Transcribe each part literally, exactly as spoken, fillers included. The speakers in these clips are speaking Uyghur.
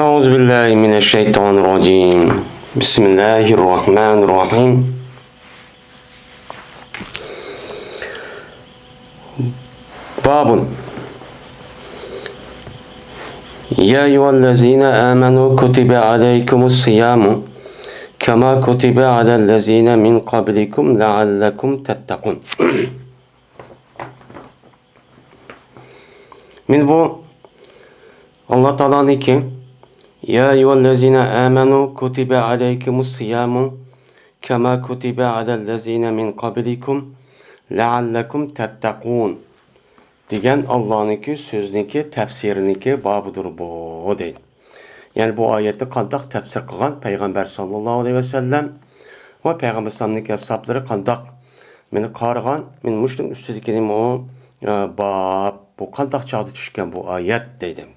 أعوذ بالله من الشيطان الرجيم. بسم الله الرحمن الرحيم. باب. يا أيها الذين آمنوا كتب عليكم الصيام كما كتب على الذين من قبلكم لعلكم تتقون. مانا بۇ ئاللا تائالانىڭكى، يا أيها الذين آمنوا كتب عليكم الصيام كما كتب على الذين من قبلكم لعلكم تتقون دېگەن ئاللانىڭكى سۆزىنىڭكى تەپسىرىنىڭكى بابىدۇر بۇ، دەيدۇ. يەنى بۇ ئايەتنى قانداق تەپسىر قىلغان پەيغەمبەر ساللاللاھۇ ئەلەيھى ۋەسەللەم ۋە پەيغەمبەر ئەلەيھىسسالامنىڭكى ئەسھابلىرى قانداق مېنى قارىغان، مېنى مۇشۇنىڭ ئۈستىدىكى نېمە ئۇ، ئە، باب، بۇ قانداق چاغدا چۈشكەن بۇ ئايەت دەيدۇ.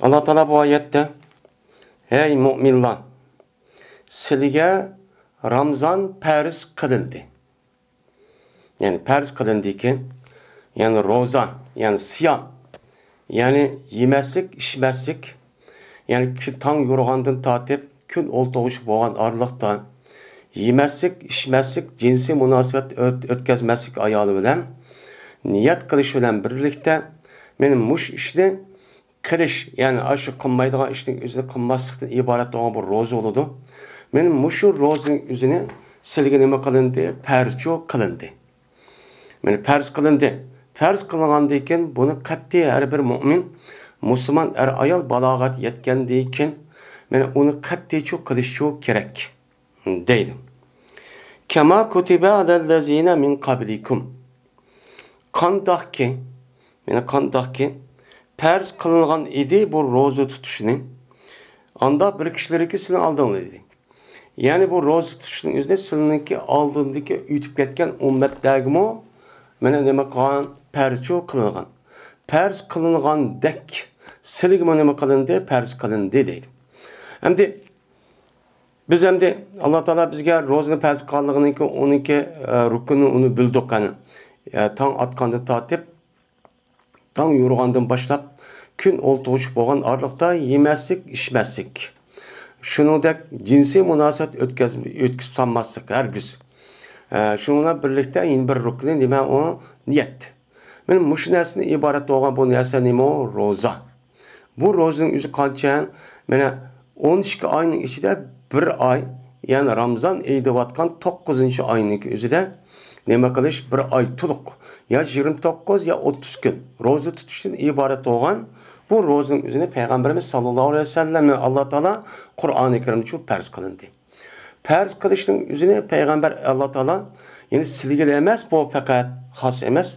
ئاللا تائالا بۇ ئايەتتە، ھەي مۆمىنلار، سىلىگە رامزان پەرز قىلىندى. يەنى پەرز قىلىندىكەن، يەنى روزا، يەنى سىيام، يەنى يېمەسلىك، ئىچمەسلىك، يەنى كۈ-، تاڭ يورۇغاندىن تارتىپ كۈن ئولتۇرغۇچە بولغان ئارىلىقتا يېمەسلىك، ئىچمەسلىك، جىنسىي مۇناسىۋەت ئۆت-، ئۆتكەزمەسلىك ئايالى بىلەن نىيەت قىلىش بىلەن بىرلىكتە، مانا مۇشۇ ئىشنى قىلىش، يەنى ئاشۇ قىلمايدىغان ئىشنىڭ ئۆزىنى قىلماسلىقتىن ئىبارەت بولغان بۇ روزا بولىدۇ. مانا مۇشۇ روزىنىڭ ئۆزىنى سىلىگە نېمە قىلىندى؟ پەرزچۇ قىلىندى. مانا پەرز قىلىندى. پەرز قىلىنغاندىن كېيىن بۇنى قەتئىي ھەر بىر مۆمىن، مۇسۇلمان ئەر-ئايال بالاغەت يەتكەندىن كېيىن، مانا ئۇنى قەتئىيچۇ قىلىشچۇ كېرەك، دەيدۇ. كما كتب على الذين من قبلكم. قانداقكى، مانا قانداقكى پەرز قىلىنغان ئىدى بۇ روزا تۇتۇشنى، ئاندا بىر كىشىلىرىكى سىلىنىڭ ئالدىڭلار ئىدى. يەنى بۇ روزا تۇتۇشنىڭ ئۆزىنى سىلىنىڭكى ئالدىندىكى ئۆتۈپ كەتكەن ئۈممەتلەرگىمۇ مانا نېمە قىلغان؟ پەرزچۇ قىلىنغان. پەرز قىلىنغاندەك سىلىگىمۇ نېمە قىلىندى؟ پەرز قىلىندى دەيدۇ. ئەمدى بىز ئەمدى ئاللا تائالا بىزگە روزىنى پەرز قىلغانلىقىنىڭكى، ئۇنىڭكى، ئە، رۇكنىنى ئۇنى بىلدۇق، قېنى. ئە، تاڭ ئاتقاندىن تارتىپ تاڭ يورۇغاندىن باشلاپ كۈن ئولتۇرغۇچە بولغان ئارىلىقتا يېمەسلىك، ئىچمەسلىك، شۇنىڭدەك جىنسىي مۇناسىۋەت ئۆتكەز-، ئۆتكۈزۈپ سالماسلىق ھەرگىز. ئە، شۇنىڭ بىلەن بىرلىكتە يەنە بىر رۇكنى نېمە ئۇ؟ نىيەت. مانا مۇشۇ نەرسىدىن ئىبارەت بولغان بۇ نەرسە نېمە ئۇ؟ روزا. بۇ روزىنىڭ ئۆزى قانچە؟ مانا ئون ئىككى ئاينىڭ ئىچىدە بىر ئاي، يەنى رامزان ئېيى دەۋاتقان توققۇزىنچى ئاينىڭكى ئۆزىدە نېمە قىلىش؟ بىر ئاي تولۇق، يا يىگىرمە توققۇز يا ئوتتۇز كۈن روزا تۇتۇشتىن ئىبارەت بولغان بۇ روزىنىڭ ئۆزىنى پەيغەمبىرىمىز ساللاللاھۇ ئەلەيھى ۋەسەللەم، ئاللا تائالا قۇرئانى كەرىمچۇ پەرز قىلىندى. پەرز قىلىشنىڭ ئۆزىنى پەيغەمبەر، ئاللا تائالا، يەنى سىلىگىلا ئەمەس، بۇ پەقەت خاس ئەمەس،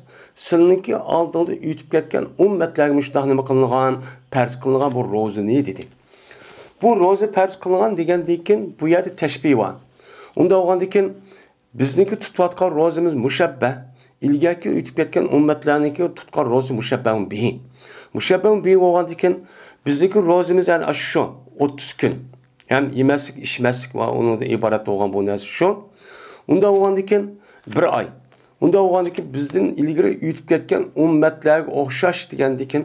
سىلىنىڭكى ئالدىڭدا ئۆتۈپ كەتكەن ئۈممەتلەرگە مۇشۇنداق نېمە قىلىنغان؟ پەرز قىلىنغان بۇ روزىنى دېدى. بۇ روزا پەرز قىلىنغان دېگەندىن كېيىن بۇ يەردە تەشبىھ بار. ئۇنداق بولغاندىن كېيىن بىزنىڭكى تۇتۇۋاتقان روزىمىز مۇشەببە، ئىلگەركى ئۆتۈپ كەتكەن ئۈممەتلەرنىڭكى تۇتقان روزىسى مۇشەببەھۇن بىھى. مۇشەببەھۇن بىھى بولغاندىن كېيىن بىزنىڭكى روزىمىز ئەنە ئاشۇ شۇ ئوتتۇز كۈن. ھەم يېمەسلىك، ئىچمەسلىك ۋە ئۇنىڭدىن ئىبارەت بولغان بۇ نەرسە شۇ. ئۇنداق بولغاندىن كېيىن بىر ئاي. ئۇنداق بولغاندىن كېيىن بىزدىن ئىلگىرى ئۆتۈپ كەتكەن ئۈممەتلەرگە ئوخشاش دېگەندىن كېيىن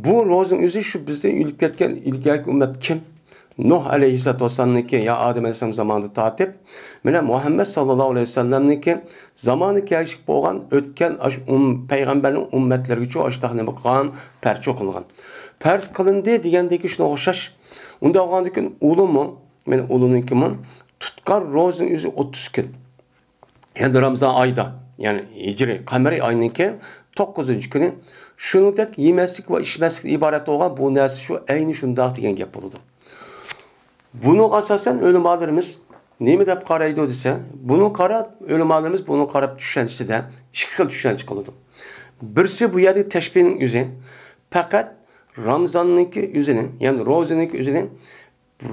بۇ روزىنىڭ ئۆزى شۇ بىزدىن ئۆتۈپ كەتكەن ئىلگەركى ئۈممەت كىم؟ نۇھ ئەلەيھىسسالاتۇ ۋەسسالامنىڭكى يا ئادەم ئەلەيھىسسالام زامانىدا تارتىپ، مانا مۇھەممەد ساللاللاھۇ ئەلەيھى ۋەسەللەمنىڭكى زامانى كەلگۈسى بولغان ئۆتكەن ئاشۇ ئۈم-، پەيغەمبەرنىڭ ئۈممەتلىرىگىچۇ ئاشۇنداق نېمە قىلغان؟ پەرچۇ قىلغان. پەرز قىلىندى دېگەندىكى شۇنىڭغا ئوخشاش. ئۇنداق بولغاندىكىن ئۇلۇمۇ، مانا ئۇلۇنىڭكىمۇ تۇتقان روزىنىڭ ئۆزى ئوتتۇز كۈن. يەنى رامزان ئايدا، يەنى ھىجرىي قەمەرىي ئاينىڭكى توققۇزىنچى كۈنى شۇنىڭدەك يېمەسلىك ۋە ئىچمەسلىكتىن ئىبارەت بولغان بۇ نەرسە شۇ ئەينى شۇنداق دېگەن گەپ بولىدۇ. بۇنىڭغا ئاساسەن ئۆلىمالىرىمىز نېمە دەپ قارايدۇ دېسە، بۇنىڭغا قاراپ، ئۆلىمالىرىمىز بۇنىڭغا قاراپ چۈشەنچىسىدە ئىككى خىل چۈشەنچە قىلىدۇ. بىرسى بۇ يەردىكى تەشبىھنىڭ ئۆزى پەقەت رامزاننىڭكى ئۆزىنى، يەنى روزىنىڭكى ئۆزىنى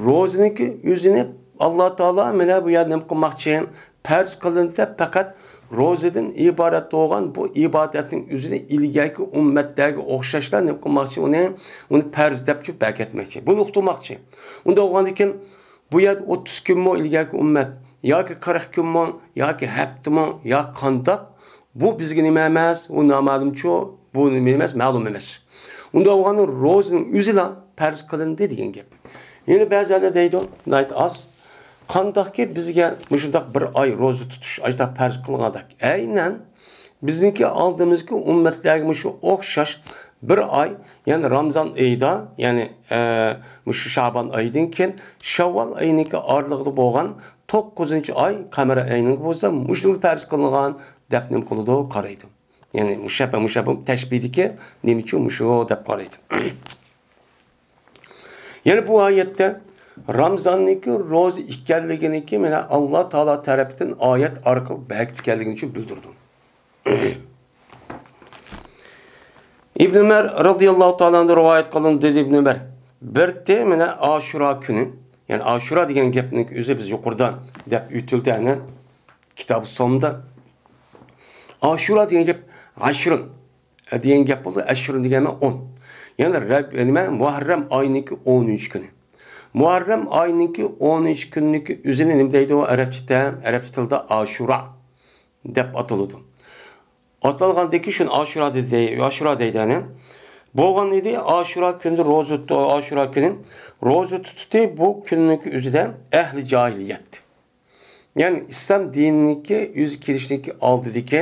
روزىنىڭكى ئۆزىنى ئاللا تائالا مانا بۇ يەردە نېمە قىلماقچى؟ پەرز قىلىندى دەپ پەقەت روزىدىن ئىبارەت بولغان بۇ ئىبادەتنىڭ ئۆزىنى ئىلگەركى ئۈممەتلەرگە ئوخشاشلا نېمە قىلماقچى؟ ئۇنى، ئۇنى پەرز دەپ شۇ بەركەتمەكچى. بۇنى ئۇقتۇرماقچى. ئۇنداق بولغاندىكىن بۇ يەردە ئوتتۇز كۈنمۇ ئىلگەركى ئۈممەت، ياكى قىرىق كۈنمۇ، ياكى ھەپتىمۇ، يا قانداق؟ بۇ بىزگە نېمە ئەمەس؟ ئۇ نامەلۇمچۇ؟ بۇ نېمە ئەمەس؟ مەلۇم ئەمەس. ئۇنداق بولغاندا روزىنىڭ ئۆزىلا پەرز قىلىندى دېگەن گەپ. يەنە بەزىلەر دەيدۇ، ناھايىتى ئاز، قانداقكى بىزگە مۇشۇنداق بىر ئاي روزا تۇتۇش ئاشۇنداق پەرز قىلغاندەك؟ ئەينەن بىزنىڭكى ئالدىمىزدىكى ئۈممەتلەرگە مۇشۇ ئوخشاش بىر ئاي، يەنى رامزان ئېيىدا، يەنى، ئە، مۇشۇ شابان ئايىدىن كېيىن شاۋۋال ئايىنىڭكى ئارىلىقىدا بولغان توققۇزىنچى ئاي، قەمەرىي ئاينىڭكى بولسا مۇشۇنىڭغا پەرز قىلىنغان دەپ نېمە قىلىدۇ، قارايدۇ. يەنى مۇشەببە، مۇشەببە تەشبىھدىكى نېمە ئۈچۈن مۇشۇ دەپ قارايدۇ. يەنە بۇ ئايەتتە رامزاننىڭكى روزا ئىكەنلىكىنىڭكى مانا ئاللا تائالا تەرىپىدىن ئايەت ئارقىلىق بەكىتكەنلىكىنى ئۈچۈن بىلدۈرىدۇ. ئىبن ئۆمەر رازىياللاھۇ تائالا ئەنھۇ رىۋايەت قىلىندى، دېدى ئىبن ئۆمەر، بىرتى مانا ئاشۇرا كۈنى، يەنى ئاشۇرا دېگەن گەپنىڭ ئۆزى بىز يۇقىرىدا دەپ ئۆتۈلدى، ئەنە كىتاب سومدا. ئاشۇرا دېگەن گەپ ئاشرۇن دېگەن گەپ بولدى. ئەشرۇن دېگەن ئون. يەنى رەب-، نېمە، مۇھەررەم ئاينىڭكى ئونىنچى كۈنى. مۇھەررەم ئاينىڭكى ئونىنچى كۈنىنىڭكى ئۆزىنى نېمە دەيدۇ ئەرەبچىدە؟ ئەرەبچە تىلدا ئاشۇرا دەپ ئاتىلىدۇ. ئاتالغاندىكى شۇنى ئاشۇرا دېدى، ئاشۇرا دەيدۇ، يەنى. بولغان ئىدى، ئاشۇرا كۈنىدە روزا تۇت-، ئاشۇرا كۈنى روزا تۇتتى، بۇ كۈننىڭكى ئۆزىدە ئەھلى جاھىلىيەت. يەنى ئىسلام دىنىنىڭكى ئۆزى كېلىشىنىڭكى ئالدىدىكى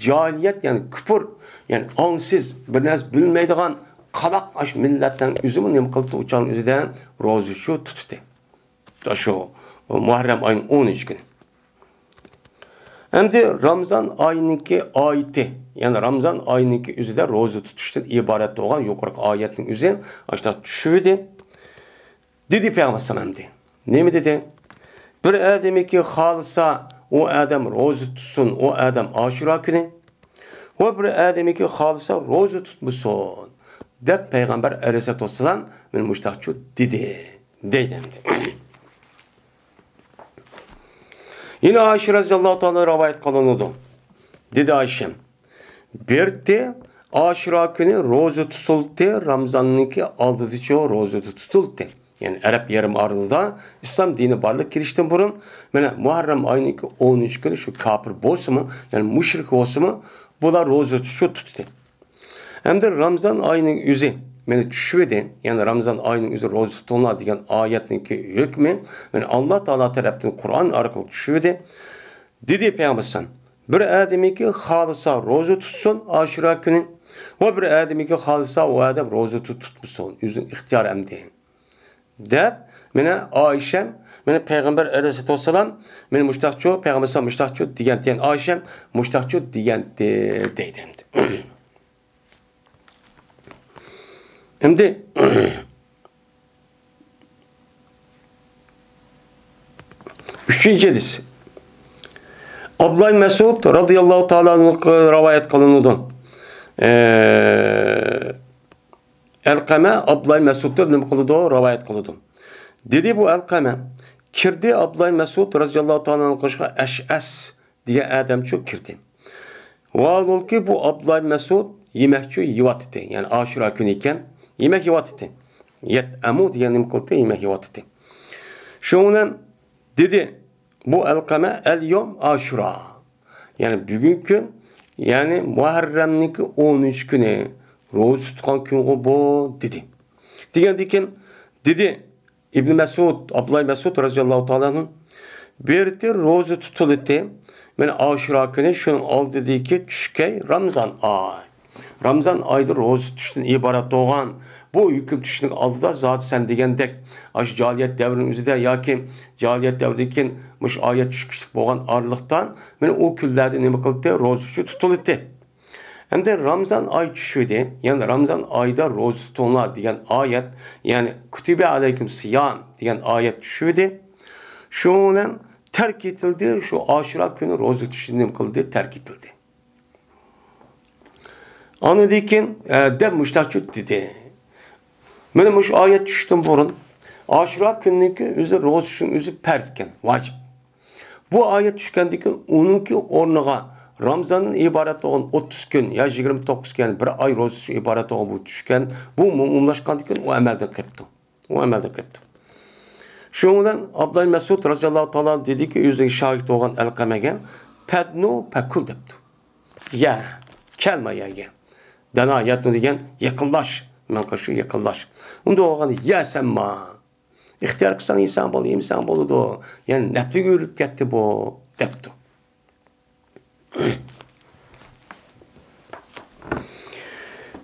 جاھىلىيەت، يەنى كۇپۇر، يەنى ئاڭسىز، بىر نەرسە بىلمەيدىغان قالاق ئاشۇ مىللەتنىڭ ئۆزىمۇ نېمە قىلدى؟ ئۇ چاغنىڭ ئۆزىدە روزا شۇ تۇتتى. شۇ مۇھەررەم ئاينىڭ ئونىنچى كۈنى. ئەمدى رامزان ئاينىڭكى ئايىتى، يەنى رامزان ئاينىڭكى ئۆزىدە روزا تۇتۇشتىن ئىبارەت بولغان يۇقىرىقى ئايەتنىڭ ئۆزى ئاشۇنداق چۈشۈۋىدى. دېدى پەيغەمبەر ئەلەيھىسسالام ئەمدى. نېمە دېدى؟ بىر ئادەمكى خالىسا، ئۇ ئادەم روزا تۇتسۇن، ئۇ ئادەم ئاشۇرا كۈنى. ۋە بىر ئادەمكى خالىسا روزا تۇتمىسۇن، دەپ پەيغەمبەر ئەلەيھىسسالاتۇ ۋەسسالام مانا مۇشتاقچۇ دېدى، دەيدۇ ئەمدى. يەنە ئائىشە رەزىياللاھۇ تائالا رىۋايەت قىلىنىدۇ. دېدى ئائىشەم، بىرتى ئاشۇرا كۈنى روزا تۇتۇلدى، رامزاننىڭكى ئالدىدىچۇ روزا تۇتۇلدى. يەنى ئەرەب يېرىم ئارىلىدا ئىسلام دىنى بارلىققا كېلىشتىن بۇرۇن، مانا مۇھەررەم ئاينىڭكى ئونىنچى كۈنى شۇ كاپىر بولسىمۇ، يەنى مۇشرىك بولسىمۇ، بۇلار روزا تۇتۇشۇ تۇتتى. ئەمدى رامزان ئاينىڭ ئۆزى مانا چۈشۈۋىدى، يەنى رامزان ئاينىڭ ئۆزى روزا تۇتۇڭلار دېگەن ئايەتنىڭكى ھۆكمى مانا ئاللا تائالا تەرەپتىن قۇرئان ئارقىلىق چۈشۈۋىدى. دېدى پەيغەمبەر ئەلەيھىسسالام، بىر ئادىمىكى خالىسا روزا تۇتسۇن ئاشۇرا كۈنى، ۋە بىر ئادىمىكى خالىسا ئۇ ئادەم روزا تۇت-، تۇتمىسۇن، ئۆزىنىڭ ئىختىيارى ئەمدى، دەپ، مانا ئائىشەم، مانا پەيغەمبەر ئەلەيھىسسالاتۇ ۋەسسالام، مانا مۇشتاقچۇ، پەيغەمبەر ئەلەيھىسسالام مۇشتاقچۇ دېگەنتى، يەنى ئائىشەم مۇشتاقچۇ دېگەنتى، دەيدۇ ئەمدى. ئەمدى ئۈچىنچى ھەدىس. ئابدۇللا ئىبن مەسئۇد رازىياللاھۇ تائالا ئەنھۇ رىۋايەت قىلىنىدۇ. ئە، ئەلقەمە ئابدۇللا ئىبن مەسئۇدتىن نېمە قىلىدۇ؟ رىۋايەت قىلىدۇ. دېدى بۇ ئەلقەمە، كىردى ئابدۇللا ئىبن مەسئۇد رازىياللاھۇ تائالا ئەنھۇ قېشىغا ئەشئەس دېگەن ئادەمچۇ كىردى. ۋاھالبۇلكى بۇ ئابدۇللا ئىبن مەسئۇد يېمەكچۇ يېۋاتتى. يەنى ئاشۇرا كۈنى ئىكەن، يېمەك يېۋاتتى. يەتئەمۇ دېگەن نېمە قىلدى؟ يېمەك يېۋاتتى. شۇنىڭ بىلەن دېدى بۇ ئەلقەمە، ئەل يوم ئاشۇرا. يەنى بۈگۈنكى كۈن، يەنى مۇھەررەمنىڭكى ئونىنچى كۈنى، روزا تۇتقان كۈنغۇ بۇ، دېدى. دېگەندىن كېيىن دېدى، ئىبن مەسئۇد، ئابدۇللا ئىبن مەسئۇد رازىياللاھۇ تائالا ئەنھۇ، بىرتى روزا تۇتۇلىتى، مانا ئاشۇرا كۈنى، شۇنىڭ ئالدىدىكى چۈشكەي رامزان ئاي. رامزان ئايدا روزا تۇتۇشتىن ئىبارەت بولغان بۇ ھۆكۈم چۈشۈشنىڭ ئالدىدا زادى سەن دېگەندەك، ئاشۇ جاھىلىيەت دەۋرىنىڭ ئۆزىدە ياكى جاھىلىيەت دەۋرىدىن كېيىن مۇشۇ ئايەت چۈشۈشلۈك بولغان ئارىلىقتا، مانا ئۇ كۈنلەردە نېمە قىلدى؟ روزا تۇتۇلىتى. ئەمدى رامزان ئاي چۈشۈۋىدى، يەنى رامزان ئايدا روزا تۇتۇڭلار دېگەن ئايەت، يەنى كۇتىبە ئەلەيكۇم سىيام دېگەن ئايەت چۈشۈۋىدى. شۇنىڭ بىلەن تەرك ئېتىلدى، شۇ ئاشۇرا كۈنى روزا تۇتۇشنى نېمە قىلدى؟ تەرك ئېتىلدى. ئاندىن كېيىن، ئە، دەپ مۇشتاقچۇ دېدى. مانا مۇشۇ ئايەت چۈشۈشتىن بۇرۇن ئاشۇرا كۈننىڭكى ئۆزى روزا تۇتۇشنىڭ ئۆزى پەرز ئىكەن، ۋاجىپ. بۇ ئايەت چۈشكەندىن كېيىن ئۇنىڭكى ئورنىغا رامزاندىن ئىبارەت بولغان ئوتتۇز كۈن يا يىگىرمە توققۇز كۈن، بىر ئاي روزىسى ئىبارەت بولغان بۇ چۈشكەن، بۇ ئومۇملاشقاندىن كېيىن ئۇ ئەمەلدىن قېپتۇ. ئۇ ئەمەلدىن قېپتۇ. شۇنىڭ بىلەن ئابدۇللا مەسئۇد رازىياللاھۇ تائالا دېدىكى، ئۆزىگە شاگىرت بولغان ئەلقەمەگە، پەدنۇ پەكۇل دەپتۇ. يە، كەل ما يەرگە. دەنا يەتنۇ دېگەن يېقىنلاش، مەن قارشى يېقىنلاش. ئۇنداق بولغاندا يەسەنما. ئىختىيار قىلساڭ يېسەڭ بولىدۇ، يېمىسەڭ بولىدۇ. يەنى نەپلىگە ئۆرۈلۈپ كەتتى بۇ، دەپتۇ.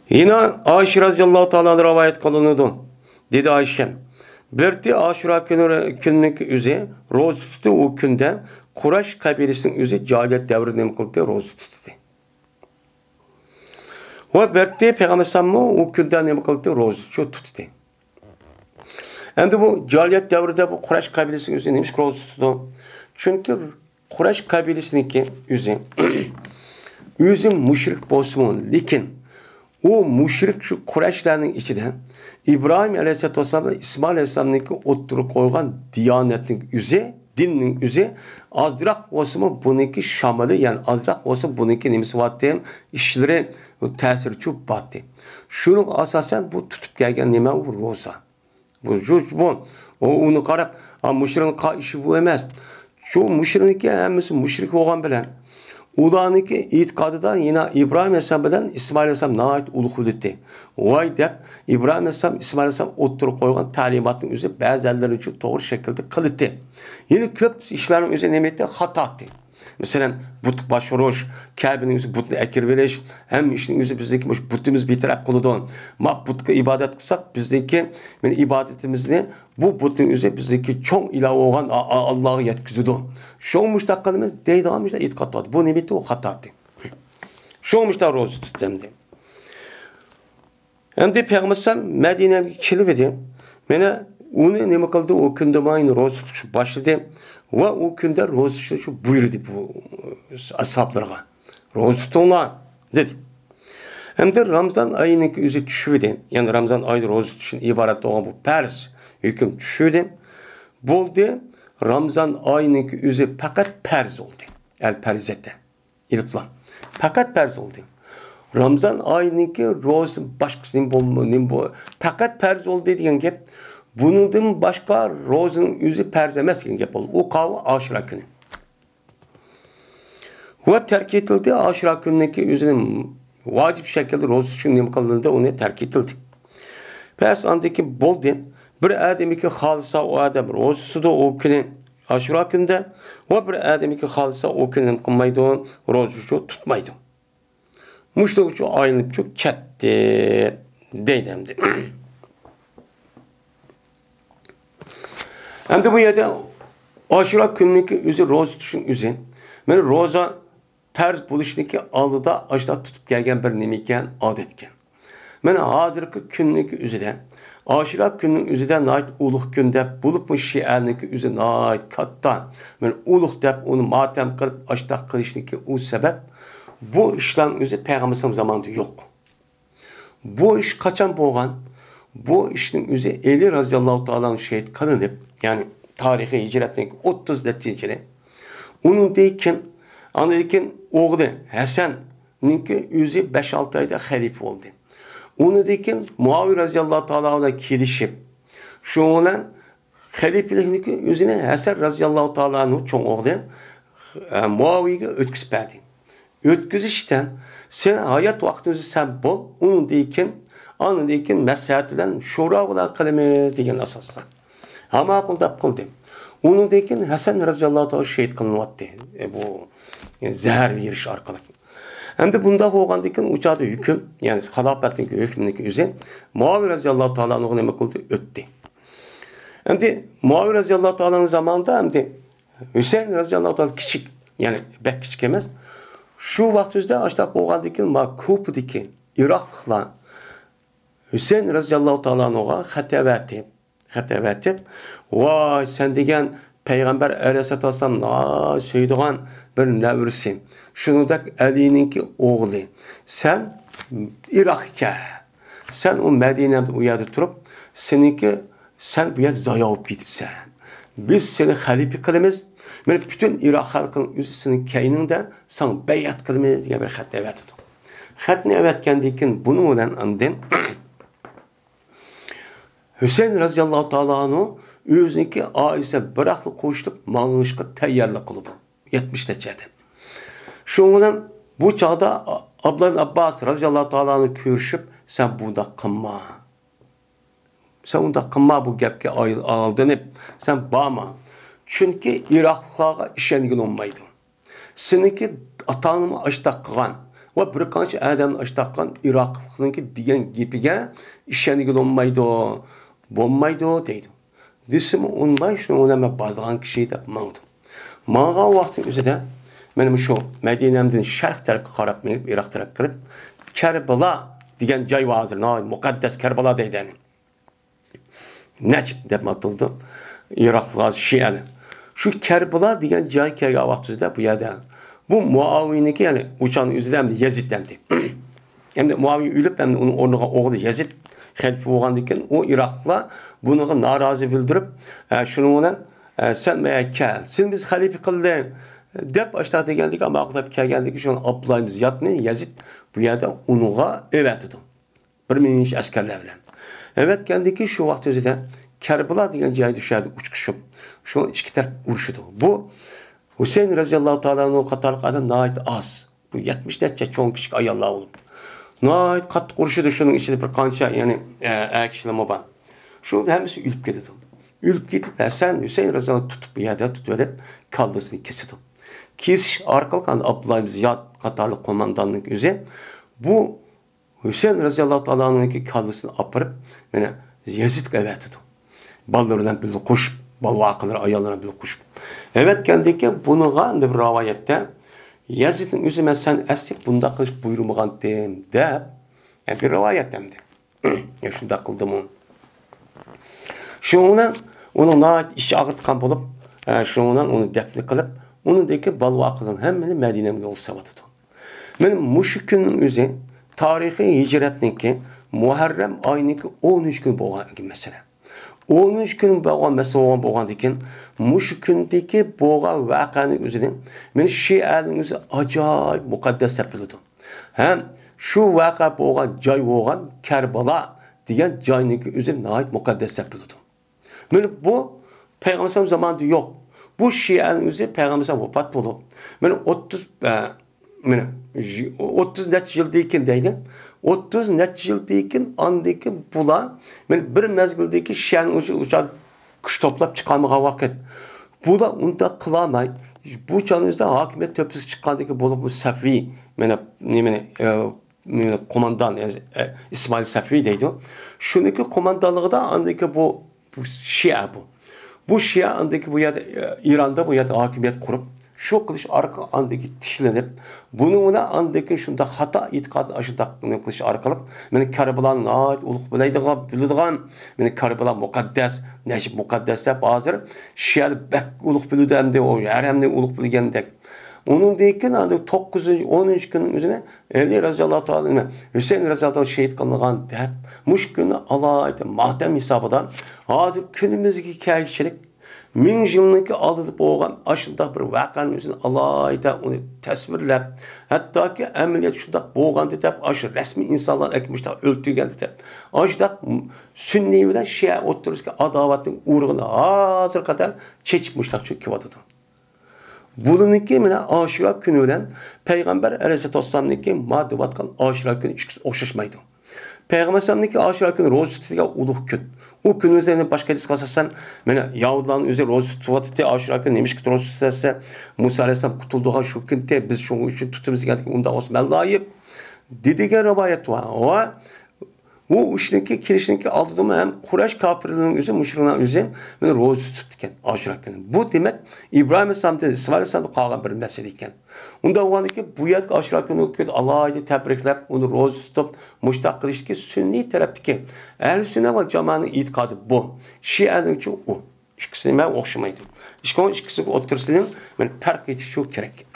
يەنە ئائىشە رەزىياللاھۇ تائالا ئەنھا رىۋايەت قىلىنىدۇ. دېدى ئائىشە، بىرتى ئاشۇرا كۈنى، كۈننىڭكى ئۆزى روزا تۇتتى. ئۇ كۈندە قۇرەش قەبىلىسىنىڭ ئۆزى جاھىلىيەت دەۋرىدە نېمە قىلدى؟ روزا تۇتتى. ۋە بىرتى پەيغەمبەر ئەلەيھىسسالاممۇ ئۇ كۈندە نېمە قىلدى؟ روزا شۇ تۇتتى. ئەمدى بۇ جاھىلىيەت دەۋرىدە بۇ قۇرەش قەبىلىسىنىڭ ئۆزى نېمىشقا روزا تۇتىدۇ؟ چۈنكى قۇرەش قەبىلىسىنىڭكى ئۆزى، ئۆزى مۇشرىك بولسىمۇ، لېكىن ئۇ مۇشرىك شۇ قۇرەشلەرنىڭ ئىچىدە ئىبراھىم ئەلەيھىسسالاتۇ ۋەسسالام بىلەن ئىسمائىل ئەلەيھىسسالامنىڭكى ئوتتۇرىغا قويغان دىيانەتنىڭ ئۆزى، دىننىڭ ئۆزى ئازراق بولسىمۇ بۇنىڭكى شامىلى، يەنى ئازراق بولسىمۇ بۇنىڭكى نېمىسى بارتى، ئىشلىرى، تەسىرىچۇ بارتى. شۇنىڭغا ئاساسەن بۇ تۇتۇپ كەلگەن نېمە؟ ئۇ روزا. بۇ، بۇ، بۇ، ئۇ، ئۇنى قاراپ، «ئا، مۇشرىكنىڭ قا-، ئىشى بۇ ئەمەس.» شۇ مۇشرىكنىڭكى ھەممىسى مۇشرىك بولغان بىلەن، ئۇلارنىڭكى ئېتىقادىدا يەنە ئىبراھىم ئەلەيھىسسالام بىلەن ئىسمائىل ئەلەيھىسسالام ناھايىتى ئۇلۇغ بىلىتى. ۋاي دەپ، ئىبراھىم ئەلەيھىسسالام، ئىسمائىل ئەلەيھىسسالام ئوتتۇرىغا قويغان تەلىماتنىڭ ئۆزى بەزىلەرنىڭچۇ توغرا شەكىلدە قىلىتى. يەنە كۆپ ئىشلارنىڭ ئۆزى نېمە ئىتى؟ خاتاتى. مەسىلەن، بۇت باش ئۇرۇش، كەبىنىڭ ئۆزى بۇتنى ئەكىرىۋېلىش، ھەممە ئىشنىڭ ئۆزى بىزنىڭكى مۇشۇ بۇتىمىز بىتەرەپ قىلىدۇ. ما بۇتقا ئىبادەت قىلساق، بىزنىڭكى، مانا، ئىبادىتىمىزنى بۇ بۇتنىڭ ئۆزى بىزنىڭكى چوڭ ئىلاھە بولغان ئا-، ئا-، ئاللاغا يەتكۈزىدۇ. شۇڭا مۇشۇنداق قىلىمىز دەيدىغان مۇشۇنداق ئېتىقاد بار. بۇ نېمە ئىتى؟ ئۇ خاتاتى. شۇڭا مۇشۇنداق روزا تۇتتى ئەمدى. ئەمدى پەيغەمبەر ئەلەيھىسسالام مەدىنەگە كېلىپ ئىدى. مانا ئۇنى نېمە قىلدى؟ ئۇ كۈندە مانا يەنە روزا تۇتۇشنى باشلىدى ۋە ئۇ كۈندە روزا تۇتۇشنى شۇ بۇيرۇدى بۇ ئەسھابلىرىغا. «روزا تۇتۇڭلار» دېدى. ئەمدى رامزان ئايىنىڭكى ئۆزى چۈشۈۋىدى. يەنى رامزان ئايىدا روزا تۇتۇشتىن ئىبارەت بولغان بۇ پەرز ھۆكۈم چۈشۈۋىدى. بولدى، رامزان ئايىنىڭكى ئۆزى پەقەت پەرز بولدى. ئەل پەرىزەتە. ئېلىپلا. پەقەت پەرز بولدى. رامزان ئايىنىڭكى روزىسى باشقىسى نېمە بولما-، نېمە بو-، پەقەت پەرز بولدى دېگەن گەپ. بۇنىڭدىن باشقا روزىنىڭ ئۆزى پەرز ئەمەس دېگەن گەپ بولدى. ئۇ قاۋۇ ئاشۇرا كۈنى. ۋە تەرك ئېتىلدى، ئاشۇرا كۈنىنىڭكى ئۆزىنى ۋاجىپ شەكىلدە روزا تۇتۇشنى نېمە قىلىندى، ئۇنى تەرك ئېتىلدى. پەس ئاندىن كېيىن بولدى. بىر ئادەمكى خالىسا ئۇ ئادەم روزا تۇتىدۇ ئۇ كۈنى. ئاشۇرا كۈندە ۋە بىر ئادەمكى خالىسا ئۇ كۈنى نېمە قىلمايدۇ، روزىچۇ تۇتمايدۇ. مۇشۇنىڭچۇ ئايلىنىپچۇ كەتتى دەيدۇ ئەمدى. ئەمدى بۇ يەردە ئاشۇرا كۈننىڭكى ئۆزى، روزا تۇتۇشنىڭ ئۆزى. مانا روزا پەرز بولۇشنىڭكى ئالدىدا ئاشۇنداق تۇتۇپ كەلگەن بىر نېمە ئىكەن، ئادەت ئىكەن. مانا ھازىرقى كۈننىڭكى ئۆزىدە، ئاشۇرا كۈننىڭ ئۆزىدە ناھايىتى ئۇلۇغ كۈن دەپ، بولۇپمۇ شىئەنىڭكى ئۆزى ناھايىتى كاتتا، مانا ئۇلۇغ دەپ ئۇنى ماتەم قىلىپ ئاشۇنداق قىلىشنىڭكى ئۇ سەۋەب، بۇ ئىشلارنىڭ ئۆزى پەيغەمبىرىمىزنىڭ زامانىدا يوق. بۇ ئىش قاچان بولغان؟ بۇ ئىشنىڭ ئۆزى ئەلى رەزىياللاھۇ تائالا ئەنھۇ شېھىت قىلىنىپ، يەنى تارىخىي ھىجرەتنىڭ ئوتتۇز نەچچىنچى يىلى. ئۇنىڭدىن كېيىن، ئاندىن كېيىن ئوغلى ھەسەننىڭكى ئۆزى بەش-ئالتە ئايدا خەلىپە بولدى. ئۇنىڭدىن كېيىن مۇئاۋىيە رەزىياللاھۇ تائالا ئەنھۇ بىلەن كېلىشىپ، شۇنىڭ بىلەن خەلىپىلىكنىڭكى ئۆزىنى ھەسەن رەزىياللاھۇ تائالا ئەنھۇ چوڭ ئوغلى، ئە، مۇئاۋىيەگە ئۆتكۈزۈپ بەردى. ئۆتكۈزۈشتە، سەن ھايات ۋاقتىڭدا سەن بول، ئۇنىڭدىن كېيىن، ئاندىن كېيىن مەسلىھەت بىلەن، شورا بىلەن قىلىمىز دېگەن ئاساستا. ھە، ماقۇل دەپ قىلدى. ئۇنىڭدىن كېيىن ھەسەن رەزىياللاھۇ تائالا شېھىت قىلىنىۋاتتى. ئە، بۇ، ئە، زەھەر بېرىش ئارقىلىق. ئەمدى بۇنداق بولغاندىن كېيىن ئۇ چاغدا ھۆكۈم، يەنى خىلاپەتنىڭ ھۆكمىنىڭكى ئۆزى مۇئاۋىيە رەزىياللاھۇ تائالا ئەنھۇغا نېمە قىلدى؟ ئۆتتى. ئەمدى مۇئاۋىيە رەزىياللاھۇ تائالا ئەنھۇ زامانىدا ئەمدى ھۈسەيىن رەزىياللاھۇ تائالا كىچىك، يەنى بەك كىچىك ئەمەس. شۇ ۋاقىت ئۆزىدە ئاشۇنداق بولغاندىن كېيىن، ما كۇپىدىكى ئىراقلىقلار ھۈسەيىن رەزىياللاھۇ تائالا ئەنھۇغا خەت ئەۋەتىپ، خەت ئەۋەتىپ، «ۋاي، سەن دېگەن پەيغەمبەر ئەلەيھىسسالاتۇ ۋەسسالام ناھايىتى سۆيىدىغان بىر نەۋرىسى، شۇنىڭدەك ئەلىنىڭكى ئوغلى، سەن ئىراققا كەل، سەن ئۇ مەدىنەدە ئۇ يەردە تۇرۇپ، سېنىڭكى سەن بۇ يەردە زايا بولۇپ كېتىپسەن. بىز سېنى خەلىپە قىلىمىز. مانا پۈتۈن ئىراق خەلقىنىڭ ئۆزى سېنىڭ كەينىڭدە ساڭا بەيئەت قىلىمىز» دېگەن بىر خەت ئەۋەتىدۇ. خەتنى ئەۋەتكەندىن كېيىن بۇنىڭ بىلەن ئاندىن ھۈسەيىن رەزىياللاھۇ تائالا ئەنھۇ ئۆزىنىڭكى ئائىلىسى بىراقلا قوشۇلۇپ ماڭىشقا تەييارلىق قىلىدۇ. يەتمىش نەچچە ئادەم. شۇنىڭ بىلەن بۇ چاغدا ئابدۇللا ئىبن ئابباس رەزىياللاھۇ تائالا ئەنھۇ كۆرۈشۈپ، سەن بۇنداق قىلما. سەن ئۇنداق قىلما، بۇ گەپكە ئاي-، ئالدىنىپ سەن بارما. چۈنكى ئىراقلىقلارغا ئىشەنگىلى بولمايدۇ. سېنىڭكى ئاتاڭنىمۇ ئاشتاق قىلغان ۋە بىر قانچە ئادەمنى ئاشتاق قىلغان ئىراقلىقنىڭكى دېگەن گېپىگە ئىشەنگىلى بولمايدۇ. بولمايدۇ دەيدۇ. دېسىمۇ ئۇنىماي، شۇنىڭ بىلەن مەن بارىدىغان كىشى دەپ ماڭدىم. ماڭغان ۋاقتى ئۆزىدە مەن مۇشۇ مەدىنەمدىن شەرق تەرەپكە قاراپ مېڭىپ، ئىراق تەرەپكە كىرىپ، كەربىلا دېگەن جاي بار ھازىر، ناھايىتى مۇقەددەس كەربىلا دەيدۇ يەنى. نەجف دەپ ئاتىلىدۇ. ئىراقلار شىئەلەر. شۇ كەربىلا دېگەن جايغا كەلگەن ۋاقتىمىزدا بۇ يەردە بۇ مۇئاۋىيىنىڭكى، يەنى ئۇچان ئۆزىدە ئەمدى يەزىد ئەمدى. ئەمدى مۇئاۋىيە ئۆلۈپ، ئەمدى ئۇنىڭ ئورنىغا ئوغلى يەزىد خەلىپە بولغاندىن كېيىن، ئۇ ئىراقلار بۇنىڭغا نارازى بىلدۈرۈپ، ئە، شۇنىڭ بىلەن، ئە، سەن ماڭا كەل، سېنى بىز خەلىپە قىلدى، دەپ ئاشۇنداق دېگەندىكىن، ماقۇل دەپ كەلگەندىكىن، شۇ ئابدۇللا ئىبن زىيادنى يەزىد بۇ يەردە ئۇنىڭغا ئەۋەتىدۇ. بىر مىڭ ئەسكەرلەر بىلەن. ئەۋەتكەندىكىن شۇ ۋاقىت ئۆزىدە كەربىلا دېگەن جايدا شۇ يەردە ئۇچقۇشۇپ، شۇ ئىككى تەرەپ ئۇرۇشىدۇ. بۇ ھۈسەيىن رەزىياللاھۇ تائالا ئەنھۇ قاتارلىق ئادەم ناھايىتى ئاز. بۇ يەتمىش نەچچە چوڭ كىچىك ئاياللار بولۇپ، ناھايىتى قاتتىق ئۇرۇشىدۇ. شۇنىڭ ئىچىدە بىر قانچە، يەنى، ئە، ئەر كىشىلەرمۇ بار. شۇ ھەممىسى ئۆلۈپ كېتىدۇ. ئۆلۈپ كېتىپ، ھەسەن ھۈسەيىن رەزىياللاھۇ تۇتۇپ، بۇ يەردە تۇتۇۋېلىپ، كاللىسىنى كېسىدۇ. كېسىش ئارقىلىق ئەمدى ئابدۇللا ئىبن زىياد قاتارلىق قومانداننىڭ ئۆزى بۇ ھۈسەيىن رەزىياللاھۇ تائالا ئەنھۇنىڭكى كاللىسىنى ئاپىرىپ، مانا يەزىدكە ئەۋەتىدۇ. بالىلىرى بىلەن بىللە قوشۇپ، بالا-ۋاقىلىرى، ئاياللىرى بىلەن بىللە قوشۇپ. ئەۋەتكەندىن كېيىن بۇنىڭغا بىر رىۋايەتتە يەزىدنىڭ ئۆزى مەن سەن ئەسلى بۇنداق قىلىشقا بۇيرۇمىغانتىم دەپ، يەنى بىر رىۋايەت ئەمدى. يا شۇنداق قىلدىمۇ؟ شۇنىڭ بىلەن ئۇنىڭ ناھايىتى ئىچى ئاغرىتقان بولۇپ، ئە، شۇنىڭ بىلەن ئۇنى دەپنە قىلىپ، ئۇنىڭدىكى بالا-ۋاقىلىرىنى ھەممىنى مەدىنەگە يول سېلىۋاتىدۇ. مانا مۇشۇ كۈننىڭ ئۆزى تارىخىي ھىجرەتنىڭكى مۇھەررەم ئاينىڭكى ئون ئۈچ كۈنى بولغان مەسىلە. ئون ئۈچ كۈن بولغان مەسىلە بولغان، بولغاندىكىن، مۇشۇ كۈندىكى بولغان ۋەقەنىڭ ئۆزىنى مانا شىئەنىڭ ئۆزى ئاجايىپ مۇقەددەس دەپ بىلىدۇ. ھەم شۇ ۋەقە بولغان جاي بولغان كەربالا دېگەن جاينىڭكى ئۆزى ناھايىتى مۇقەددەس دەپ بىلىدۇ. مانا بۇ پەيغەمبەر ئەلەيھىسسالام زامانىدا يوق. بۇ شىئەنىڭ ئۆزى پەيغەمبەر ئەلەيھىسسالام ۋاپات بولۇپ، مانا ئوتتۇز، ئە، مانا، ئوتتۇز نەچچە يىلدىن كېيىن دەيدۇ. ئوتتۇز نەچچە يىلدىن كېيىن، ئاندىن كېيىن بۇلار، مانا، بىر مەزگىلدىكى شىئەنىڭ ئۆزى ئۇ چاغ كۈچ توپلاپ چىقالمىغان ۋاقىت. بۇلار ئۇنداق قىلالماي، بۇ چاغنىڭ ئۆزىدە ھاكىمىيەت تۆپىسىگە چىققاندىن كېيىن بولۇپمۇ سەفۋى، مانا، نېمىنى، ئە، قوماندان، ئە، ئىسمائىل سەفۋى دەيدۇ. شۇنىڭكى قوماندانلىقىدا ئاندىن كېيىن بۇ، بۇ شىئە بۇ. بۇ شىئە ئاندىن كېيىن بۇ يەردە، ئە، ئىراندا بۇ يەردە ھاكىمىيەت قۇرۇپ، شۇ قىلىش ئارقىلىق ئاندىن كېيىن تىكلىنىپ، بۇنىڭ بىلەن ئاندىن كېيىن شۇنداق خاتا ئېتىقادنى ئاشۇنداق نېمە قىلىش ئارقىلىق، مانا كەربالانى ناھايىتى ئۇلۇغ بىلەيدىغان، بىلىدىغان، مانا كەربالا مۇقەددەس، نەجىپ مۇقەددەس دەپ ھازىر شىئەلەر بەك ئۇلۇغ بىلىدۇ ئەمدى، ئۇ ھەرەمنى ئۇلۇغ بىلگەندەك. ئۇنىڭدىن كېيىن ئاندىن توققۇزىنچى، ئونىنچى كۈننىڭ ئۆزىنى ئەلى رەزىياللاھۇ تائالا ئەنھۇ، ھۈسەيىن رەزىياللاھۇ تائالا شېھىت قىلىنغان دەپ، مۇشۇ كۈننى ئالاھىدە ماتەم ھېسابىدا ھازىر كۈنىمىزگە كەلگۈچىلىك مىڭ يىلنىڭكى ئالدىدا بولغان ئاشۇنداق بىر ۋەقەنىڭ ئۆزىنى ئالاھىدە ئۇنى تەسۋىرلەپ، ھەتتاكى ئەمەلىيەت شۇنداق بولغانىدى دەپ، ئاشۇ رەسمىي ئىنسانلارنى ئەكىپ مۇشۇنداق ئۆلتۈرگەندى دەپ، ئاشۇنداق سۈننىي بىلەن شىئە ئوتتۇرىسىدىكى ئاداۋەتنىڭ ئۇرۇقىنى ھازىرغا قەدەر چېچىپ مۇشۇنداق چۆكۈۋاتىدۇ. بۇنىڭكى مانا ئاشۇرا كۈنى بىلەن پەيغەمبەر ئەلەيھىسسالاتۇ ۋەسسالامنىڭكى مانا دەۋاتقان ئاشۇرا كۈنى ئىككىسى ئوخشاشمايدۇ. پەيغەمبەر ئەلەيھىسسالامنىڭكى ئاشۇرا كۈنى روزا تۇتىدىغان ئۇلۇغ كۈن. ئۇ كۈنىمىزدە يەنە باشقا ھەدىسكە ئاساسەن، مانا يەھۇدىيلارنىڭ ئۆزى روزا تۇتۇۋاتاتتى، ئاشۇرا كۈنى نېمىشقا روزا تۇتىسىز دېسە، مۇسا ئەلەيھىسسالام قۇتۇلىدىغان شۇ كۈنتى، بىز شۇنىڭ ئۈچۈن تۇتىمىز دېگەندىكىن، ئۇنداق بولسا مەن لايىق دېگەن رىۋايەت بار. ۋە ئۇ ئىشنىڭكى، كېلىشنىڭكى ئالدىدىمۇ ھەم قۇرەيش كاپىرلىرىنىڭ ئۆزى، مۇشرىكلارنىڭ ئۆزى مانا روزا تۇتۇپتىكەن ئاشۇرا كۈنى. بۇ دېمەك ئىبراھىم ئەلەيھىسسالامدىن، ئىسمائىل ئەلەيھىسسالامدىن قالغان بىر مەسىلە ئىكەن. ئۇنداق بولغاندىكىن بۇ يەردىكى ئاشۇرا كۈنى ئالاھىدە تەبرىكلەپ، ئۇنى روزا تۇتۇپ، مۇشۇنداق قىلىشتىكى سۈننىي تەرەپتىكى ئەھلى سۈننە ۋە جامائەتنىڭ ئېتىقادى بۇ. شىئەنىڭچۇ ئۇ. ئىككىسى نېمە ئوخشىمايدۇ. ئىشقىلىپ ئىككىسىنىڭ ئوتتۇرىسىنىڭ بىر پەرق ئېتىشى كېرەك.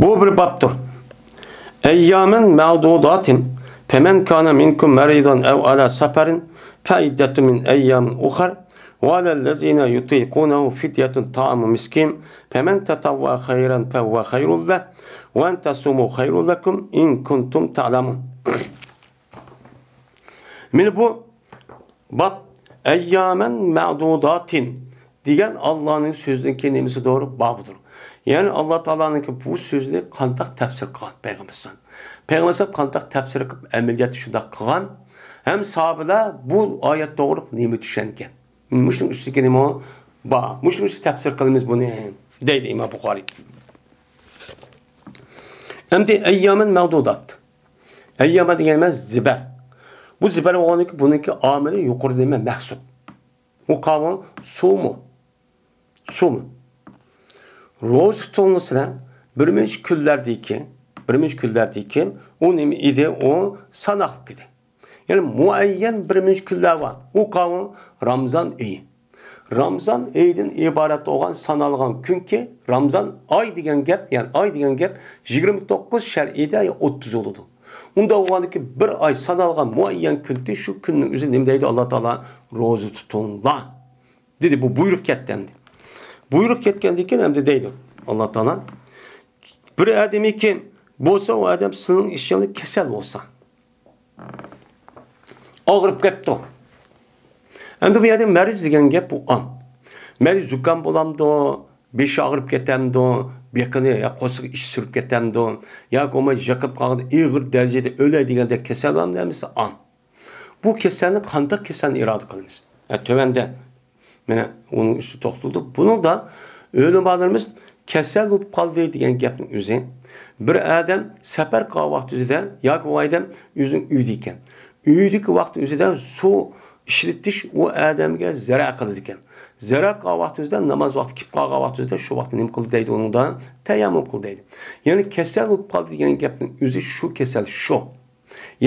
بۇ بىر بابتۇر. أياما معدودات، فمن كان منكم مريضا أو على سفر فعدة من أيام أخر، وعلى الذين يطيقونه فدية طعام مسكين، فمن تطوع خيرا فهو خير له، وأن تصوموا خير لكم إن كنتم تعلمون. مانا بۇ باب، أياما معدودات، دېگەن ئاللانىڭ سۆزىدىن كېيىن نېمىسىدۇر؟ بابىدۇر. يەنى ئاللا تائالانىڭكى بۇ سۆزىنى قانداق تەپسىر قىلغان پەيغەمبەر ئەلەيھىسسالام؟ پەيغەمبەر ئەلەيھىسسالام قانداق تەپسىر قىلىپ ئەمەلىيەتتە شۇنداق قىلغان؟ ھەم ساھابىلەر بۇ ئايەت توغرىلىق نېمە چۈشەنگەن؟ مۇشۇنىڭ ئۈستىگە نېمە بار؟ مۇشۇنىڭ ئۈستىگە تەپسىر قىلىمىز بۇنى، دەيدۇ ئىمام بۇخارىي. ئەمدى ئەييامەن مەغدۇدات. ئەييامەن دېگەن نېمە؟ زىبەر. بۇ زىبەر بولغاندىكىن بۇنىڭكى ئامىلى يۇقىرىدا نېمە؟ مەھسۇپ. ئۇ قاۋۇ سۇمۇ؟ سۇمۇ؟ روزا تۇتۇڭلار سىلەر بىر مۇنچە كۈنلەردىكى، بىر مۇنچە كۈنلەردىكى ئۇ نېمە ئىدى؟ ئۇ ساناقلىق ئىدى. يەنى مۇئەييەن بىر مۇنچە كۈنلەر بار. ئۇ قاۋۇ رامزان ئېيى. رامزان ئېيىدىن ئىبارەت بولغان سانالغان كۈنكى رامزان ئاي دېگەن گەپ، يەنى ئاي دېگەن گەپ يىگىرمە توققۇز شەرئىيدە يا ئوتتۇز بولىدۇ. ئۇنداق بولغاندىكىن بىر ئاي سانالغان مۇئەييەن كۈنكى شۇ كۈننىڭ ئۆزى نېمە دەيدۇ؟ ئاللا تائالا روزا تۇتۇڭلار دېدى. بۇ بۇيرۇق كەتتى ئەمدى. بۇيرۇق كەتكەندىن كېيىن ئەمدى دەيدۇ ئاللا تائالا، بىر ئادەمكى بولسا، ئۇ ئادەم سېنىڭ ئىچىڭدە كېسەل بولسا، ئاغرىپ كەپتۇ. ئەمدى بۇ يەردە مەرىز دېگەن گەپ بۇ ئام. مەرىز زۇكام بولامدۇ، بېشى ئاغرىپ كېتەمدۇ، بېقىنى يا قورسىقى ئىچى سۈرۈپ كېتەمدۇ، ياكى بولمىسا يىقىپ قالغان ئېغىر دەرىجىدە ئۆلەي دېگەندەك كېسەل بارمۇ؟ ھەممىسى ئام. بۇ كېسەلنى قانداق كېسەلنى ئىرادە قىلىمىز؟ ھە، تۆۋەندە مانا ئۇنىڭ ئۈستىدە توختىلىدۇ. بۇنىڭدا ئۆلىمالىرىمىز كېسەل بولۇپ قالدى دېگەن گەپنىڭ ئۆزى، بىر ئادەم سەپەر قىلغان ۋاقتى ئۆزىدە ياكى ئۇ ئادەم ئۆزىنىڭ ئۆيىدە ئىكەن، ئۆيىدىكى ۋاقتى ئۆزىدە سۇ ئىشلىتىش ئۇ ئادەمگە زەرەر قىلىدىكەن. زەرەر قىلغان ۋاقتى ئۆزىدە، ناماز ۋاقتى كېلىپ قالغان ۋاقتى ئۆزىدە شۇ ۋاقىتتا نېمە قىلدى دەيدۇ ئۇنىڭدا؟ تەيەممۇم قىلدى دەيدۇ. يەنى كېسەل بولۇپ قالدى دېگەن گەپنىڭ ئۆزى شۇ كېسەل شۇ.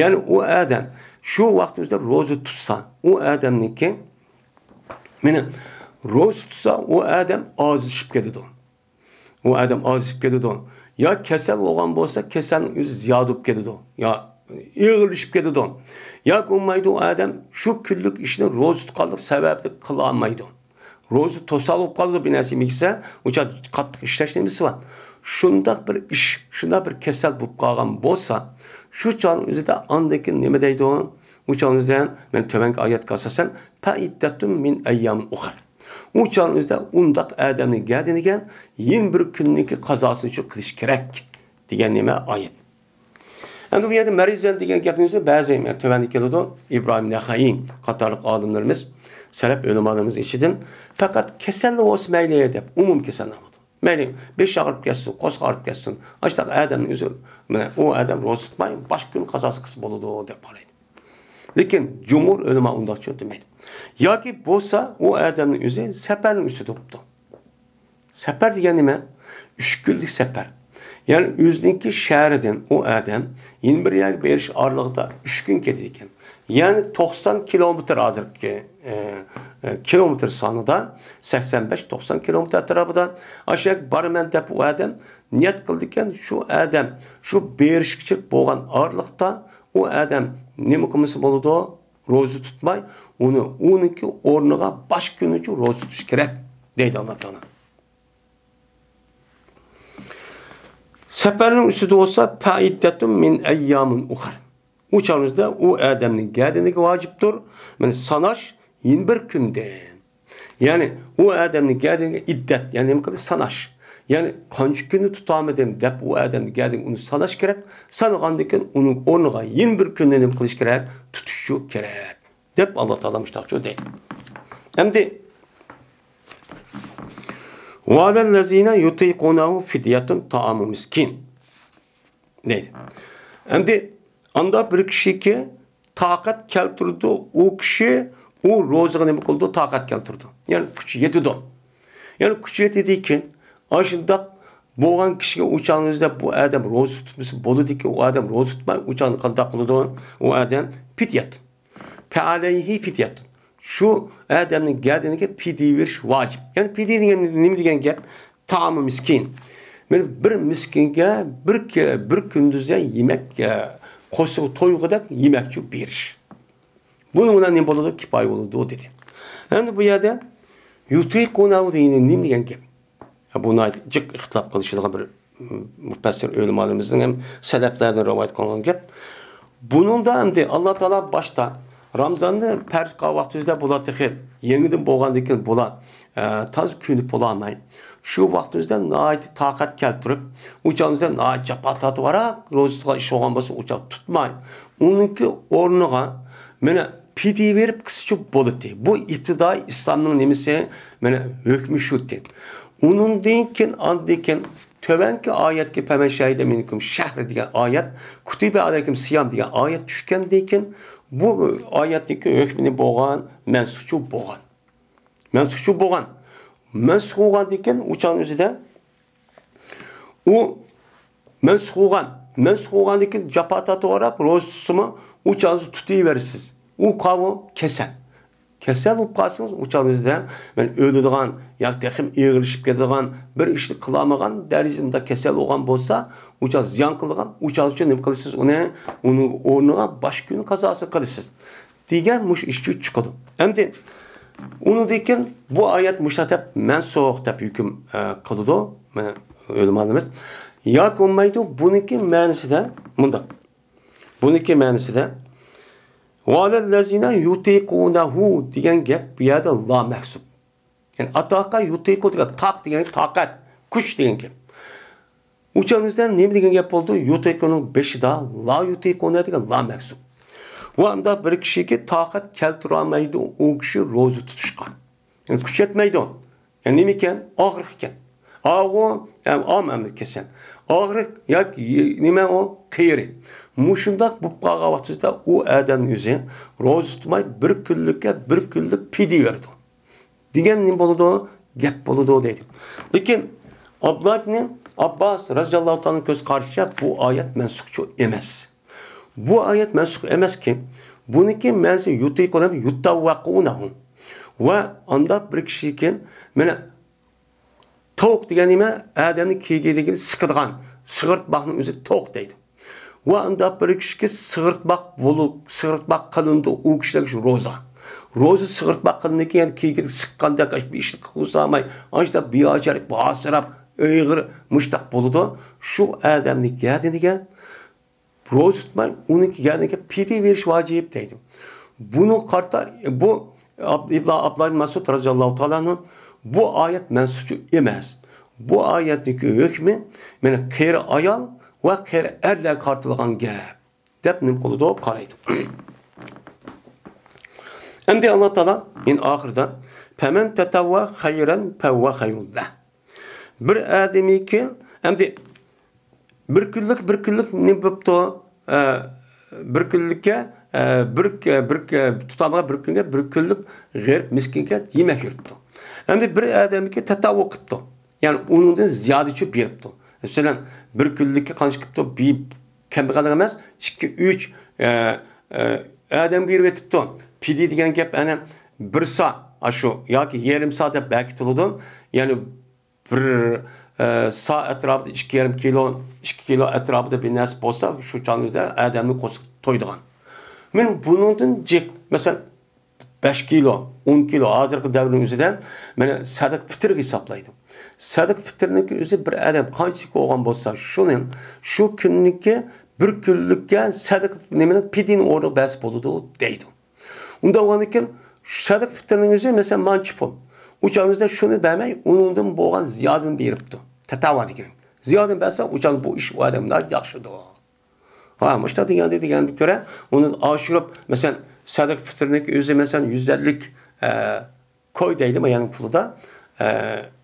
يەنى ئۇ ئادەم شۇ ۋاقىت ئۆزىدە روزا تۇتسا، ئۇ ئادەمنىڭكى، مانا، روزا تۇتسا، ئۇ ئادەم ئاجىزلىشىپ كېتىدۇ. ئۇ ئادەم ئاجىزلىشىپ كېتىدۇ. يا كېسەل بولغان بولسا، كېسەلنىڭ ئۆزى زىيادە بولۇپ كېتىدۇ. يا ئېغىرلىشىپ كېتىدۇ. ياكى بولمايدۇ، ئۇ ئادەم شۇ كۈنلۈك ئىشنى روزا تۇتقانلىق سەۋەبلىك قىلالمايدۇ. روزا توسال بولۇپ قالىدۇ، بىر نەرسە يېمىسە، ئۇ چاغ قاتتىق ئىشلەش نېمىسى بار. شۇنداق بىر ئىش، شۇنداق بىر كېسەل بولۇپ قالغان بولسا، شۇ چاغنىڭ ئۆزىدە ئاندىن كېيىن نېمە دەيدۇ؟ ئۇ چاغنىڭ ئۆزىدە مەن تۆۋەنكى ئايەتكە ئاساسەن، فەئىددەتۇن مىن ئەييامىن ئۇخەر. ئۇ چاغنىڭ ئۆزىدە ئۇنداق ئادەمنىڭ گەدىنىگە يەنە بىر كۈننىڭكى قازاسىنى شۇ قىلىش كېرەك دېگەن نېمە ئايەت. ئەمدى بۇ يەردە مەرىزەن دېگەن گەپنىڭ ئۆزى بەزى تۆۋەندە كېلىدۇ. ئىبراھىم نەخەئىي قاتارلىق ئالىملىرىمىز، سەلەپ ئۆلىمالىرىمىز ئىچىدىن پەقەت كېسەللا بولسا مەيلى دەپ ئومۇم كېسەلنى ئالىدۇ. مەيلى بېشى ئاغرىپ كەتسۇن، قورسىقى ئاغرىپ كەتسۇن، ئاشۇنداق ئادەمنىڭ ئۆزى، مانا ئۇ ئادەم روزا تۇتماي باشقا كۈن قازاسى قىلسا بولىدۇ دەپ قارايدۇ. لېكىن جۇمھۇر ئۆلىما ئۇنداق چۈشەندۈرمەيدۇ. ياكى بولسا ئۇ ئادەمنىڭ ئۆزى سەپەرنىڭ ئۈستىدە تۇرۇپتۇ. سەپەر دېگەن نېمە؟ ئۈچ كۈنلۈك سەپەر. يەنى ئۆزىنىڭكى شەھىرىدىن ئۇ ئادەم يەنە بىر يەرگە بېرىش ئارىلىقىدا ئۈچ كۈن كېتىدىكەن. يەنى توقسان كىلومېتىر ھازىرقى، ئە، ئە، كىلومېتىر سانىدا سەكسەن بەش توقسان كىلومېتىر ئەتراپىدا ئاشۇ يەرگە بارىمەن دەپ ئۇ ئادەم نىيەت قىلىدىكەن. شۇ ئادەم شۇ بېرىشكىچە بولغان ئارىلىقتا ئۇ ئادەم نېمە قىلمىسا بولىدۇ؟ روزا تۇتماي، ئۇنى، ئۇنىڭكى ئورنىغا باشقا كۈنىچە روزا تۇتۇش كېرەك، دەيدۇ ئاللا تائالا. سەپەرنىڭ ئۈستىدە بولسا، فەئىددەتۇن مىن ئەييامىن ئۇخەر. ئۇ چاغىمىزدا ئۇ ئادەمنىڭ گەدىنىگە ۋاجىپتۇر، مانا ساناش يەنە بىر كۈندىن. يەنى ئۇ ئادەمنىڭ گەدىنىگە ئىددەت، يەنى نېمە قىلدى؟ ساناش. يەنى قانچە كۈننى تۇتامىدىم دەپ ئۇ ئادەمنىڭ گەدىنىگە ئۇنى ساناش كېرەك. سانىغاندىن كېيىن ئۇنىڭ ئورنىغا يەنە بىر كۈننى نېمە قىلىش كېرەك؟ تۇتۇشچۇ كېرەك. دەپ ئاللا تائالا مۇشتاقچۇ دەيدۇ. ئەمدى ۋەلەللەزىنە يۇتىقۇنەھۇ فىدىيەتۇن تائامۇ مىسكىن. دەيدۇ. ئەمدى ئاندا بىر كىشىكى تاقەت كەلتۈرىدۇ، ئۇ كىشى ئۇ روزىغا نېمە قىلىدۇ؟ تاقەت كەلتۈرىدۇ. يەنى كۈچى يېتىدۇ. يەنى كۈچى يېتىدىكەن، ئاشۇنداق بولغان كىشىگە ئۇ چاغنىڭ ئۆزىدە بۇ ئادەم روزا تۇتمىسا بولىدىكەن، ئۇ ئادەم روزا تۇتماي، ئۇ چاغنى قانداق قىلىدۇ؟ ئۇ ئادەم پىدىيەت. فەئەلەيھى فىدىيەتۇن. شۇ ئادەمنىڭ گەدىنىگە پىدىيە بېرىش ۋاجىپ. يەنى پىدىيە دېگەن نېمە دېگەن گەپ؟ تائامۇ مىسكىن. مانا بىر مىسكىنگە بىر كە-، بىر كۈندۈزدە يېمەك، ئە، قورسىقى تويغۇدەك يېمەكچۇ بېرىش. بۇنىڭ بىلەن نېمە بولىدۇ؟ كىپايە بولىدۇ، دېدى. ئەمدى بۇ يەردە يۇتىقۇنەھۇ دېگىنى نېمە دېگەن گەپ؟ بۇ ناھايىتى جىق ئىختىلاپ قىلىشىدىغان بىر، م، مۇپەسسىر ئۆلىمالىرىمىزنىڭ ھەم سەلەپلەردىن رىۋايەت قىلىنغان گەپ. بۇنىڭدا ئەمدى ئاللا تائالا باشتا رامزاننى پەرز قىلغان ۋاقتىمىزدا بۇلار تېخى يېڭىدىن بولغاندىن كېيىن بۇلار ئە، تازا كۆنۈپ بولالماي، شۇ ۋاقتىمىزدا ناھايىتى تاقەت كەلتۈرۈپ، ئۇ چاغىمىزدا ناھايىتى جاپا تارتىۋاراق روزا تۇتقان ئىش بولغان بولسا، ئۇ چاغ تۇتماي، ئۇنىڭكى ئورنىغا مانا پىدىيە بېرىپ قىلسىچۇ بولاتتى. بۇ ئىپتىدائىي ئىسلامنىڭ نېمىسى، مانا ھۆكمى شۇتتى. ئۇنىڭدىن كېيىن، ئاندىن كېيىن تۆۋەنكى ئايەتكە پەمەن شەھىدە مىنكۇم شەھرە دېگەن ئايەت، كۇتىبە ئەلەيكۇم سىيام دېگەن ئايەت چۈشكەندىن كېيىن، بۇ ئايەتنىڭكى ھۆكمىنى بولغان، مەنسۇخچۇ بولغان. مەنسۇخچۇ بولغان. مەنسۇخ بولغاندىن كېيىن ئۇ چاغنىڭ ئۆزىدە ئۇ مەنسۇخ بولغان. مەنسۇخ بولغاندىن كېيىن جاپا تارتىۋاراق روزا تۇتسىمۇ، ئۇ چاغدا تۇتۇۋېرىسىز. ئۇ قاۋۇ كېسەل. كېسەل بولۇپ قالسىڭىز، ئۇ چاغنىڭ ئۆزىدە مەن ئۆلىدىغان ياكى تېخىمۇ ئېغىرلىشىپ كېتىدىغان بىر ئىشنى قىلالمىغان دەرىجىدە مۇنداق كېسەل بولغان بولسا، ئۇ چاغ زىيان قىلىدىغان، ئۇ چاغ ئۈچۈن نېمە قىلىسىز؟ ئۇنى، ئۇنىڭ ئورنىغا باشقا كۈنى قازاسى قىلىسىز. دېگەن مۇشۇ ئىشچۇ چىقىدۇ. ئەمدى ئۇنىڭدىن كېيىن بۇ ئايەت مۇشۇنداق دەپ مەنسۇخ دەپ ھۆكۈم، ئە، قىلىدۇ، مانا، ئۆلىمالىرىمىز. ياكى بولمايدۇ، بۇنىڭكى مەنىسىدە مۇنداق. بۇنىڭكى مەنىسىدە ۋەلەللەزىنە يۇتىقۇنەھۇ دېگەن گەپ بۇ يەردە لا مەھسۇب. يەنى ئاتاقا يۇتىقۇ دېگەن تاق دېگەن تاقەت، كۈچ دېگەن گەپ. ئۇ چاغنىڭ ئۆزىدە نېمە دېگەن گەپ بولدى؟ يۇتىقۇنىڭ بېشىدا لا يۇتىقۇنە دېگەن لا مەھسۇب. ۋە ئۇنداق بىر كىشىكى تاقەت كەلتۈرەلمەيدۇ ئۇ كىشى روزا تۇتۇشقا. يەنى كۈچ يەتمەيدۇ. يەنى نېمە ئىكەن؟ ئاغرىق ئىكەن. ئاغۇ، يەنى ئام ئەمەل كېسەل. ئاغرىق ياكى نېمە ئۇ؟ قېرى. مۇشۇنداق بولۇپ قالغان ۋاقتىدا ئۇ ئادەمنىڭ ئۆزى روزا تۇتماي بىر كۈنلۈككە بىر كۈنلۈك پىدىيە بېرىدۇ. دېگەن نېمە بولىدۇ؟ گەپ بولىدۇ دەيدۇ. لېكىن ئابدۇللا ئىبنى ئابباس رەزىياللاھۇ تائالا كۆز قارىشىچە بۇ ئايەت مەنسۇخچۇ ئەمەس. بۇ ئايەت مەنسۇخ ئەمەسكى، بۇنىڭكى مەنىسى يۇتىقۇنە يۇتەۋۋەقۇنەھۇ. ۋە ئانداق بىر كىشىكى، مانا، تاۋۇق دېگەن نېمە؟ ئادەمنى كىيگىدىكىنى سىقىدىغان، سىغىرتماقنىڭ ئۆزى تاۋۇق دەيدۇ. ۋە ئانداق بىر كىشىكى سىغىرتماق بولۇپ، سىغىرتماق قىلىنىدۇ ئۇ كىشىلەرگە شۇ روزا. روزا سىغىرتماق قىلىنىدىكەن، يەنى كىيگىدىكى سىققاندەك، بىر ئىشنى قىلغۇزالماي، ئاشۇنداق بىئاجايىپ ھاسىراپ، ئېغىر مۇشتاق بولىدۇ. شۇ ئادەمنى گەدىنىگە روزا تۇتماي، ئۇنىڭكى يەنىكى پىدىيە بېرىش ۋاجىپ دەيدۇ. بۇنى قارىتا، بۇ ئاب-، ئىبلا-، ئابدۇللا ئىبن مەسئۇد رەزىياللاھۇ تائالا ئەنھۇ، بۇ ئايەت مەنسۇخچۇ ئەمەس. بۇ ئايەتنىڭكى ھۆكمى، مانا، قېرى ئايال ۋە قېرى ئەرلەرگە قارىتىلغان گەپ، دەپ نېمە قىلىدۇ؟ قارايدۇ. ئەمدى ئاللا تائالا يەنە ئاخىرىدا، فَمَنْ تَطَوَّعَ خَيْرًا فَهُوَ خَيْرٌ لَهُ. بىر ئادەمنىڭكى، ئەمدى بىر كۈنلۈك، بىر كۈنلۈك نېمە بوپتۇ؟ ئە، بىر كۈنلۈككە، ئە، بىر، بىر، تۇتامغا بىر كۈنگە، بىر كۈنلۈك غېرىب مىسكىنگە يېمەك يۈرۈپتۇ. ئەمدى بىر ئادەمنىڭكى تەتەۋۋۇ قىپتۇ. يەنى ئۇنىڭدىن زىيادىچە بېرىپتۇ. مەسىلەن، بىر كۈنلۈككە قانچە قىپتۇ؟ بىر كەمبەغەللىك ئەمەس، ئىككى، ئۈچ، ئە، ئە، ئادەم بېرىۋېتىپتۇ. پىدىيە دېگەن گەپ ئەنە بىر سا، ئاشۇ ياكى يېرىم سا دەپ بەكىتىلىدۇ. يەنى بىر، ئە، سا ئەتراپىدا ئىككى يېرىم كىلو، ئىككى كىلو ئەتراپىدا بىر نەرسە بولسا، شۇ چاغنىڭ ئۆزىدە ئادەمنىڭ قورسىقى تويىدىغان. مەن بۇنىڭدىن جىق، مەسىلەن، بەش كىلو، ئون كىلو، ھازىرقى دەۋرنىڭ ئۆزىدە مانا سەدىقە پىتىرگە ھېسابلايدۇ. سەدىقە پىتىرنىڭكى ئۆزى بىر ئادەم قانچىلىك بولغان بولسا، شۇنىڭ شۇ كۈنلۈككە، بىر كۈنلۈككە سەدىقە نېمىنى، پىدىيىنى ئورنىغا بەرسە بولىدۇ دەيدۇ. ئۇنداق بولغاندىكىن، سەدىقە پىتىرنىڭ ئۆزى، مەسىلەن، مانچە پۇل. ئۇ چاغىمىزدا شۇنى بەرمەي، ئۇنىڭدىن بولغان زىيادىنى بېرىپتۇ. تەتەۋۋۇ دېگەن. زىيادىنى بەرسە، ئۇ چاغدا بۇ ئىش ئۇ ئادەمگە ياخشىدۇر. ھا، مۇشۇنداق دېگەندە، دېگەندىن كۆرە، ئۇنى ئاشۇرۇپ، مەسىلەن، سەدىقە پىتىرنىڭكى ئۆزى، مەسىلەن، يۈز ئەللىك، ئە، كوي دەيلى، مايانىڭ پۇلىدا، ئە،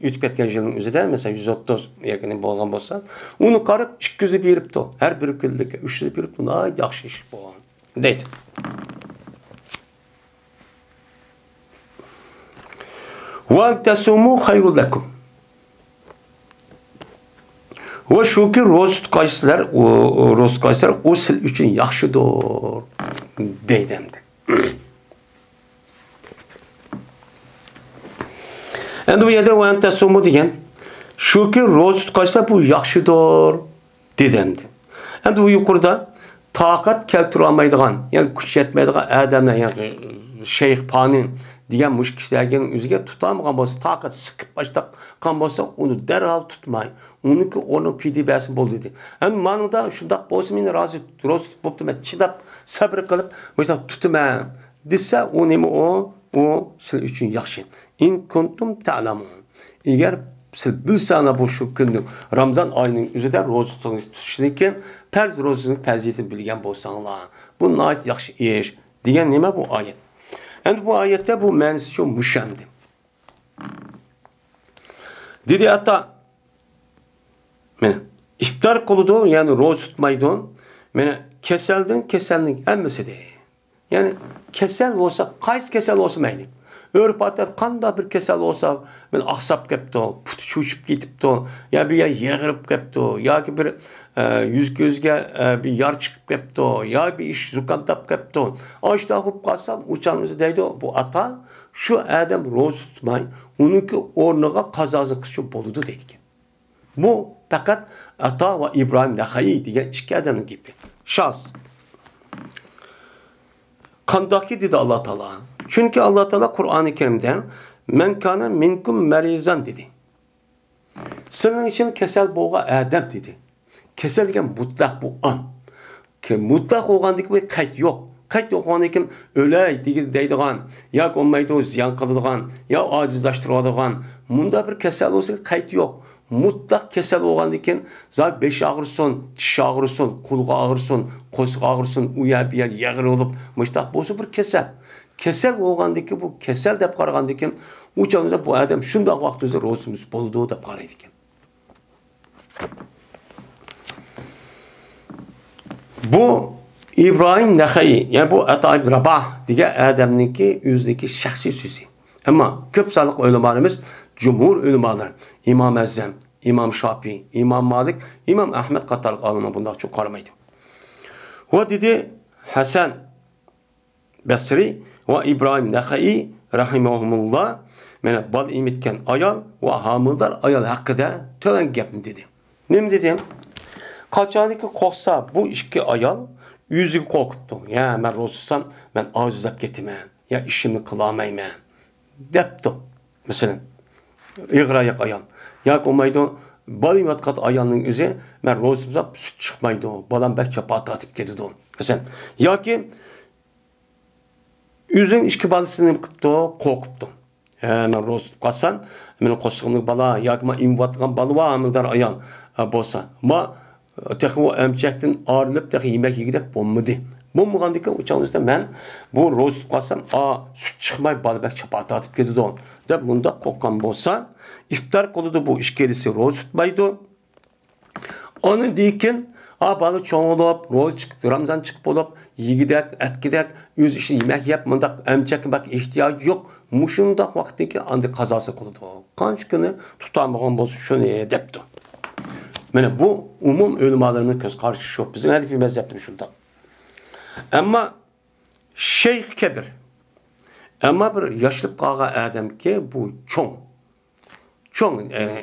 ئۆتۈپ كەتكەن يىلنىڭ ئۆزىدە، مەسىلەن، يۈز ئوتتۇز ياكى نېمە بولغان بولسا، ئۇنى قاراپ، ئىككى يۈز بېرىپتۇ. ھەر بىر كۈنلۈككە ئۈچ يۈز بېرىپتۇ. ناھايىتى ياخشى ئىش بۇ. دەيدۇ. وَأَنْ تَصُومُوا خَيْرٌ لَكُمْ. ۋە شۇكى، روزا تۇتقايسىلەر، ئۇ، ئۇ، روزا تۇتقايسىلەر، ئۇ سىل ئۈچۈن ياخشىدۇر، دەيدۇ ئەمدى. ئەمدى بۇ يەردە «ۋە ئەن تەسۇمۇ» دېگەن، شۇكى، روزا تۇتقايسىلەر، بۇ ياخشىدۇر، دېدى ئەمدى. ئەمدى بۇ يۇقىرىدا تاقەت كەلتۈرەلمەيدىغان، يەنى كۈچ يەتمەيدىغان ئادەملەر، يەنى شەيخ پانى دېگەن مۇشۇ كىشىلەرگە ئۆزىگە تۇتالمىغان بولسا، تاقەت سىقىپ باشلاپ قالغان بولسا، ئۇنى دەرھال تۇتماي، ئۇنىڭكى ئورنىغا پىدىيە بەرسە بولدى دېدى. ئەمدى مانىڭدا شۇنداق بولسا، مەن رازى، روزا تۇتۇپ بوپتۇ، مەن چىداپ، سەبرى قىلىپ، مۇشۇنداق تۇتىمەن دېسە، ئۇ نېمە ئۇ؟ ئۇ سىلەر ئۈچۈن ياخشى. ئىن كۇنتۇم تەلەمۇن. ئەگەر سىلەر بىلسەڭلار بۇ شۇ كۈننى، رامزان ئايىنىڭ ئۆزىدە روزا تۇتۇشنىكىن، پەرز روزىنىڭ پەزىلىتىنى بىلگەن بولساڭلار، بۇ ناھايىتى ياخشى ئىش، دېگەن نېمە بۇ ئايەت؟ ئەمدى بۇ ئايەتتە بۇ مەنىسى شۇ مۇشۇ ئەمدى. دېدى ئاتا، مانا، ئىپتار قىلىدۇ، يەنى روزا تۇتمايدۇ. مانا، كېسەلدىن كېسەلنىڭ ھەممىسى دەيدۇ. يەنى كېسەل بولسا، قايسى كېسەل بولسا مەيلى. ئۆرپ-ئادەت قانداق بىر كېسەل بولسا، مانا، ئاقساپ كەپتۇ، پۇتى چۆچۈپ كېتىپتۇ، يا بىر يەر يېغىرىپ كەپتۇ، ياكى بىر، ئە، يۈز-كۆزىگە، ئە، بىر يارا چىقىپ كەپتۇ، يا بىر ئىش زۇكامداپ كەپتۇ. ئاشۇنداق بولۇپ قالسا، ئۇ چاغنىڭ ئۆزىدە دەيدۇ، بۇ ئاتا، شۇ ئادەم روزا تۇتماي، ئۇنىڭكى ئورنىغا قازاسى قىلسا بولىدۇ دەيدىكەن. بۇ پەقەت ئاتا ۋە ئىبراھىم نەخەئىي دېگەن ئىككى ئادەمنىڭ گېپى. شاز. قانداقكى دېدى ئاللا تائالا. چۈنكى ئاللا تائالا قۇرئانى كەرىمدە، مەن كانە مىنكۇم مەرىزەن دېدى. سىلەرنىڭ ئىچىدە كېسەل بولغان ئادەم دېدى. كېسەل دېگەن مۇتلەق بۇ ئام. كە-، مۇتلەق بولغاندىكىن بىر قەيت يوق. قەيت يوق بولغاندىكىن ئۆلەي دېگىلى دەيدىغان، ياكى بولمايدۇ زىيان قىلىدىغان، يا ئاجىزلاشتۇرىدىغان. مۇنداق بىر كېسەل بولسا قەيت يوق. مۇتلەق كېسەل بولغاندىكىن زادى بېشى ئاغرىسۇن، چىشى ئاغرىسۇن، قۇلىقى ئاغرىسۇن، قورسىقى ئاغرىسۇن، ئۇ يەر بۇ يەر يېغىر بولۇپ، مۇشتاق بولسا بىر كېسەل. كېسەل بولغاندىكىن بۇ كېسەل دەپ قارىغاندىكىن ئۇ چاغدا بۇ ئادەم شۇنداق ۋاقىت ئۆزى روزىمىز بولىدۇ دەپ قارايدىكەن. بۇ ئىبراھىم نەخەئىي، يەنى بۇ ئاتا ئىبن راباھ دېگەن ئادەمنىڭكى ئۆزىنىڭكى شەخسىي سۆزى. ئەمما كۆپ سانلىق ئۆلىمالىرىمىز، جۇمھۇر ئۆلىمالىرى، ئىمام ئەزەم، ئىمام شاپىئىي، ئىمام مالىك، ئىمام ئەھمەد قاتارلىق ئالىملار بۇنداق چوڭ قارىمايدۇ. ۋە دېدى ھەسەن بەسرى ۋە ئىبراھىم نەخەئىي رەھىمەھۇمۇللا، مانا، بالا ئېمىتكەن ئايال ۋە ھامىلىدار ئايال ھەققىدە تۆۋەن گەپنى دېدى. نېمە دېدى؟ قاچانكى قورقسا بۇ ئىككى ئايال ئۆزىگە قورقۇپتۇ. يا، مەن روزا تۇتسام، مەن ئاجىزلاپ كېتىمەن، يا ئىشىمنى قىلالمايمەن، دەپتۇ. مەسىلەن، ئېغىر ئاياق ئايال. ياكى بولمايدۇ، بالا ئېمىۋاتقان ئايالنىڭ ئۆزى، مەن روزا تۇتسام، سۈت چىقمايدۇ، بالام بەك جاپا تارتىپ كېتىدۇ. مەسىلەن، ياكى ئۆزىنىڭ ئىككى بالىسىنى نېمە قىپتۇ؟ قورقۇپتۇ. ھە، مەن روزا تۇتۇپ قالسام، مېنىڭ قورسىقىمدىكى بالا ياكى مانا ئېمىۋاتقان بالا بار، ھامىلىدار ئايال، ئە، بولسا. ما، تېخى ئۇ ئەمچەكتىن ئايرىلىپ، تېخى يېمەك يېگۈدەك بولمىدى. بولمىغاندىكىن ئۇ چاغدا مەن بۇ روزا تۇتۇپ قالسام، ئا، سۈت چىقماي بالا بەك جاپا تارتىپ كېتىدۇ، دەپ مۇنداق قورققان بولسا، ئىپتار قىلىدۇ بۇ ئىككىلىسى روزا تۇتمايدۇ. ئاندىن كېيىن، ئا، بالا چوڭ بولۇپ، روزا چىقىپ، رامزان چىقىپ بولۇپ، يېگۈدەك، ئەتكۈدەك، ئۆزى ئىشىنى يېمەك يەپ، مۇنداق ئەمچەككە بەك ئېھتىياجى يوق. مۇشۇنداق ۋاقىتتىن كېيىن ئاندىن قازاسى قىلىدۇ. قانچە كۈنى تۇتالمىغان بولسا شۇنى دەپتۇ. مانا بۇ ئومۇم ئۆلىمالىرىمىزنىڭ كۆز قارىشى شۇ. بىزنىڭ ھەنىپىي مەزھەپتىمۇ شۇنداق. ئەمما شەيخ كەبىر. ئەمما بىر ياشىنىپ قالغان ئادەمكى بۇ چوڭ. چوڭ، ئە،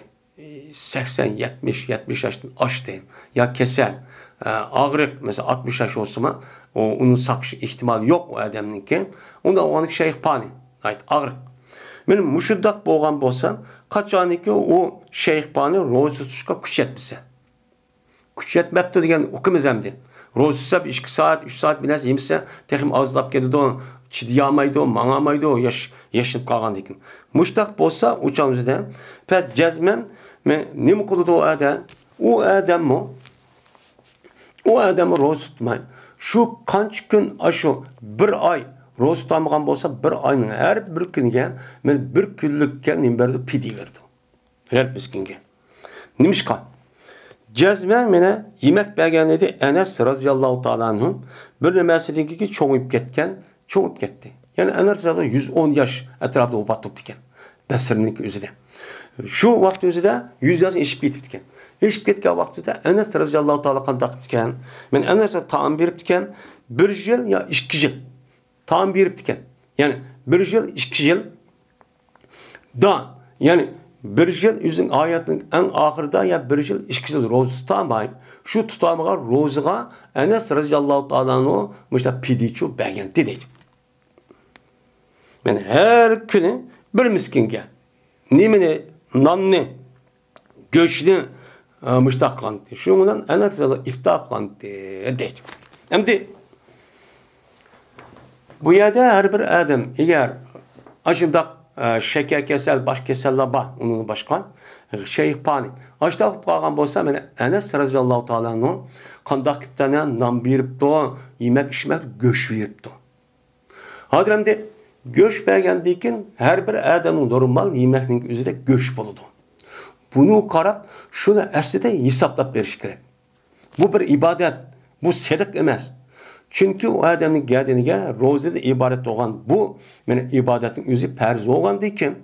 سەكسەن، يەتمىش، يەتمىش ياشتىن ئاشتى. يا كېسەل، ئە، ئاغرىق، مەسىلەن، ئاتمىش ياش بولسىمۇ، ئۇ، ئۇنى ساقىيىش ئېھتىمالى يوق ئۇ ئادەمنىڭكى. ئۇندا ئۇنىڭ شەيخ پانى، ئاغرىق. مانا مۇشۇنداق بولغان بولسا، قاچانكى ئۇ شەيخ پانى روزا تۇتۇشقا كۈچ يەتمىسە. كۈچ يەتمەپتۇ دېگەن ئۇقىمىز ئەمدى. روزا تۇتسا بىر ئىككى سائەت، ئۈچ سائەت بىر نەرسە يېمىسە، تېخىمۇ ئازلاپ كېتىدۇ، چىدىيالمايدۇ، ماڭالمايدۇ، ياش-، ياشىنىپ قالغاندىن كېيىن. مۇشۇنداق بولسا، ئۇ چاغدا پەس جەزمەن مە-، نېمە قىلىدۇ ئۇ ئادەم؟ ئۇ ئادەممۇ، ئۇ ئادەممۇ روزا تۇتماي. شۇ قانچە كۈن، ئاشۇ بىر ئاي روزا تۇتالمىغان بولسا، بىر ئاينىڭ ھەر بىر كۈنىگە مەن بىر كۈنلۈككە نېمە بېرىدۇ؟ پىدىيە بېرىدۇ. غەرىب مىسكىنگە. نېمىشقا؟ جەزمەن مانا يېمەك بەرگەن ئىدى ئەنەس رازىياللاھۇ تائالا ئەنھۇ بىر نېمىسىدىن كېيىن چوڭىيىپ كەتكەن، چوڭىيىپ كەتتى. يەنى ئەنەس رازىياللاھۇ يۈز ئون ياش ئەتراپىدا ۋاپات بوپتىكەن. بەسرىنىڭكى ئۆزىدە. شۇ ۋاقىت ئۆزىدە يۈز ياشنى ئېشىپ كېتىپتىكەن. ئېشىپ كەتكەن ۋاقتىدا ئەنەس رازىياللاھۇ تائالا قانداق قىپتىكەن؟ مانا ئەنەسكە تائام بېرىپتىكەن. بىر يىل يا ئىككى يىل تائام بېرىپتىكەن. يەنى بىر يىل، ئىككى يىل دا، يەنى بىر يىل ئۆزىنىڭ ھاياتىنىڭ ئەڭ ئاخىرىدا يا بىر يىل، ئىككى يىل روزا تۇتالماي، شۇ تۇتالمىغان روزىغا ئەنەس رازىياللاھۇ تائالا ئەنھۇ مۇشۇنداق پىدىچۇ بەرگەنتى دەيدۇ. مانا ھەر كۈنى بىر مىسكىنگە نېمىنى، ناننى، گۆشنى، ئە، مۇشۇنداق قىلغانتى. شۇنىڭ بىلەن ئەنەس رازىياللاھۇ ئىپتار قىلغانتى دەيدۇ. ئەمدى بۇ يەردە ھەر بىر ئادەم ئەگەر ئاشۇنداق، ئە، شەكەر كېسەل، باش كېسەللەر بار، ئۇنىڭدىن باشقا. شەيخ پانى. ئاشۇنداق بولۇپ قالغان بولسا، مانا ئەنەس رەزىياللاھۇ تائالا ئەنھۇ قانداق كىپتەنە نان بېرىپتۇ، يېمەك ئىچمەك گۆش بېرىپتۇ. ھازىر ئەمدى گۆش بەرگەندىن كېيىن ھەر بىر ئادەمنىڭ نورمال يېمەكنىڭ ئۆزىدە گۆش بولىدۇ. بۇنى قاراپ، شۇنى ئەسلىدە ھېسابلاپ بېرىش كېرەك. بۇ بىر ئىبادەت، بۇ سېدىق ئەمەس. چۈنكى ئۇ ئادەمنىڭ گەدىنىگە روزىدىن ئىبارەت بولغان بۇ، مانا، ئىبادەتنىڭ ئۆزى پەرز بولغاندىن كېيىن،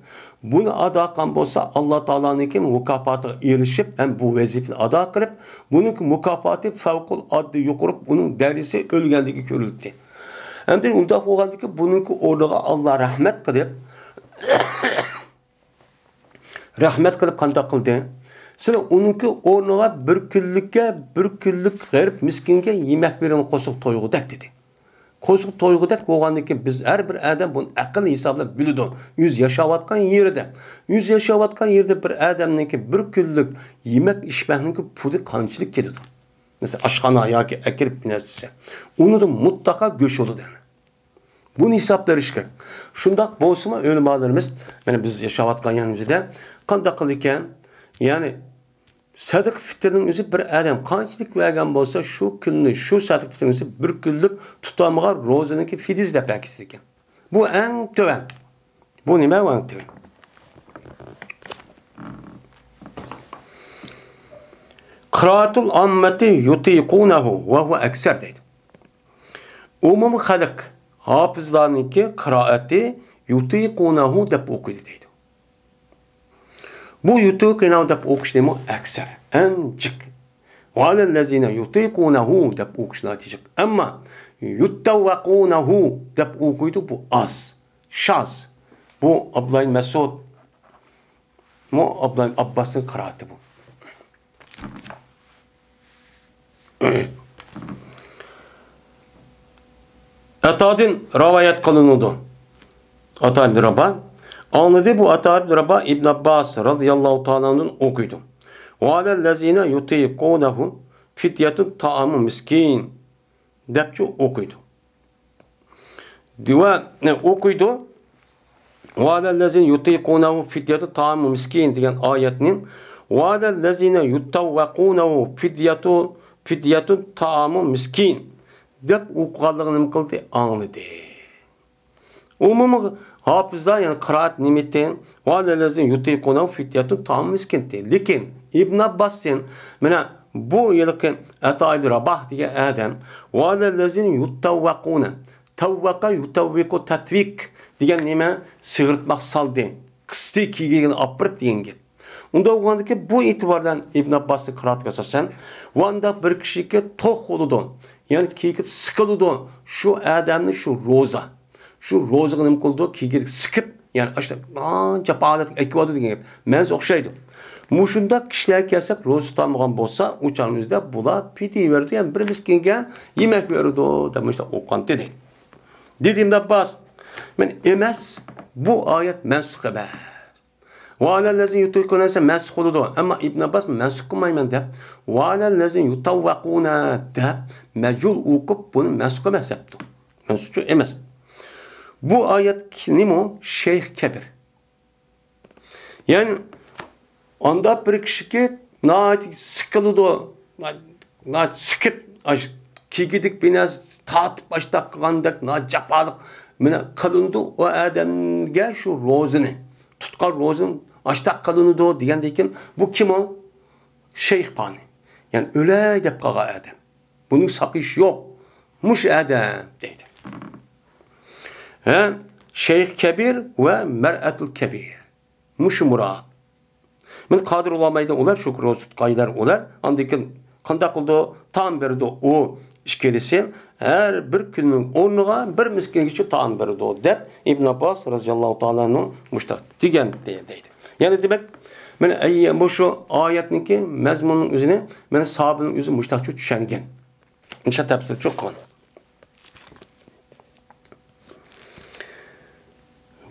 بۇنى ئادا قىلغان بولسا، ئاللا تائالانىڭكى مۇكاپاتىغا ئېرىشىپ، ھەم بۇ ۋەزىپىنى ئادا قىلىپ، بۇنىڭكى مۇكاپاتى فەۋقۇلئاددى يۇقىرى، ئۇنىڭ دەرىجىسى ئۆلگەندىكى كۆرۈلدى. ئەمدى ئۇنداق بولغاندىكىن، بۇنىڭكى ئورنىغا ئاللا رەھمەت قىلىپ، رەھمەت قىلىپ قانداق قىلدى؟ سىلەر ئۇنىڭكى ئورنىغا بىر كۈنلۈككە، بىر كۈنلۈك غېرىب مىسكىنگە يېمەك بېرىڭ، قورسىقى تويغۇدەك، دېدى. قورسىقى تويغۇدەك بولغاندىن كېيىن، بىز ھەر بىر ئادەم بۇنى ئەقىل ھېسابلاپ بىلىدۇ. ئۆزى ياشاۋاتقان يېرىدە، ئۆزى ياشاۋاتقان يېرىدە بىر ئادەمنىڭكى بىر كۈنلۈك يېمەك ئىچمەكنىڭكى پۇلى قانچىلىك كېتىدۇ؟ مەسىلەن، ئاشخانا ياكى ئەكىرىپ بىر نەرسە، ئۇنىڭدا مۇتلەقا گۆش بولىدۇ. بۇنى ھېساب بېرىش كېرەك. شۇنداق بولسىمۇ، ئۆلىمالىرىمىز، مانا بىز ياشاۋاتقان يېرىمىزدە قانداق قىلىدىكەن؟ يەنى سەدىقە پىتىرنىڭ ئۆزى بىر ئادەم قانچىلىك بەرگەن بولسا، شۇ كۈننى، شۇ سەدىقە پىتىرنىڭ ئۆزى بىر كۈنلۈك تۇتالمىغان روزىنىڭكى فىدىيىسى دەپ ئەكېتىدىكەن. بۇ ئەڭ تۆۋەن. بۇ نېمە؟ ئەڭ تۆۋەن. قىرائەتۇل ئاممەتى يۇتىقۇنەھۇ ۋە ھۇۋە ئەكسەر دەيدۇ. ئومۇمىي خەلق ھاپىزلارنىڭكى قىرائەتى يۇتىقۇنەھۇ دەپ ئوقۇيدۇ دەيدۇ. بۇ يۇتىقۇنەھۇ دەپ ئوقۇشنىمۇ ئەكسەر، ئەڭ جىق. ۋەئەلەللەزىنە يۇتىقۇنەھۇ دەپ ئوقۇشلار جىق. ئەمما يۇتەۋۋەقۇنەھۇ دەپ ئوقۇيدۇ، بۇ ئاز، شاز. بۇ ئابدۇللاھ ئىبن مەسئۇد، مۇ ئابدۇللاھ ئىبن ئابباسنىڭ قىرائىتى بۇ. ئاتادىن رىۋايەت قىلىنىدۇ. ئاتا ئىبن راباھ. ئاڭلىدى، بۇ ئاتا ئىبن راباھ ئىبن ئابباس رازىياللاھۇ تائالا ئەنھۇدىن ئوقۇيدۇ. ۋەئەلەللەزىنە يۇتىقۇنەھۇ فىديەتۇن تائامۇ مىسكىن دەپچۇ ئوقۇيدۇ. دېۋە، ئوقۇيدۇ. ۋەئەلەللەزىنە يۇتىقۇنەھۇ فىديەتۇ تائامۇ مىسكىن دېگەن ئايەتنى ۋەئەلەللەزىنە يۇتەۋۋەقۇنەھۇ فىديەتۇ، فىديەتۇ تائامۇ مىسكىن دەپ ئوقۇغانلىقىنى نېمە قىلدى؟ ئاڭلىدى. ئومۇمىي ھاپىزلار، يەنى قىرائەت نېمىتى؟ ۋەئەلەللەزىنە يۇتىقۇنەھۇ فىديەتۇ تائامۇ مىسكىن دېدى. لېكىن ئىبن ئابباستىن، مانا بۇ ھېلىقى ئاتا ئىبن راباھ دېگەن ئادەم، ۋەئەلەللەزىنە يۇتەۋۋەقۇنە، تەۋۋەقە يۇتەۋۋىقۇ تەتۋىق دېگەن نېمە؟ سىغىرتماق سالدى، قىستى، كىيگىنىگە ئاپىرىپ دېگەن گەپ. ئۇنداق بولغاندىكىن، بۇ ئېتىبار بىلەن ئىبن ئابباسنىڭ قىرائىتىگە ئاساسەن، ۋە ئانداق بىر كىشىگە توق بولىدۇ، يەنى كىيگىدە سىقىلىدۇ، شۇ ئادەمنى شۇ روزا، شۇ روزىغا نېمە قىلىدۇ؟ كىيگىدە سىقىپ، يەنى ئاشۇنداق جاپالىق ئەكىۋاتىدۇ دېگەن گەپ. مەنىسى ئوخشايدۇ. مۇشۇنداق كىشىلەرگە كەلسەك، روزا تۇتالمىغان بولسا، ئۇ چاغنىڭ ئۆزىدە بۇلار پىدىيە بېرىدۇ، يەنى بىر مىسكىنگە يېمەك بېرىدۇ، دەپ مۇشۇنداق ئوقۇغان دېدى. دېدى ئىبن ئابباس، مەن ئەمەس، بۇ ئايەت مەنسۇخ ئەمەس. ۋەئەلەللەزىنە يۇتىقۇنە دېسە مەنسۇخ بولىدۇ. ئەمما ئىبن ئابباس مەنسۇخ قىلمايمەن دەپ، ۋەئەلەللەزىنە يۇتەۋۋەقۇنە دەپ مەجھۇل ئوقۇپ، بۇنى مەنسۇخ ئەمەس دەپتۇ. مەنسۇخچۇ ئەمەس. بۇ ئايەتنىمۇ شەيخ كەبىر. يەنى ئاندا بىر كىشىكى ناھايىتى سىقىلىدۇ، ناھايىتى سىقىپ، ئاش-، كىگىدىك بىر نەرسە تارتىپ ئاشتاق قىلغاندەك ناھايىتى جاپالىق مانا قىلىنىدۇ. ئۇ ئادەمگە شۇ روزىنى، تۇتقان روزىنى ئاشتاق قىلىنىدۇ دېگەندىن كېيىن، بۇ كىم ئۇ؟ شەيخ پانى. يەنى ئۆلەي دەپ قالغان ئادەم. بۇنىڭ ساقىيىشى يوق. مۇشۇ ئادەم دەيدۇ. ھە، شەيخ كەبىر ۋە مەرئەتۇل كەبىر. مۇشۇ مۇراد. مانا قادىر ئۇلامايدىن ئۇلار، شۇ روزا تۇتقانلار ئۇلار. ئاندىن كېيىن قانداق قىلىدۇ؟ تائام بېرىدۇ ئۇ ئىككىلىسى. ھەر بىر كۈننىڭ ئورنىغا بىر مىسكىنگىچە تائام بېرىدۇ، دەپ ئىبن ئابباس رازىياللاھۇ تائالا ئەنھۇ مۇشتاق دېگەن دەيدۇ. يەنى دېمەك، مانا ئەي، مۇشۇ ئايەتنىڭكى مەزمۇنىنىڭ ئۆزىنى مانا ساھابىنىڭ ئۆزى مۇشتاقچە چۈشەنگەن. مۇشۇ تەپسىرچۇ قىلغان.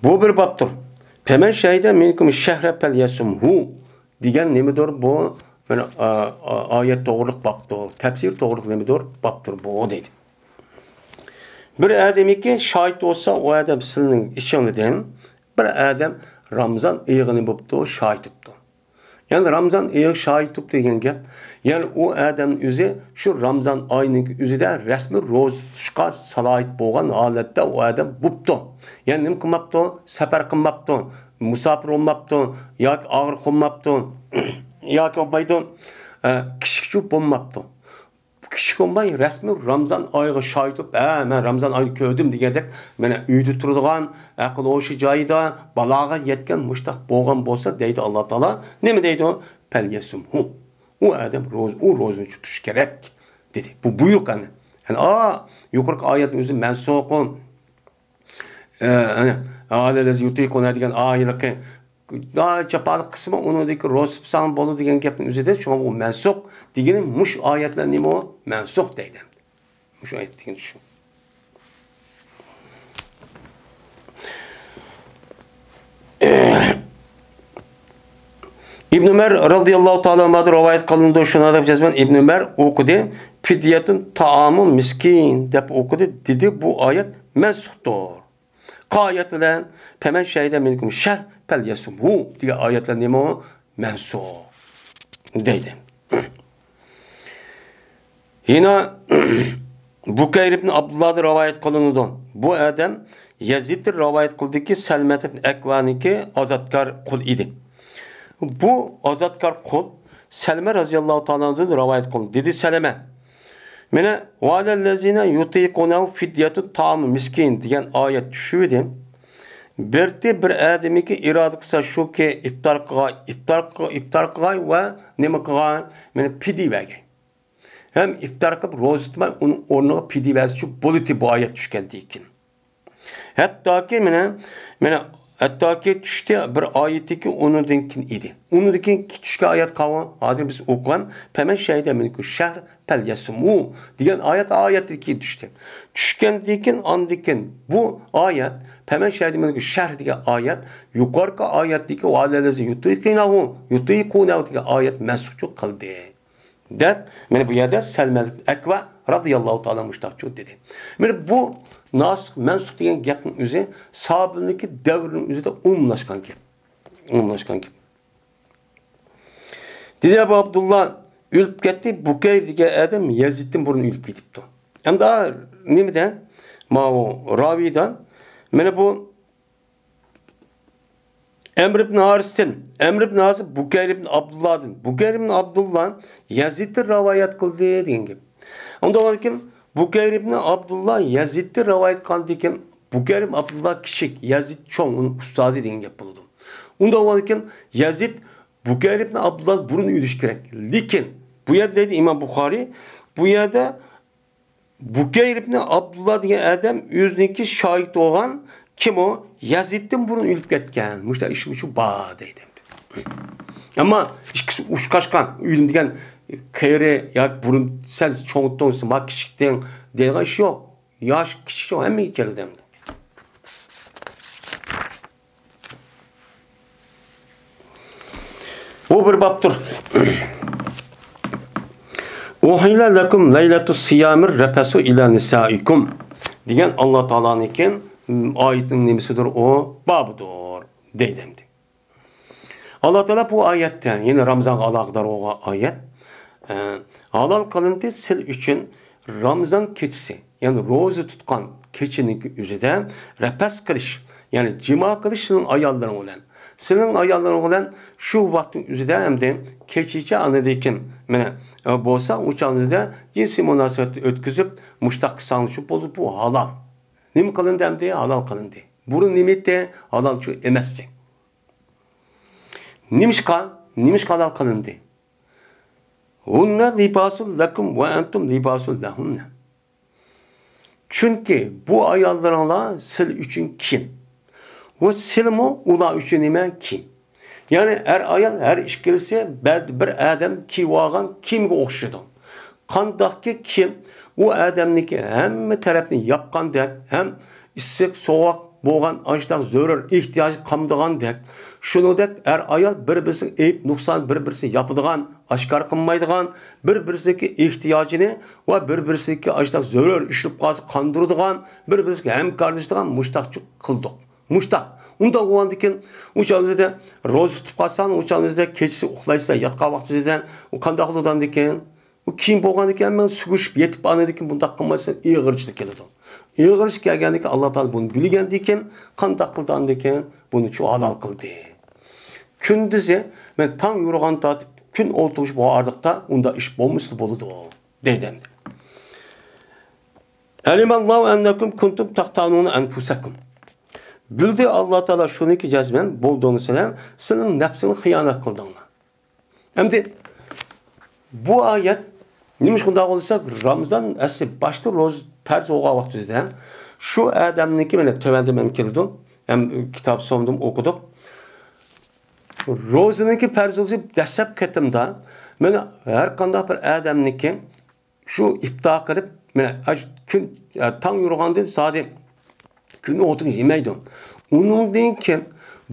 بۇ بىر بابتۇر. فَمَنْ شَهِدَ مِنْكُمُ الشَّهْرَ فَلْيَصُمْهُ دېگەن نېمىدۇر بۇ؟ مانا، ئا-، ئا-، ئايەت توغرۇلۇق بابتۇر، تەپسىر توغرۇلۇق نېمىدۇر بابتۇر بۇ دەيدۇ. بىر ئادەمكى شاھىت بولسا، ئۇ ئادەم سىلىنىڭ ئىچىڭلىدىن بىر ئادەم رامزان ئېيىغىنى بوپتۇ، شاھىت بوپتۇ. يەنى رامزان ئېيىغا شاھىت بوپتۇ دېگەن گەپ، يەنى ئۇ ئادەمنىڭ ئۆزى شۇ رامزان ئاينىڭ ئۆزىدە رەسمىي روزا تۇتۇشقا سالاھىيەت بولغان ھالەتتە ئۇ ئادەم بوپتۇ. يەنى نېمە قىلماپتۇ؟ سەپەر قىلماپتۇ، مۇساپىر بولماپتۇ، ياكى ئاغرىق بولماپتۇ، ياكى بولمايدۇ، ئە، كىشىكچۇ بولماپتۇ. كىشىك بولماي، رەسمىي رامزان ئايىغا شاھىت بولۇپ، ھە، مەن رامزان ئايىنى كۆردۈم دېگەندەك، مانا ئۆيدە تۇرىدىغان، ئەقىل ھوشى جايىدا، بالاغەت يەتكەن مۇشتاق بولغان بولسا، دەيدۇ ئاللا تائالا، نېمە دەيدۇ؟ پەليەسۇمھۇ. ئۇ ئادەم روز-، ئۇ روزىنى تۇتۇش كېرەك، دېدى. بۇ بۇيرۇق ئەنە. يەنى، ئا، يۇقىرىقى ئايەتنىڭ ئۆزى مەنسۇخ. ئە، ئەنە، ھازىر يۇتىقۇنە دېگەن ئايىلىقى، جاپالىق قىسمى ئۇنىڭدىكى روزا تۇتساڭ بولىدۇ دېگەن گەپنىڭ ئۆزىدە، شۇڭا ئۇ مەنسۇخ دېگىنى مۇشۇ ئايەتلەر نېمە ئۇ؟ مەنسۇخ دەيدۇ. مۇشۇ ئايەت دېگىنى شۇ. ئىبن ئۆمەر رازىياللاھۇ تائالا ئەنھۇدىن رىۋايەت قىلىنىدۇ، شۇنى دەپ جەزمەن ئىبن ئۆمەر ئوقۇدى، فىديەتۇن تائامۇ مىسكىن دەپ ئوقۇدى، دېدى، بۇ ئايەت مەنسۇختۇر. قايەت بىلەن، پەمەن شەھىدە مىنكۇم شەھر پەليەسۇمھۇ دېگەن ئايەتلەر نېمە ئۇ؟ مەنسۇخ دەيدۇ. يەنە بۇكەير ئىبن ئابدۇللادىن رىۋايەت قىلىنىدۇ. بۇ ئادەم يەزىدتىن رىۋايەت قىلدىكى، سەلمەت ئىبن ئەكۋانىڭكى ئازادكار قۇل ئىدى. بۇ ئازادكار قۇل سەلمە رازىياللاھۇ تائالا ئەنھۇدىن رىۋايەت قىلدى. دېدى سەلمە، مانا، ۋەئەلەللەزىنە يۇتىقۇنەھۇ فىديەتۇ تائامۇ مىسكىن دېگەن ئايەت چۈشۈۋىدى. بىرتى بىر ئادىمىكى ئىرادە قىلسا شۇكى ئىپتار قىلغاي، ئىپتار، ئىپتار قىلغاي ۋە نېمە قىلغاي؟ مانا پىدىيە بەرگەي. ھەم ئىپتار قىلىپ روزا تۇتماي، ئۇنىڭ ئورنىغا پىدىيە بەرسىچۇ بولىتى بۇ ئايەت چۈشكەندىن كېيىن. ھەتتاكى مانا، مانا، ھەتتاكى چۈشتى بىر ئايىتىكى ئۇنىڭدىن كېيىن ئىدى. ئۇنىڭدىن كېيىن چۈشكەن ئايەت قاۋۇ، ھازىر بىز ئوقۇغان، پەمەن شەھىدە مىنكۇم شەھر پەليەسۇمھۇ دېگەن ئايەت، ئايەتتىن كېيىن چۈشتى. چۈشكەندىن كېيىن، ئاندىن كېيىن بۇ ئايەت، پەمەن شەھىدە مىنكۇم شەھر دېگەن ئايەت، يۇقىرىقى ئايەتتىكى ۋەئەلەللەزىنە يۇتىقۇنەھۇ، يۇتىقۇنەھۇ دېگەن ئايەت مەنسۇخچۇ قىلدى. دەپ، مانا بۇ يەردە سەلمەن ئەكۋا رازىياللاھۇ تائالا مۇشتاقچۇ دېدى. مانا بۇ ناسىخ مەنسۇخ دېگەن گەپنىڭ ئۆزى ساھابىلەرنىڭكى دەۋرىنىڭ ئۆزىدە ئومۇملاشقان گەپ. ئومۇملاشقان گەپ. دېدى ئەبۇ ئابدۇللا ئۆلۈپ كەتتى، بۇكەير دېگەن ئادەم يەزىدتىن بۇرۇن ئۆلۈپ كېتىپتۇ. ئەمدى نېمىدە؟ ماۋۇ راۋىدا، مانا بۇ ئەمر ئىبن ھارىستىن، ئەمر ئىبن ھارىس بۇكەير ئىبن ئابدۇللادىن، بۇكەير ئىبن ئابدۇللا يەزىدتىن رىۋايەت قىلدى دېگەن گەپ. ئۇنداق بولغاندىكىن، بۇكەير ئىبن ئابدۇللا يەزىدتىن رىۋايەت قىلغاندىكىن، بۇكەير ئىبن ئابدۇللا كىچىك، يەزىد چوڭ، ئۇنىڭ ئۇستازى دېگەن گەپ بولىدۇ. ئۇنداق بولغاندىكىن، يەزىد بۇكەير ئىبن ئابدۇللا بۇرۇن ئۆلۈش كېرەك. لېكىن، بۇ يەردە دەيدۇ ئىمام بۇخارىي، بۇ يەردە بۇكەير ئىبنى ئابدۇللا دېگەن ئادەم ئۆزىنىڭكى شاگىرتى بولغان، كىم ئۇ؟ يەزىدتىن بۇرۇن ئۆلۈپ كەتكەن. مۇشۇنداق ئىشمۇ شۇ بار دەيدۇ. ئەمما ئىككىسى ئۇچراشقان، ئۆلۈم دېگەن قېرى ياكى بۇرۇن سەن چوڭتۇڭ، سەن ما كىچىكتىڭ دەيدىغان ئىش يوق. ياش، كىچىك، چوڭ ھەممىگە كېلىدۇ ئەمدى. بۇ بىر بابتۇر. ئۇھىللە لەكۇم لەيلەتۇس سىيامىر رەپەسۇ ئىلە نىسائىكۇم دېگەن ئاللا تائالانىڭكى ئايىتىنىڭ نېمىسىدۇر ئۇ؟ بابىدۇر دەيدۇ ئەمدى. ئاللا تائالا بۇ ئايەتتە، يەنى رامزانغا ئالاقىدار بولغان ئايەت، ئە، ھالال قىلىندى سىل ئۈچۈن رامزان كېچىسى، يەنى روزا تۇتقان كېچىنىڭكى ئۆزىدە رەپەس قىلىش، يەنى جىما قىلىش سىلىنىڭ ئاياللىرىڭ بىلەن. سىلىنىڭ ئاياللىرىڭ بىلەن شۇ ۋاقىتنىڭ ئۆزىدە ئەمدى كېچىچە ئاندىن كېيىن، مانا، ئە، بولسا ئۇ چاغنىڭ ئۆزىدە جىنسىي مۇناسىۋەتنى ئۆتكۈزۈپ، مۇشتاق ساڭلىشىپ بولىدۇ، بۇ ھالال. نېمە قىلىندى ئەمدى؟ ھالال قىلىندى. بۇرۇن نېمە ئىدى؟ ھالالچۇ ئەمەستى. نېمىشقا؟ نېمىشقا ھالال قىلىندى؟ ھۇننە لىباسۇن لەكۇم ۋە ئەنتۇم لىباسۇن لەھۇننە. چۈنكى بۇ ئاياللىرىڭلار سىل ئۈچۈن كىيىم. ۋە سىلمۇ ئۇلار ئۈچۈن نېمە؟ كىيىم. يەنى ئەر-ئايال ھەر ئىككىلىسى بەدە بىر ئادەم كىيىۋالغان كىيىمگە ئوخشىدۇ. قانداقكى كىيىم ئۇ ئادەمنىڭكى ھەممە تەرەپنى ياپقاندەك ھەم ئىسسىق، سوغۇق بولغان ئاشۇنداق زۆرۈر ئېھتىياجى قامدىغاندەك، شۇنىڭدەك ئەر-ئايال بىر-بىرسىنىڭ ئەيىب-نۇقسان بىر-بىرسىنى ياپىدىغان، ئاشكارا قىلمايدىغان، بىر-بىرسىنىڭكى ئېھتىياجىنى ۋە بىر-بىرسىنىڭكى ئاشۇنداق زۆرۈر ئىشلىپ قالسا قاندۇرىدىغان، بىر-بىرسىگە ھەمكارلىشىدىغان مۇشتاقچۇ قىلدۇق. مۇشتاق. ئۇنداق بولغاندىكىن، ئۇ چاغدا روزا تۇتۇپ قالساڭ، ئۇ چاغدا كېچىسى ئۇخلايسەن، ياتقان ۋاقتىدا ئۇ قانداق بولىدىكەن؟ ئۇ كېيىن بولغاندىكىن، ھەممە سۈگۈشۈپ يېتىپ، ئاندىن كېيىن بۇنداق قىلمايسەن، ئېغىرچىلىك كېلىدۇ. ئېغىرچىلىك كەلگەندىكىن، ئاللا تائالا بۇنى بىلگەندىكىن، قانداق قىلدىكىن، بۇنى شۇ ھالال قىلدى. كۈندۈزى، مەن تاڭ يورۇغان تارتىپ، كۈن ئولتۇرۇش بار ئارىلىقتا ئۇنداق ئىش بولمىسا بولىدۇ، دەيدۇ ئەمدى. ئەلىمەللاھۇ ئەننەكۇم كۇنتۇم تەختانۇنە ئەنفۇسەكۇم. بىلدى ئاللا تائالا شۇنىكى جەزمەن، بولدۇڭ سىلەر، سىلىڭ نەپسىڭنى خىيانەت قىلدىڭلار. ئەمدى بۇ ئايەت نېمىشقا ئۇنداق بولسا، رامىزان ئەسلى باشتا روزا پەرز بولغان ۋاقتىدا شۇ ئادەمنىڭكى، مانا تۆۋەندە مەن كېلىدۇ، ھەم كىتاب سومدىم ئوقۇدۇق. روزىنىڭكى پەرز بولۇشى دەسلەپ قېتىمدا، مانا ھەر قانداق بىر ئادەمنىڭكى شۇ ئىپتار قىلىپ، مانا ئاش-، كۈن، تاڭ يورۇغاندىن زادى كۈن ئوتۇن يېمەيدۇ. ئۇنىڭدىن كېيىن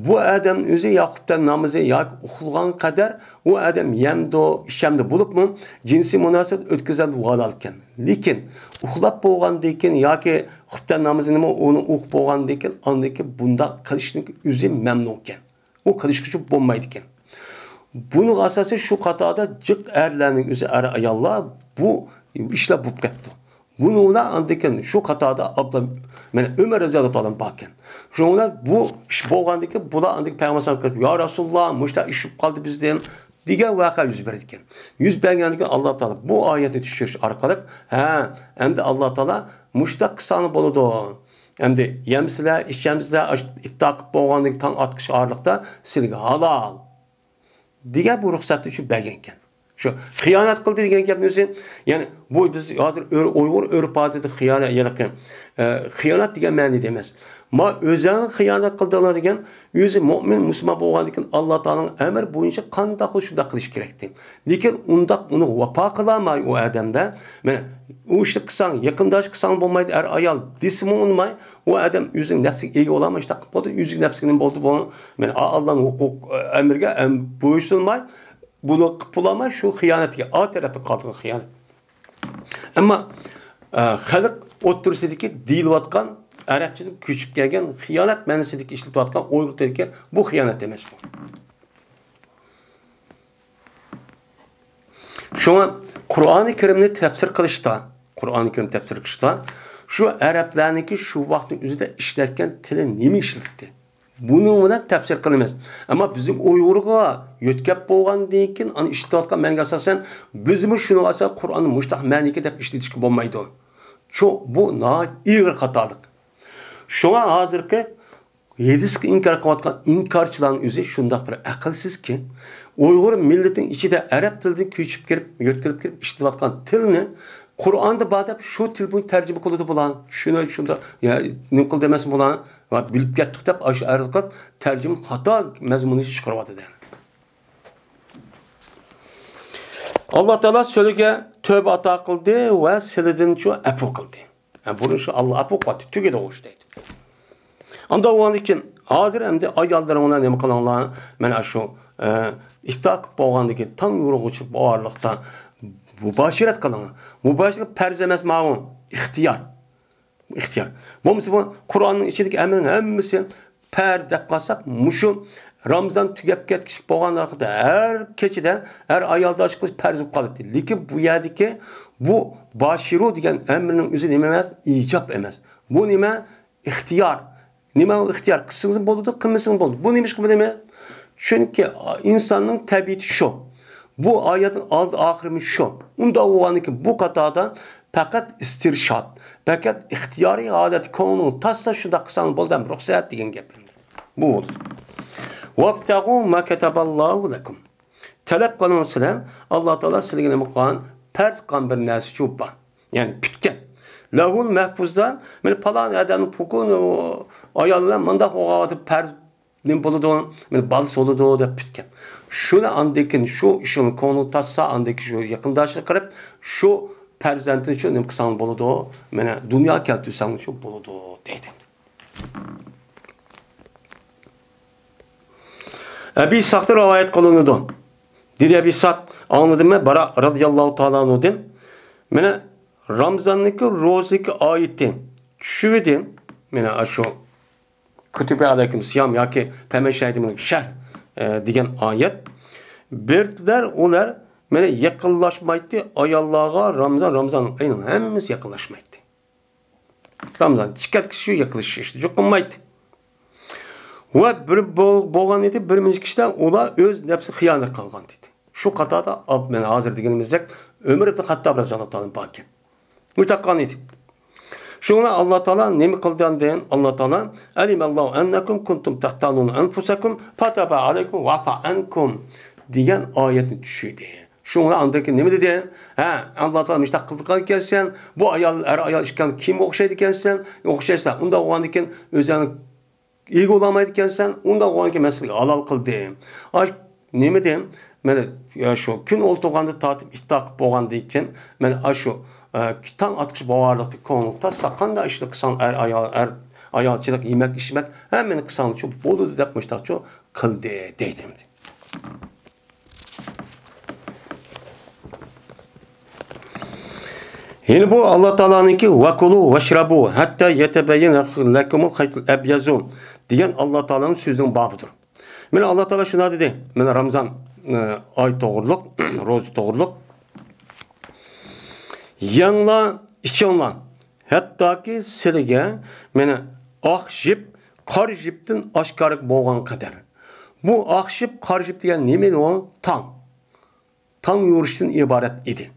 بۇ ئادەم ئۆزى يا خۇپتەن نامىزى ياكى ئۇخلىغان قەدەر ئۇ ئادەم يەمدۇ، ئىچەمدۇ بولۇپمۇ، جىنسىي مۇناسىۋەت ئۆتكۈزەمدۇ ۋالالكەن. لېكىن ئۇخلاپ بولغاندىن كېيىن ياكى خۇپتەن نامىزىنىمۇ ئۇنى ئوقۇپ بولغاندىن كېيىن، ئاندىن كېيىن بۇنداق قىلىشنىڭ ئۆزى مەمنۇكەن. ئۇ قىلىشقىچە بولمايدىكەن. بۇنىڭ ئاساسى شۇ قاتاردا جىق ئەرلەرنىڭ ئۆزى، ئەر-ئاياللار بۇ ئىشلار بولۇپ كەپتۇ. بۇنىڭ بىلەن ئاندىن كېيىن شۇ قاتاردا ئابلا-، مانا ئۆمەر رەزىياللاھۇ تائالا باركەن. شۇنىڭ بىلەن بۇ ئىش بولغاندىن كېيىن بۇلار ئاندىن كېيىن پەيغەمبەر ئەلەيھىسسالامغا كېلىپ، يا رەسۇلاللا، مۇشۇنداق ئىش بولۇپ قالدى بىزدىن، دېگەن ۋەقە يۈز بەردىكەن. يۈز بەرگەندىن كېيىن ئاللا تائالا بۇ ئايەتنى چۈشۈرۈش ئارقىلىق، ھە، ئەمدى ئاللا تائالا مۇشۇنداق قىلساڭلار بولىدۇ. ئەمدى يەمسىلەر، ئىچەمسىلەر، ئاش-، ئىپتار قىلىپ بولغاندىن كېيىن تاڭ ئاتقىچە ئارىلىقتا سىلىگە ھالال. دېگەن بۇ رۇخسەتنى شۇ بەرگەنكەن. شۇ خىيانەت قىلدى دېگەن گەپنى ئۆزى، يەنى بۇ بىز ھازىر ئۆر-، ئۇيغۇر ئۆرپ-ئادىتىدە خىيانەت، يەنى، ئە، خىيانەت دېگەن مەنىدە ئەمەس. ما ئۆزۈڭلار خىيانەت قىلدىڭلار دېگەن، ئۆزى مۆمىن، مۇسۇلمان بولغاندىن كېيىن ئاللا تائالانىڭ ئەمرى بويىچە قانداق بولسا شۇنداق قىلىش كېرەكتى. لېكىن ئۇنداق ئۇنى ۋاپا قىلالماي ئۇ ئادەمدە، مانا، ئۇ ئىشنى قىلساڭ، يېقىنداش قىلساڭ بولمايدۇ، ئەر-ئايال دېسىمۇ ئۇنىماي، ئۇ ئادەم ئۆزىنىڭ نەپسىگە ئىگە بولالماي ئىشتاق قىلىپ قويدى، ئۆزىنىڭ نەپسىگە نېمە بولدى بۇ؟ مانا، ئاللانىڭ ھوقۇق، ئەمرىگە ئەم-، بويسۇنماي، بۇنى قىلىپ بولالماي، شۇ خىيانەتكە، ئا تەرەپتە قالىدىغان خىيانەت. ئەمما، ئە، خەلق ئوتتۇرىسىدىكى دېيىلىۋاتقان، ئەرەبچىدىن كۆچۈپ كەلگەن خىيانەت مەنىسىدىكى ئىشلىتىۋاتقان ئۇيغۇر تىلىدىكى بۇ خىيانەت ئەمەس بۇ. شۇڭا قۇرئانى كەرىمنى تەپسىر قىلىشتا، قۇرئانى كەرىم تەپسىر قىلىشتا شۇ ئەرەبلەرنىڭكى شۇ ۋاقىتنىڭ ئۆزىدە ئىشلەتكەن تىلى نېمە ئىشلىتىلدى؟ بۇنىڭ بىلەن تەپسىر قىلىمىز. ئەمما بىزنىڭ ئۇيغۇرغا يۆتكەپ بولغاندىن كېيىن ئۇنى ئىشلىتىۋاتقان مەنىگە ئاساسەن، بىزمۇ شۇنىڭغا ئاساسەن قۇرئاننى مۇشۇنداق مەنىگە دەپ ئىشلىتىشكە بولمايدۇ. شۇ، بۇ ناھايىتى ئېغىر خاتالىق. شۇڭا ھازىرقى ھەدىسكە ئىنكار قىلىۋاتقان ئىنكارچىلارنىڭ ئۆزى شۇنداق بىر ئەقىلسىزكى، ئۇيغۇر مىللىتىنىڭ ئىچىدە ئەرەب تىلىدىن كۆچۈپ كىرىپ، يۆتكىلىپ كىرىپ ئىشلىتىۋاتقان تىلنى قۇرئاندا بار دەپ شۇ تىل بويىچە تەرجىمە قىلىدۇ بۇلار. شۇنى شۇنداق، يا، نېمە قىلدى ئەمەسمۇ بۇلار؟ ۋە بىلىپ كەتتۇق دەپ ئاشۇ ئەرقات تەرجىمە خاتا مەزمۇننى چىقىرىۋاتىدۇ. ئاللا تائالا سىلىگە تۆبە ئاتا قىلدى ۋە سىلىدىن شۇ ئەپۇ قىلدى. ھە، بۇنى شۇ ئاللا ئەپۇ قىلدى، تۈگىدى ئۇ ئىش دەيدۇ. ئاندىن ئۇنىڭدىن كېيىن، ھازىر ئەمدى ئاياللىرىڭ بىلەن نېمە قىلىڭلار؟ مانا شۇ، ئە، ئىپتار قىلىپ بولغاندىن كېيىن تاڭ يورۇغۇچە بۇ ئارىلىقتا مۇباشىرەت قىلىڭلار. مۇباشىرەت پەرز ئەمەس ماۋۇ، ئىختىيار. ئىختىيار. بولمىسا بۇ قۇرئاننىڭ ئىچىدىكى ئەمرنىڭ ھەممىسى پەرز دەپ قالساق، مۇشۇ رامىزان تۈگەپ كەتكۈچىلىك بولغان ۋاقىتتا ھەر كېچىدە ئەر ئايالدا ئىش قىلىش پەرز بولۇپ قالاتتى. لېكىن بۇ يەردىكى بۇ باشىرۇ دېگەن ئەمرنىڭ ئۆزى نېمە ئەمەس؟ ئىجاب ئەمەس. بۇ نېمە؟ ئىختىيار. نېمە ئۇ ئىختىيار؟ قىلسىڭىز بولىدۇ، قىلمىسىڭىز بولىدۇ. بۇ نېمىشقا بۇ نېمە؟ چۈنكى ئىنساننىڭ تەبىئىتى شۇ. بۇ ئايەتنىڭ ئالدى ئاخىرىمۇ شۇ. ئۇنداق بولغاندىكىن بۇ قاتاردا پەقەت ئىستىرشاد، پەقەت ئىختىيارىي ھالەتتە كۆڭلۈڭ تارتسا شۇنداق قىلساڭ بولدى، ھەم رۇخسەت دېگەن گەپ. بۇ بولىدۇ. «وابتغوا ما كتب الله لكم». تەلەپ قىلىڭ سىلەر، ئاللا تائالا سىلەرگە نېمە قىلغان؟ پەرز قىلغان بىر نەرسە شۇ بار. يەنى پۈتكەن. لەۋھۇل مەھپۇزدا، مانا پالان ئادەمنىڭ پۇكۇن ئايال بىلەن مۇنداق بولغان پەرز نېمە بولىدۇ؟ مانا بالىسى بولىدۇ دەپ پۈتكەن. شۇنى ئاندىن كېيىن شۇ ئىشىڭ كۆڭلۈڭ تارتسا، ئاندىن كېيىن شۇ يېقىنداشلىق قىلىپ، شۇ پەرزەنتنى شۇ نېمە قىلساڭ بولىدۇ، مانا دۇنيا كەلتۈرسەڭ شۇ بولىدۇ دەيدۇ. ئەبى ئىسھاقتىن رىۋايەت قىلىنىدۇ. دېدى ئەبى ئىسھاق، ئاڭلىدىم مەن باراء رەزىياللاھۇ تائالا ئەنھۇدىن. مانا رامىزاننىڭكى روزىدىكى ئايىتى چۈشۈۋىدى. مانا ئاشۇ كۇتىبە ئەلەيكۇم سىيام ياكى پەمەن شەھىدە مىنەش شەھر، ئە، دېگەن ئايەت. بىردەر ئۇلار مانا يېقىنلاشمايتتى ئاياللارغا رامزان، رامزان ئېيىنىڭ ھەممىسى يېقىنلاشمايتتى. رامزان چىقىپ كەتكىچە يېقىنلىشىشنى يوق قىلمايتتى. ۋە بىر بول-، بولغان ئىدى، بىر مىنچە كىشىلەر ئۇلار ئۆز نەپسىگە خىيانەت قىلغان ئىدى. شۇ قاتاردا ئاب-، مانا ھازىر دېگىنىمىزدەك ئۆمەر ئىبن خەتتاب رەزىياللاھۇ تائالا بار ئىكەن. مۇشۇنداق قىلغان ئىدى. شۇڭا ئاللا تائالا نېمە قىلدى ئاندىن؟ ئاللا تائالا، «ئەلىمەللاھۇ ئەننەكۇم كۇنتۇم تەختانۇنە ئەنفۇسەكۇم فتابە ئەلەيكۇم ۋەئەفا ئەنكۇم» دېگەن ئايەتنى چۈشۈردى. شۇڭا ئاندىن كېيىن نېمە دېدى؟ ھە، ئاللا تائالا مۇشۇنداق قىلىدىغان ئىكەنسەن، بۇ ئايال، ئەر ئايال ئىككىڭ كىمگە ئوخشايدىكەنسەن؟ ئوخشايسەن، ئۇنداق بولغاندىكىن ئۆزۈڭنى ئىگە بولالمايدىكەنسەن، ئۇنداق بولغاندىكىن مەن سىزگە ھالال قىلدىم. ئاش، نېمە دېدىم؟ مانا، يا، شۇ كۈن ئولتۇرغاندا تارتىپ ئىپتار قىلىپ بولغاندىن كېيىن، مانا، ئاشۇ، ئە، تاڭ ئاتقۇچە بارلىقتا كۆڭلۈڭ تازا، قانداق ئىشنى قىلساڭ، ئەر ئايال، ئەر ئايالچىلىق، يېمەك ئىچمەك، ھەممىنى قىلساڭچۇ بولىدۇ دەپ مۇشۇنداقچۇ قىلدى دەيدۇ. يەنە بۇ ئاللا تائالانىڭكى «ۋەكۇلۇ ۋەشرەبۇ ھەتتا يەتەبەييەنە لەكۇمۇل خەيتۇل ئەبيەزۇ» دېگەن ئاللا تائالانىڭ سۆزىنىڭ بابىدۇر. مانا ئاللا تائالا شۇنداق دېدى. مانا رامزان، ئە، ئاي توغرۇلۇق، روزا توغرۇلۇق. يەڭلار، ئىچىڭلار. ھەتتاكى سىلىگە مانا ئاق يىپ، قارا يىپتىن ئاشكارا بولغان قەدەر. بۇ ئاق يىپ، قارا يىپ دېگەن نېمە ئۇ؟ تاڭ. تاڭ يورۇشتىن ئىبارەت ئىدى.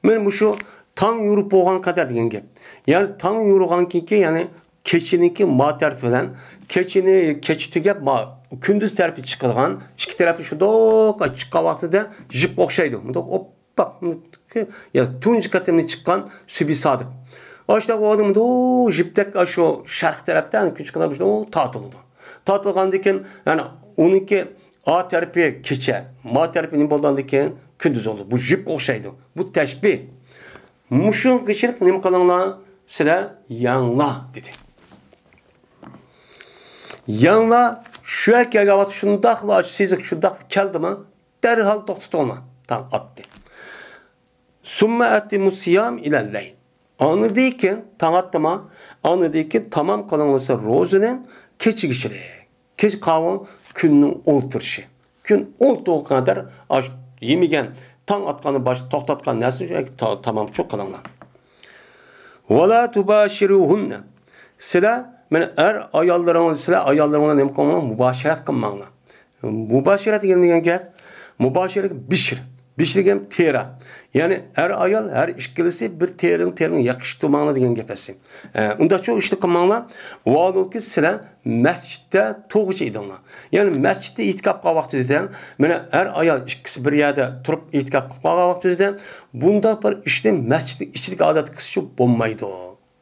مانا مۇشۇ تاڭ يورۇپ بولغان قەدەر دېگەن گەپ. يەنى تاڭ يورۇغان كېيىنكى، يەنى كېچىنىڭكى ما تەرىپى بىلەن كېچىنى، كېچە تۈگەپ، ما كۈندۈز تەرىپى چىقىدىغان، ئىككى تەرەپى شۇنداق چىققان ۋاقتىدا يىپقا ئوخشايدۇ. مۇنداق ئوپپاق، يا تۇنجى قېتىملىق چىققان سۈبھى سادىق. ئاشۇنداق بولغاندا مۇنداق يىپتەك ئاشۇ شەرق تەرەپتە كۈن چىققاندا مۇنداق تارتىلىدۇ. تارتىلغاندىن كېيىن، يەنى ئۇنىڭكى ئا تەرىپى كېچە، ما تەرىپى نېمە بولغاندىن كېيىن كۈندۈز بولىدۇ. بۇ يىپقا ئوخشايدۇ. بۇ تەشبىھ. مۇشۇنىڭغىچىلىك نېمە قىلىڭلار؟ سىلەر يەڭلار، دېدى. يەڭلار شۇ يەرگە كەلگەن ۋاقىت شۇنداقلا سېزىق، شۇنداقلا كەلدىما، دەرھال توختىتىڭلار. تاڭ ئاتتى. سۇممە ئەتىمۇ سىيام ئىلەللەيل. ئاندىن كېيىن تاڭ ئاتتىما، ئاندىن كېيىن تامام قىلىڭلىسا روزىنى كېچىگىچىلىك. كېچە قاۋۇ كۈننىڭ ئولتۇرۇشى. كۈن ئولتۇرغا قەدەر ئاش يېمىگەن، تاڭ ئاتقاندىن باشلاپ توختاتقان نەرسىنى شۇ تا-، تامامچۇ قىلىڭلار. ۋەلا تۇباشىرۇھۇننە. سىلەر، مانا ئەر ئاياللىرىڭىز، سىلەر ئاياللىرىڭلار نېمە قىلماڭلار؟ مۇباشىرەت قىلماڭلار. مۇباشىرەت دېگەن، دېگەن گەپ، مۇباشىرەت بىشر. بىشر دېگەن تېرە. يەنى ئەر ئايال ھەر ئىككىلىسى بىر تېرىنىڭ، تېرىنىڭ يېقىشىدا تۇرماڭلار دېگەن گەپ ئەسلى. ئە، ئۇنداقچۇ ئىشنى قىلماڭلار. ۋالۇكى سىلەر مەسچىتتە تۇرغۇچە ئىدىڭلار. يەنى مەسچىتتە ئېتىكاپ قىلغان ۋاقتىڭىزدا، مانا ئەر ئايال ئىككىسى بىر يەردە تۇرۇپ ئېتىكاپ قىلىپ قالغان ۋاقتىڭىزدا، بۇنداق بىر ئىشنى مەسچىتنىڭ ئىچىدىكى ئادەتتىكىسىچە بولمايدۇ.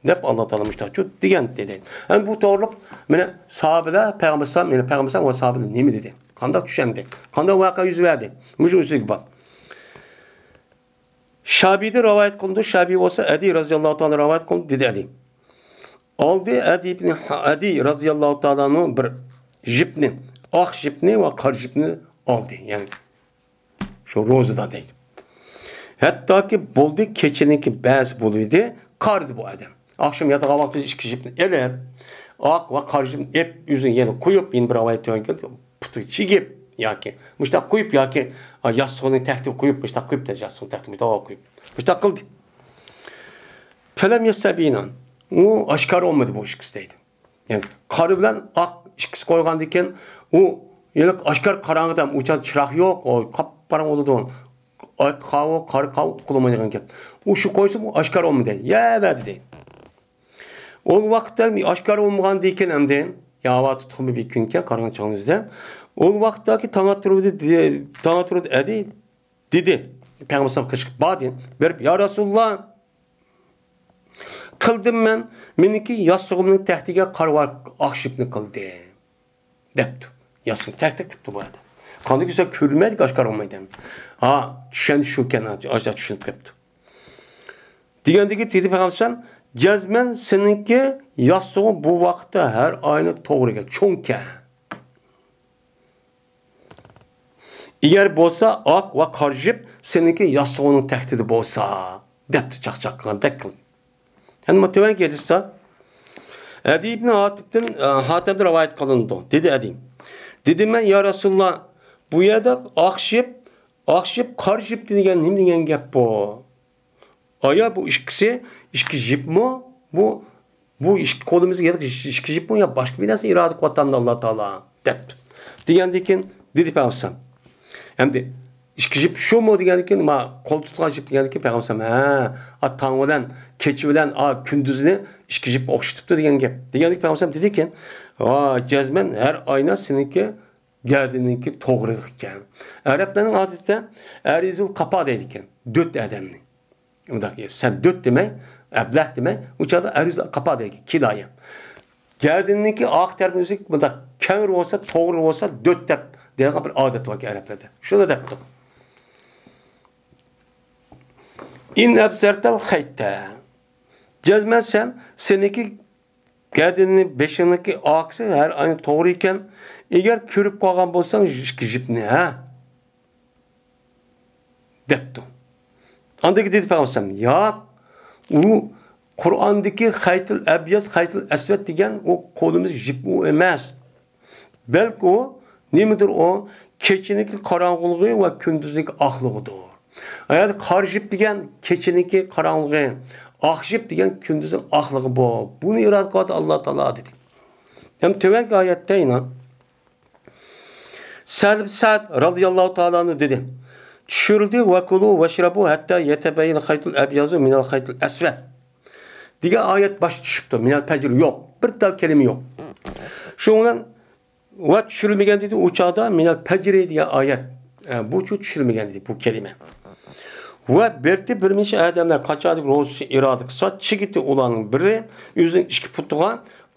دەپ ئاللا تائالا مۇشۇنداق دېگەن دېدى. ئەمدى بۇ توغرۇلۇق مانا ساھابىلەر پەيغەمبەر ئەلەيھىسسالام، يەنى پەيغەمبەر ئەلەيھىسسالام ۋە ساھابىلەر نېمە دېدى؟ قانداق چۈشەندى؟ قانداق ۋەقە يۈز بەردى؟ مۇشۇ ئۈستىگە بار. شابىدىن رىۋايەت قىلىنىدۇ. شابىي بولسا ئەدى رەزىياللاھۇ تائالا رىۋايەت قىلىنىدۇ، دېدى ئەدى. ئالدى ئەدى ئىبنى ھا-، ئەدى رەزىياللاھۇ تائالانىڭ بىر يىپنى، ئاق يىپنى ۋە قارا يىپنى ئالدى. يەنى شۇ روزىدا دەيدۇ. ھەتتاكى بولدى، كېچىنىڭكى بەزى بولۇۋىدى، قارىدى بۇ ئادەم. ئاخشام ياتىدىغان ۋاقتىدا ئىككى يىپنى ئېلىپ، ئاق ۋە قارا يىپنى ئېلىپ، ئۆزىنى يەنە قويۇپ، يەنە بىر رىۋايەت تۆۋەن كەلدى، پۇتىغا چىگىپ ياكى مۇشۇنداق قويۇپ ياكى، ئا، ياستۇقىنى تەختىگە قويۇپ، مۇشۇنداق قويۇپ، ياستۇقنى تەختىگە مۇشۇنداق قويۇپ، مۇشۇنداق قىلدى. فەلەم يەستەبىنا. ئۇ ئاشكارا بولمىدى بۇ ئىككىسى دەيدۇ. يەنى قارا بىلەن ئاق ئىككىسى قويغاندىن كېيىن، ئۇ ھېلىقى ئاشكارا قاراڭغۇدا ئۇچان چىراغ يوق، ئۇ قاپقاراڭغۇ بولىدۇ. ئاق قاۋۇ، قارا قاۋۇ ئۇقۇلمايدىغان گەپ. ئۇ شۇ قويسا، بۇ ئاشكارا بولمىدى. يەۋەردى دەيدۇ. ئۇ ۋاقىتتا ئاشكارا بولمىغاندىن كېيىن ئەمدى، ياۋا تۇتقىمۇ بىر كۈنكەن قارىغان چاغىمىزدا. ئۇ ۋاقىتتاكى تاڭ ئاتتۇرۇۋىدى، تاڭ ئاتتۇرۇۋىدى ئەدى دېدى. پەيغەمبەر ئەلەيھىسسالام قېچىپ باردى. بېرىپ، يا رەسۇلاللا، قىلدىم مەن، مېنىڭكى ياستۇقۇمنىڭ تەختىگە قارىۋال ئاق يىپنى قىلدى، دەپتۇ. ياستۇقنى تەختىگە قىپتۇ بۇ ئادەم. قانداق كۆرسە كۆرمەيدىكەن، ئاشكارا بولمايدۇ. ھا، چۈشەن شۇكەن، ئاشۇنداق چۈشىنىپ قېپتۇ. دېگەندىكى دېدى پەيغەمبەر ئەلەيھىسسالام، جەزمەن سېنىڭكى ياستۇقۇڭ بۇ ۋاقىتتا ھەر ئاينىڭ توغرىغا چوڭكەن. ئەگەر بولسا ئاق ۋە قارا يىپ سېنىڭكى ياستۇقۇڭنىڭ تەختىدە بولسا، دەپتۇ چاقچاق قىلغاندەك قىلىپ. يەنە مانا تۆۋەنكى ھەدىستە، ئەدى ئىبنى ھاتىبتىن، ھاتەمدىن رىۋايەت قىلىنىدۇ. دېدى ئەدى. دېدىم مەن، يا رەسۇلاللا، بۇ يەردە ئاق شىپ، ئاق شىپ، قارا شىپ دېگەن نېمە دېگەن گەپ بۇ؟ ئايا، بۇ ئىككىسى، ئىككى جىپمۇ؟ بۇ، بۇ ئىككى قولىمىزدا يا ئىككى جىپمۇ يا باشقا بىر نەرسە ئىرادە قىلىۋاتامدۇ ئاللا تائالا؟ دەپتۇ. دېگەندىن كېيىن دېدى پەيغەمبەر ئەلەيھىسسالام، ئەمدى ئىككى جىپ شۇمۇ دېگەندىن كېيىن، ما، قول تۇتقان جىپ دېگەندىن كېيىن پەيغەمبەر ئەلەيھىسسالام، ھە، ئا، تاڭ بىلەن كېچە بىلەن، ئا، كۈندۈزنى ئىككى جىپ ئوخشىتىپتۇ دېگەن گەپ. دېگەندىن كېيىن پەيغەمبەر ئەلەيھىسسالام دېدىكەن، ۋا، جەزمەن ھەر ئاينا سېنىڭكى گەدىنىڭكى توغرىلىق ئىكەن. ئەرەبلەرنىڭ ئادىتىدە ئەرىزۇل قاپا دەيدىكەن، دۆت ئادەمنى. ئۇنداق سەن دۆت دېمەي، ئەبلەھ دېمەي، ئۇ چاغدا ئەرىزۇل قاپا دەيدىكەن، كىنايە. گەدىنىنىڭكى ئارقا تەرىپى مۇنداق كەڭرى بولسا، توغرا بولسا، دۆت دەپ دەيدىغان بىر ئادەت باركەن ئەرەبلەردە. شۇنى دەپتۇ. ئىن ئەبسەرتەل خەيتە. جەزمەن سەن، سېنىڭكى گەدىنىنى، بېشىڭنىڭكى ئارقىسى ھەر ئاينى توغرا ئىكەن. ئەگەر كۆرۈپ قالغان بولساڭ ئىككى جىپنى، ھە؟ دەپتۇ. ئاندىن كېيىن دېدى پەيغەمبەر ئەلەيھىسسالام، ياق، ئۇ قۇرئاندىكى خەيتىل ئەبيەز، خەيتىل ئەسۋەد دېگەن ئۇ قولىمىز جىپ ئۇ ئەمەس. بەلكى ئۇ نېمىدۇر ئۇ، كېچىنىڭكى قاراڭغۇلۇقى ۋە كۈندۈزنىڭكى ئاقلىقىدۇر. ئەگەر قارا جىپ دېگەن كېچىنىڭكى قاراڭغۇلۇقى، ئاق جىپ دېگەن كۈندۈزنىڭ ئاقلىقى بۇ. بۇنى ئىرادە قىلىۋاتىدۇ ئاللا تائالا دېدى. ھەم تۆۋەنكى ئايەتتە يەنە سەھل ئىبن سەئد رەزىياللاھۇ تائالا ئەنھۇ دېدى، چۈشۈرۈلدى، ۋەكۇلۇ ۋەشرەبۇ ھەتتا يەتەبەييەنەل خەيتۇل ئەبيەزۇ مىنەل خەيتىل ئەسۋەد دېگەن ئايەت باشتا چۈشۈپتۇ. مىنەل پەجر يوق. بىر تال كەلىمە يوق. شۇنىڭ بىلەن ۋە چۈشۈرۈلمىگەن دېدى، ئۇ چاغدا مىنەل پەجرى دېگەن ئايەت، ئە، بۇچۇ چۈشۈرۈلمىگەن دېدى، بۇ كەلىمە. ۋە بىرتى بىر مىنچە ئادەملەر قاچانكى روزىسى ئىرادە قىلسا، چىگىتى ئۇلارنىڭ بىرى ئۆزىنىڭ ئىككى پۇتىغا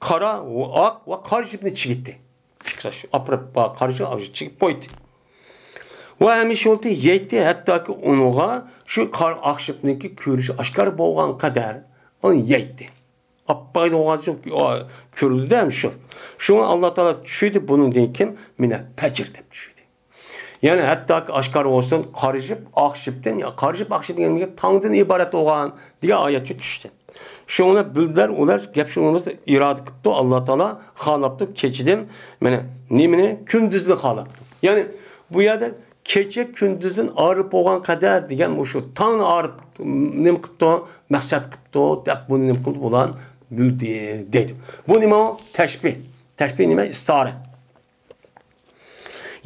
قارا ۋە ئاق ۋە قارا جىپنى چىگىتتى. ئىككى ساچ ئاپىرىپ، قارا جىپ چىگىپ قويدى. ۋە ھەمىشە يولتى يەيتتى، ھەتتاكى ئۇنىڭغا شۇ قارا ئاق جىپنىڭكى كۆرۈنۈشى ئاشكارا بولغان قەدەر ئۇنى يەيتتى. ئاپپايدا بولغانچە كۆرۈلدى-دە شۇ. شۇڭا ئاللا تائالا چۈشۈردى بۇنىڭدىن كېيىن مىنەل پەجر دەپ چۈشۈردى. يەنى ھەتتاكى ئاشكارا بولسۇن، قارا جىپ ئاق جىپتىن، يا قارا جىپ ئاق جىپ دېگەن تاڭدىن ئىبارەت بولغان دېگەن ئايەتچۇ چۈشتى. شۇڭا بىلدىلەر ئۇلار گەپ شۇنىڭدا ئىرادە قىپتۇ، ئاللا تائالا خالاپتۇ، كېچىدىن، مانا، نېمىنى؟ كۈندۈزنى خالاپتۇ. يەنى بۇ يەردە كېچە كۈندۈزدىن ئايرىلىپ بولغان قەدەر دېگەن مۇشۇ تاڭنى ئايرىپ نېمە قىپتۇ؟ مەقسەت قىپتۇ دەپ بۇنى نېمە قىلدى؟ بۇلار بىلدى دەيدۇ. بۇ نېمە ئۇ؟ تەشبىھ. تەشبىھ نېمە؟ ئىستارە.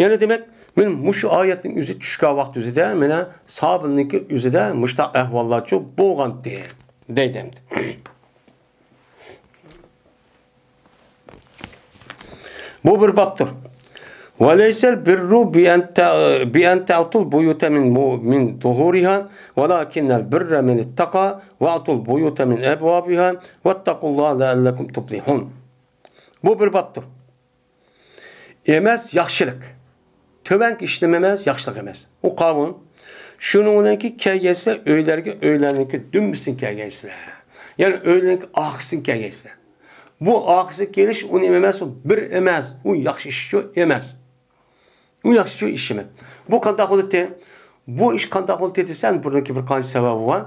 يەنە دېمەك، مەن مۇشۇ ئايەتنىڭ ئۆزى چۈشكەن ۋاقىت ئۆزىدە، مانا سابىلنىڭكى ئۆزىدە مۇشۇنداق ئەھۋاللارچۇ بولغانتى دەيدۇ ئەمدى. بۇ بىر بابتۇر. وليس البر بأن ت-، بأن تأتوا البيوت من م-، من ظهورها، ولكن البر من اتقى، وأتوا البيوت من أبوابها، واتقوا الله لعلكم تفلحون. بۇ بىر بابتۇر. ئەمەس ياخشىلىق. تۆۋەنكى ئىشلىرىم ئەمەس، ياخشىلىق ئەمەس. ئۇ قاۋۇن. شۇنىڭ بىلەنكى كەلگەيسىلەر، ئۆيلەرگە، ئۆيلەرنىڭكى دۈمبىسىنى كەلگەيسىلەر. يەنى ئۆيلەرنىڭكى ئارقىسىنى كەلگەيسىلەر. بۇ ئارقىسىغا كېلىش ئۇ نېمە ئەمەس، ئۇ بىر ئەمەس، ئۇ ياخشى ئىشچۇ ئەمەس. ئۇ ياخشىچۇ ئىش ئەمەس. بۇ قانداق بولدى؟ بۇ ئىش قانداق بولدى دېسەم، بۇنىڭكى بىر قانچە سەۋەبى بار.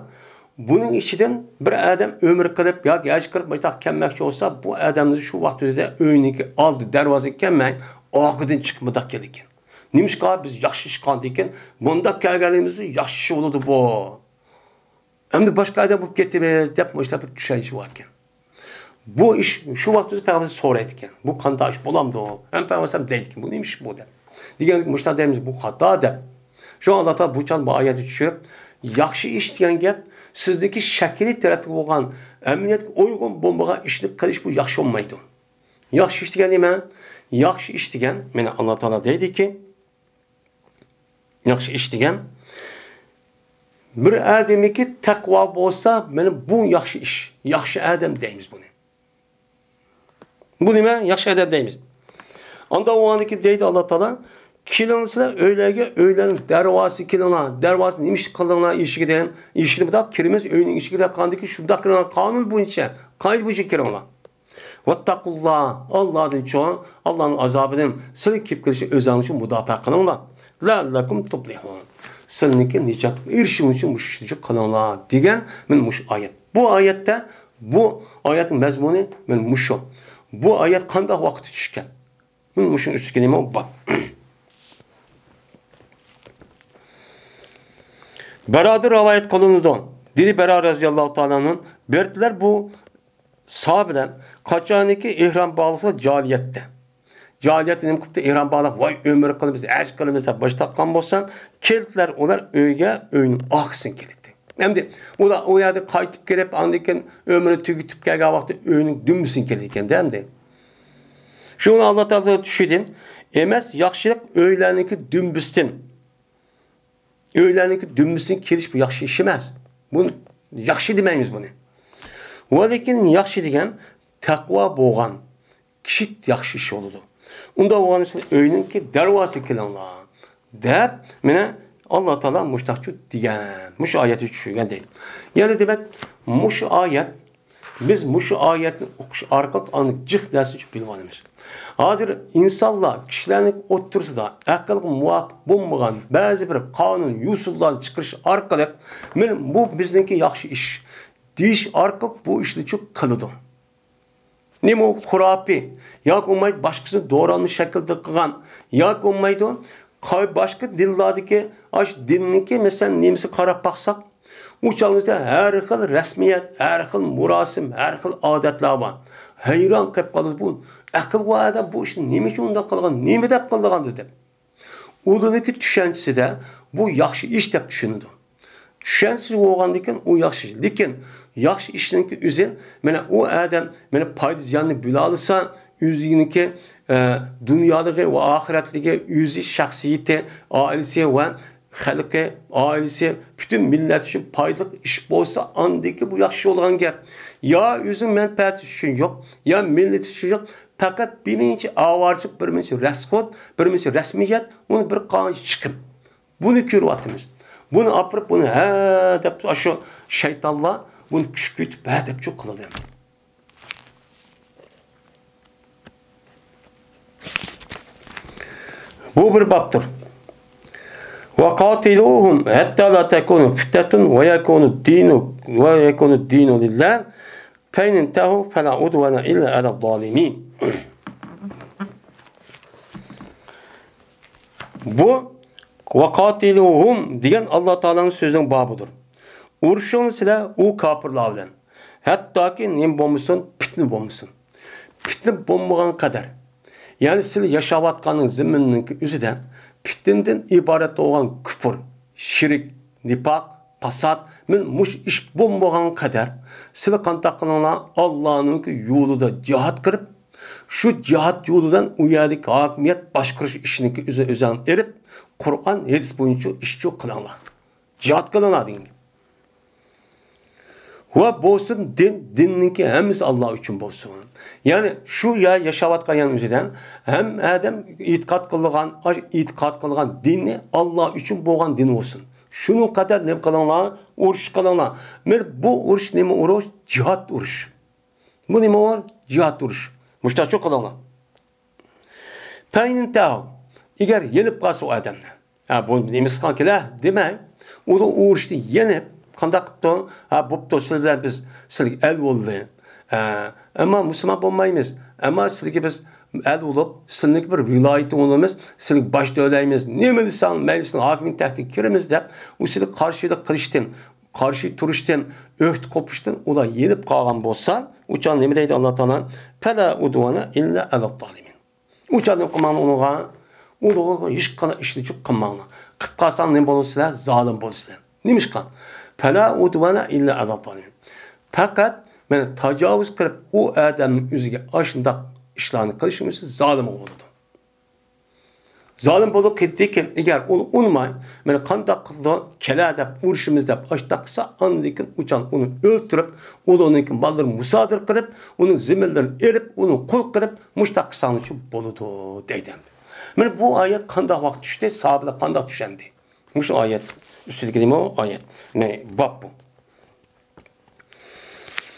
بۇنىڭ ئىچىدىن بىر ئادەم ئۆمرە قىلىپ ياكى ھەج قىلىپ مۇنداق كەلمەكچى بولسا، بۇ ئادەمنى شۇ ۋاقىت ئۆزىدە ئۆينىڭكى ئالدى دەرۋازىغا كەلمەي، ئارقىدىن چىقىپ مۇنداق كېلىدىكەن. نېمىشقا بىز ياخشى ئىش قىلغاندىكىن، مۇنداق كەلگەنلىكىمىزدە ياخشى ئىش بولىدۇ بۇ. ئەمدى باشقا ئادەم بولۇپ كېتىمىز دەپ مۇشۇنداق بىر چۈشەنچە باركەن. بۇ ئىش شۇ ۋاقىت ئۆزى پەيغەمبەر سورايدىكەن، بۇ قانداق ئىش بولامدۇ؟ ھەم پەيغەمبەر دەيدىكەن، بۇ نېمە ئىش بۇ دەپ. دېگەندىكىن مۇشۇنداق دەيمىز، بۇ خاتا دەپ. شۇڭا ئاللا تائالا بۇ چاغدا بۇ ئايەتنى چۈشۈرۈپ، ياخشى ئىش دېگەن گەپ سىزدىكى شەكلىي تەرەپتە بولغان، ئەمەلىيەتكە ئۇيغۇن بولمىغان ئىشنى قىلىش بۇ ياخشى بولمايدۇ. ياخشى ئىش دېگەن نېمە؟ ياخشى ئىش دېگەن، مانا ئاللا تائالا دەيدىكى، ياخشى ئىش دېگەن، بىر ئادەمنىڭكى تەقۋا بولسا، مانا بۇ ياخشى ئىش، ياخشى ئادەم دەيمىز بۇنى. بۇ نېمە؟ ياخشى ئادەم دەيمىز. ئاندا ئۇنىڭكى دەيدۇ ئاللا تائالا، كېلىڭلار سىلەر ئۆيلەرگە، ئۆيلەرنىڭ دەرۋازىسىغا كېلىڭلار، دەرۋازىنى نېمە ئىش قىلدىڭلار ئىشىكىدىن، ئىشىكىنى بۇنداق كىرىمىز، ئۆينىڭ ئىشىكىدە قاندىكى شۇنداق كىرىڭلار، قانۇن بويىچە، قائىدە بويىچە كىرىڭلار. ۋەتتەقۇللا، ئاللادىن چوڭ، ئاللانىڭ ئازابىدىن سىلەر كېلىپ قېلىشى ئۆزۈڭلار ئۈچۈن مۇداپىئە قىلىڭلار. لەئەللەكۇم تۇپلىھۇن. سىلەرنىڭكى نىجاتقا ئېرىشىشىڭلار ئۈچۈن مۇشۇ ئىشنى قىلىڭلار دېگەن مانا مۇشۇ ئايەت. بۇ ئايەتتە بۇ ئايەتنىڭ مەزمۇنى مانا مۇشۇ. بۇ ئايەت قانداق ۋاقىتتا چۈشكەن؟ مانا مۇشۇنىڭ ئۈستىگە نېمە بار؟ بەرادىن رىۋايەت قىلىنىدۇ. دېدى بەرا رەزىياللاھۇ تائالا ئەنھۇ، بەرىدىلەر بۇ ساھابىلەر قاچانكى ئېھرام باغلىسا جاھىلىيەتتە. جاھىلىيەتتە نېمە قىپتۇ؟ ئېھرام باغلاپ، ۋاي، ئۆمرە قىلىمىز، ھەج قىلىمىز دەپ باش تارتقان بولسا، كېلىپلەر ئۇلار ئۆيگە، ئۆينىڭ ئارقىسىدىن كېلىدۇ. ئەمدى ئۇلار ئۇ يەردە قايتىپ كېلىپ، ئاندىن كېيىن ئۆمرىنى تۈگىتىپ كەلگەن ۋاقتى ئۆينىڭ دۈمبىسىدىن كېلىدىكەن-دە ئەمدى. شۇڭا ئاللا تائالا چۈشىدىن ئەمەس، ياخشىلىق ئۆيلەرنىڭكى دۈمبىسىدىن. ئۆيلەرنىڭكى دۈمبىسىدىن كېلىش بۇ ياخشى ئىش ئەمەس. بۇ ياخشى دېمەيمىز بۇنى. ۋە لېكىن ياخشى دېگەن تەقۋا بولغان كىشى ياخشى ئىش بولىدۇ. ئۇنداق بولغاندا سىز ئۆينىڭكى دەرۋازىسىغا كېلىڭلار دەپ، مانا ئاللا تائالا مۇشۇنداقچۇ دېگەن، مۇشۇ ئايەتنى چۈشۈرگەن دەيدۇ. يەنى دېمەك، مۇشۇ ئايەت بىز مۇشۇ ئايەتنى ئوقۇش ئارقىلىق ئاندىن جىق نەرسىنى بىلىۋالىمىز. ھازىر ئىنسانلار، كىشىلەرنىڭ ئوتتۇرىسىدا ئەقىلگە مۇۋاپىق بولمىغان بەزى بىر قانۇن، يوسۇنلارنى چىقىرىش ئارقىلىق، مانا بۇ بىزنىڭكى ياخشى ئىش دېيىش ئارقىلىق بۇ ئىشنى چۈ قىلىدۇ. نېمە ئۇ خۇراپىي ياكى بولمايدۇ باشقىسىنى دورالما شەكىلدە قىلغان ياكى بولمايدۇ قاي-، باشقا دىنلاردىكى، ئاشۇ دىننىڭكى، مەسىلەن، نېمىسىگە قاراپ باقساق، ئۇ چاغىمىزدا ھەر خىل رەسمىيەت، ھەر خىل مۇراسىم، ھەر خىل ئادەتلەر بار. ھەيران قېلىپ قالىدۇ، بۇ ئەقىل بار ئادەم بۇ ئىشنى نېمە ئۈچۈن ئۇنداق قىلغان، نېمە دەپ قىلغاندۇ دەپ. ئۇلارنىڭكى چۈشەنچىسىدە بۇ ياخشى ئىش دەپ چۈشىنىدۇ. چۈشەنچىسى بولغاندىكىن ئۇ ياخشى ئىش. لېكىن ياخشى ئىشنىڭكى ئۆزى، مانا ئۇ ئادەم، مانا پايدا زىياننى بىلالىسا، ئۆزىنىڭكى، ئە، دۇنيالىقى ۋە ئاخىرەتلىكى، ئۆزى، شەخسىيىتى، ئائىلىسى ۋە خەلقى، ئائىلىسى، پۈتۈن مىللەت ئۈچۈن پايدىلىق ئىش بولسا، ئاندىكى بۇ ياخشى بولغان گەپ. يا ئۆزىنىڭ مەنپەئەتى ئۈچۈن يوق، يا مىللىتى ئۈچۈن يوق. پەقەت بىر مۇنچە ئاۋارىچىلىك، بىر مۇنچە رەسخور، بىر مۇنچە رەسمىيەت، ئۇنى بىر قانچە چىقىپ. بۇنى كۆرۈۋاتىمىز. بۇنى ئاپىرىپ، بۇنى ھە دەپ، ئاشۇ شەيتانلار بۇنى كۈشكۈرتۈپ ھە دەپ چوق قىلىدۇ. بۇ بىر بابتۇر. وقاتلوهم حتى لا تكون فتنة ويكون الدين، ويكون الدين لله، فإن انتهوا فلا عدوان إلا على الظالمين. بۇ ۋقاتلوهم دېگەن ئاللا تائالانىڭ سۆزىنىڭ بابىدۇر. ئۇرۇشۇڭلار سىلەر ئۇ كاپىرلار بىلەن. ھەتتاكى نېمە بولمىسۇن، پىتنە بولمىسۇن. پىتنە بولمىغان قەدەر. يەنى سىلەر ياشاۋاتقان زېمىننىڭكى ئۆزىدە پىتنىدىن ئىبارەت بولغان كۇپۇر، شىرك، نىپاق، پاسات، مەن مۇشۇ ئىش بولمىغان قەدەر سىلەر قانداق قىلىڭلار؟ ئاللانىڭكى يولىدا جىھاد قىلىپ، شۇ جىھاد يولى بىلەن ئۇ يەردىكى ھاكىمىيەت باشقۇرۇش ئىشىنىڭكى ئۆزى ئۆزەڭ ئېلىپ، قۇرئان، ھەدىس بويىچە ئىشچۇ قىلىڭلار. جىھاد قىلىڭلار دېگەن گەپ. ۋە بولسۇن دىن، دىننىڭكى ھەممىسى ئاللا ئۈچۈن بولسۇن. يەنى شۇ يەر ياشاۋاتقان يەرنىڭ ئۆزىدە ھەممە ئادەم ئېتىقاد قىلىدىغان، ئېتىقاد قىلىدىغان دىنى ئاللا ئۈچۈن بولغان دىن بولسۇن. شۇنىڭ قەدەر نېمە قىلىڭلار؟ ئۇرۇش قىلىڭلار. مانا بۇ ئۇرۇش نېمە ئۇرۇش؟ جىھاد ئۇرۇش. بۇ نېمە ئۇرۇش؟ جىھاد ئۇرۇش. مۇشتاچۇ قىلىڭلار. فإن انتهوا، ئەگەر يېنىپ قالسا ئۇ ئادەمنى، ھە، بۇ نېمىسى قىلغان كېلە دېمەي، ئۇلار ئۇرۇشتا يېنىپ، قانداق قىپتۇ؟ ھە، بوپتۇ، سىلەر بىلەن بىز سىلەرگە ئەل بولدى. ھە، ئەمما مۇسۇلمان بولمايمىز. ئەمما سىلەرگە بىز ئەل بولۇپ، سىلەرنىڭكى بىر ۋىلايىتى بولىمىز، سىلەرگە باج تۆلەيمىز. نېمە دېسەڭ، مەيلى، سىلەرنىڭ ھاكىمىيىتىڭىزگە كىرىمىز دەپ، ئۇ سىلەرگە قارشىلىق قىلىشتىن، قارشى تۇرۇشتىن، ئۆكتە قوپۇشتىن ئۇلار يېنىپ قالغان بولسا، ئۇ چاغ نېمە دەيدۇ ئاللا تائالا؟ فلا عدوان إلا على الظالمين. ئۇ چاغ نېمە قىلماڭلار ئۇنىڭغا؟ ئۇلارغا ھېچقانداق ئىشنى چۈ قىلماڭلار. قىلىپ قالساڭ نېمە بولىسىلەر؟ زالىم بولىسىلەر. نېمىشقا؟ فلا عدوان إلا على الظالمين. پەقەت مانا تاجاۋۇز قىلىپ ئۇ ئادەمنىڭ ئۆزىگە ئاشۇنداق ئىشلارنى قىلىشىڭىز زالىمغا بولىدۇ. زالىم بولۇپ كېتىدىكەن، ئەگەر ئۇنى ئۇنىماي، مانا قانداق قىلىدۇ، كېلە دەپ ئۇرۇشىمىز دەپ ئاشتاق قىلسا، ئاندىن كېيىن ئۇچان ئۇنى ئۆلتۈرۈپ، ئۇلارنىڭكى ماللىرىنى مۇسادىرە قىلىپ، ئۇنىڭ زېمىنلىرىنى ئېلىپ، ئۇنى قۇل قىلىپ، مۇشتاق قىلساڭلارچۇ بولىدۇ دەيدۇ. مانا بۇ ئايەت قانداق ۋاقىت چۈشتى، ساھابىلەر قانداق چۈشەندى؟ مۇشۇ ئايەت ئۈستىدىكى نېمە ئايەت؟ مەي، باب بۇ.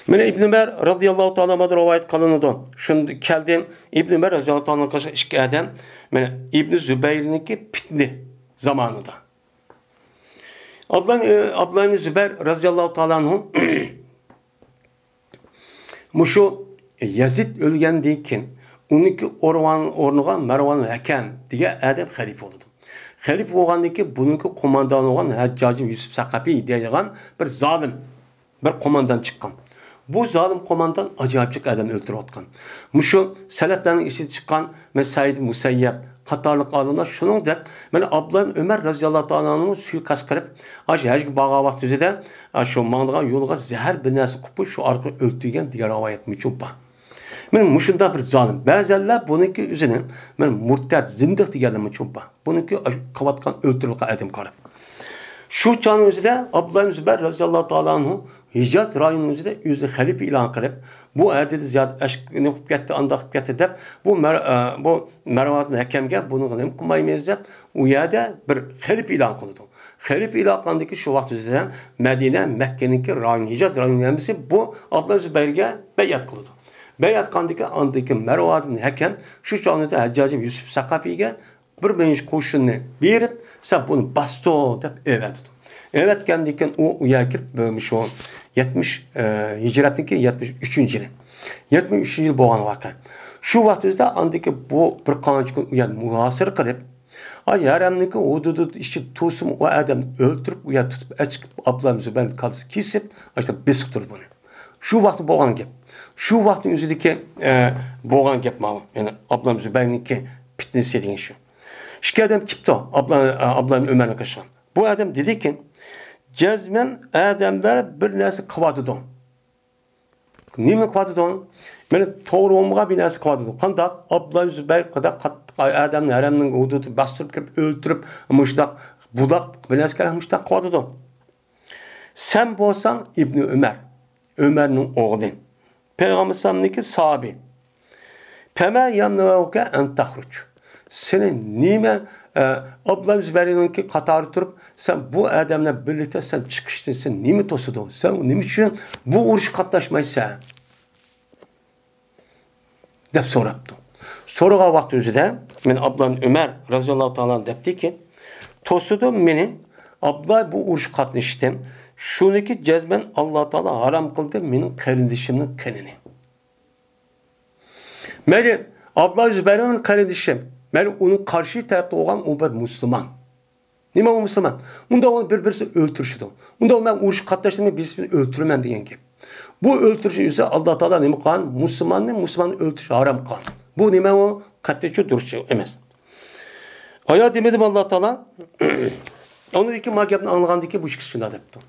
مانا ئىبن ئۆمەر رازىياللاھۇ تائالا ئەنھۇدىن رىۋايەت قىلىنىدۇ. شۇنداق كەلدى، ئىبن ئۆمەر رازىياللاھۇ تائالا ئەنھۇغا ئىككى ئادەم، مانا ئىبن زۇبەيرنىڭكى پىتنە زامانىدا. ئابدۇللا، ئابدۇللا ئىبن زۇبەير رازىياللاھۇ تائالا ئەنھۇ مۇشۇ يەزىد ئۆلگەندىن كېيىن ئۇنىڭكى ئورۋان-، ئورنىغا مەرۋان ھەكەم دېگەن ئادەم خەلىپە بولىدۇ. خەلىپە بولغاندىن كېيىن بۇنىڭكى قوماندانى بولغان ھەججاجى يۈسۈپ سەقەپى دەيدىغان بىر زالىم، بىر قوماندان چىققان. بۇ زالىم قوماندان ئاجايىپچىلىك ئادەمنى ئۆلتۈرۈۋاتقان. مۇشۇ سەلەپلەرنىڭ ئىچىدە چىققان، مەسىلەن، سەئىد مۇسەييەب قاتارلىق ئالىملار شۇنىڭ دەپ، مانا ئابدۇللا ئىبن ئۆمەر رەزىياللاھۇ تائالا ئەنھۇ سۇيىقەست قىلىپ، ئاشۇ ھەجگە بارغان ۋاقتى ئۆزىدە، ئاشۇ ماڭىدىغان يولىغا زەھەر بىر نەرسە قوپۇپ، شۇ ئارقىلىق ئۆلتۈرگەن دېگەن رىۋايەتمۇ بار. مانا مۇشۇنداق بىر زالىم. بەزەنلەر بۇنىڭكى ئۆزىنى مانا مۇرتەد، زىندىق دېگەنلەرمۇ بار. بۇنىڭكى قىلىۋاتقان ئۆلتۈرۈلگەن ئادەمگە قاراپ. شۇ چاغنىڭ ئۆزىدە ئابدۇللا ئىبن زۇبەير رەزىياللاھۇ تائالا ئەنھۇ ھىجاز رايونىنىڭ ئۆزىدە ئۆزىنى خەلىپە ئېلان قىلىپ، بۇ ئەدىدە زىيادە ئەشكىنى قىلىپ كەتتى، ئانداق قىلىپ كەتتى دەپ، بۇ مەر-، ئە، بۇ مەرۋان ھەكەمگە بۇنىڭغا نېمە قىلمايمىز دەپ، ئۇ يەردە بىر خەلىپە ئېلان قىلىدۇ. خەلىپە ئېلان قىلغاندىن كېيىن شۇ ۋاقىت ئۆزىدە مەدىنە، مەككىنىڭكى رايون، ھىجاز رايونى ھەممىسى بۇ ئابدۇللا زۇبەيرگە بەيئەت قىلىدۇ. بەيئەت قىلغاندىن كېيىن ئاندىن كېيىن مەرۋان ھەكەم شۇ چاغنىڭ ئۆزىدە ھەججاجى يۈسۈپ سەقەپىگە بىر مىڭ قوشۇننى بېرىپ، سەن بۇنى باستۇر دەپ ئەۋەتىدۇ. ئەۋەتكەندىن كېيىن ئۇ، ئۇ يەرگە كىرىپ، بۇ، شۇ يەتمىش، ئە، ھىجرەتنىڭكى يەتمىش ئۈچىنچى يىلى. يەتمىش ئۈچىنچى يىل بولغان ۋەقە. شۇ ۋاقىت ئۆزىدە ئاندىن كېيىن بۇ بىر قانچە كۈن ئۇ يەرنى مۇھاسىرە قىلىپ، ئاي، ھەرەمنىڭكى ھۇدۇدى ئىچىدە تۇرسىمۇ ئۇ ئادەمنى ئۆلتۈرۈپ، ئۇ يەردە تۇتۇپ ئەچىقىپ، ئابدۇللا زۇبەيرنىڭ كاللىسىنى كېسىپ، ئاشۇ بېسىقتۇرىدۇ بۇنى. شۇ ۋاقىت بولغان گەپ. شۇ ۋاقىتنىڭ ئۆزىدىكى، ئە، بولغان گەپ ماۋۇ. يەنى ئابدۇللا زۇبەيرنىڭكى پىتنىسى دېگەن شۇ. ئىككى ئادەم كېپتۇ، ئابلا-، ئابلا ئۆمەرنى قىلىشقا. بۇ ئادەم دېدىكى، جەزمەن ئادەملەر بىر نەرسە قىلىۋاتىدۇ. نېمە قىلىۋاتىدۇ؟ مانا توغرا بولمىغان بىر نەرسە قىلىۋاتىدۇ. قانداق؟ ئابلا زۇبەير قانداق قاتتىق ئادەمنى ھەرەمنىڭ ھۇدۇدىدا باستۇرۇپ كىرىپ ئۆلتۈرۈپ، مۇشۇنداق بۇلاپ، بىر نەرسە مۇشۇنداق قىلىۋاتىدۇ. سەن بولساڭ ئىبنى ئۆمەر، ئۆمەرنىڭ ئوغلى. پەيغەمبەر ئەلەيھىسسالامنىڭكى ساھابى. پەمە يەمنەئۇكە ئەن تەخرۇج. سېنى نېمە، ئە، ئابدۇللا زۇبەيرنىڭكى قاتارى تۇرۇپ، سەن بۇ ئادەملەر بىرلىكتە سەن چىقىشتىن سېنى نېمە توسىدۇ؟ سەن نېمە ئۈچۈن بۇ ئۇرۇشقا قاتناشمايسەن؟ دەپ سوراپتۇ. سورىغان ۋاقتى ئۆزىدە، مەن ئابدۇللا ئۆمەر رەزىياللاھۇ تائالا دەپتىكى، توسىدۇ مېنى ئابدۇللا بۇ ئۇرۇشقا قاتنىشىشتىن. شۇنىكى جەزمەن ئاللا تائالا ھارام قىلدى مېنىڭ قېرىندىشىمنىڭ قېنىنى. مەيلى، ئابدۇللا زۇبەير مېنىڭ قېرىندىشىم. مەيلى، ئۇنىڭ قارشى تەرەپتە بولغان ئۇ بىر مۇسۇلمان. نېمە ئۇ مۇسۇلمان؟ ئۇندا ئۇنى بىر-بىرسى ئۆلتۈرۈشىدۇ. ئۇندا مەن ئۇرۇشقا قاتناشتىم، بىرسىنى ئۆلتۈرىمەن دېگەن گەپ. بۇ ئۆلتۈرۈش ئۆزى ئاللا تائالا نېمە قىلغان؟ مۇسۇلماننى مۇسۇلمان ئۆلتۈرۈش ھارام قىلغان. بۇ نېمە ئۇ؟ قەتئىيچە دۇرۇس ئەمەس. ئايا دېمىدىمۇ ئاللا تائالا؟ ئۇنىڭدىن كېيىن ما گەپنى ئاڭلىغاندىن كېيىن بۇ ئىككىسى شۇنداق دەپتۇ.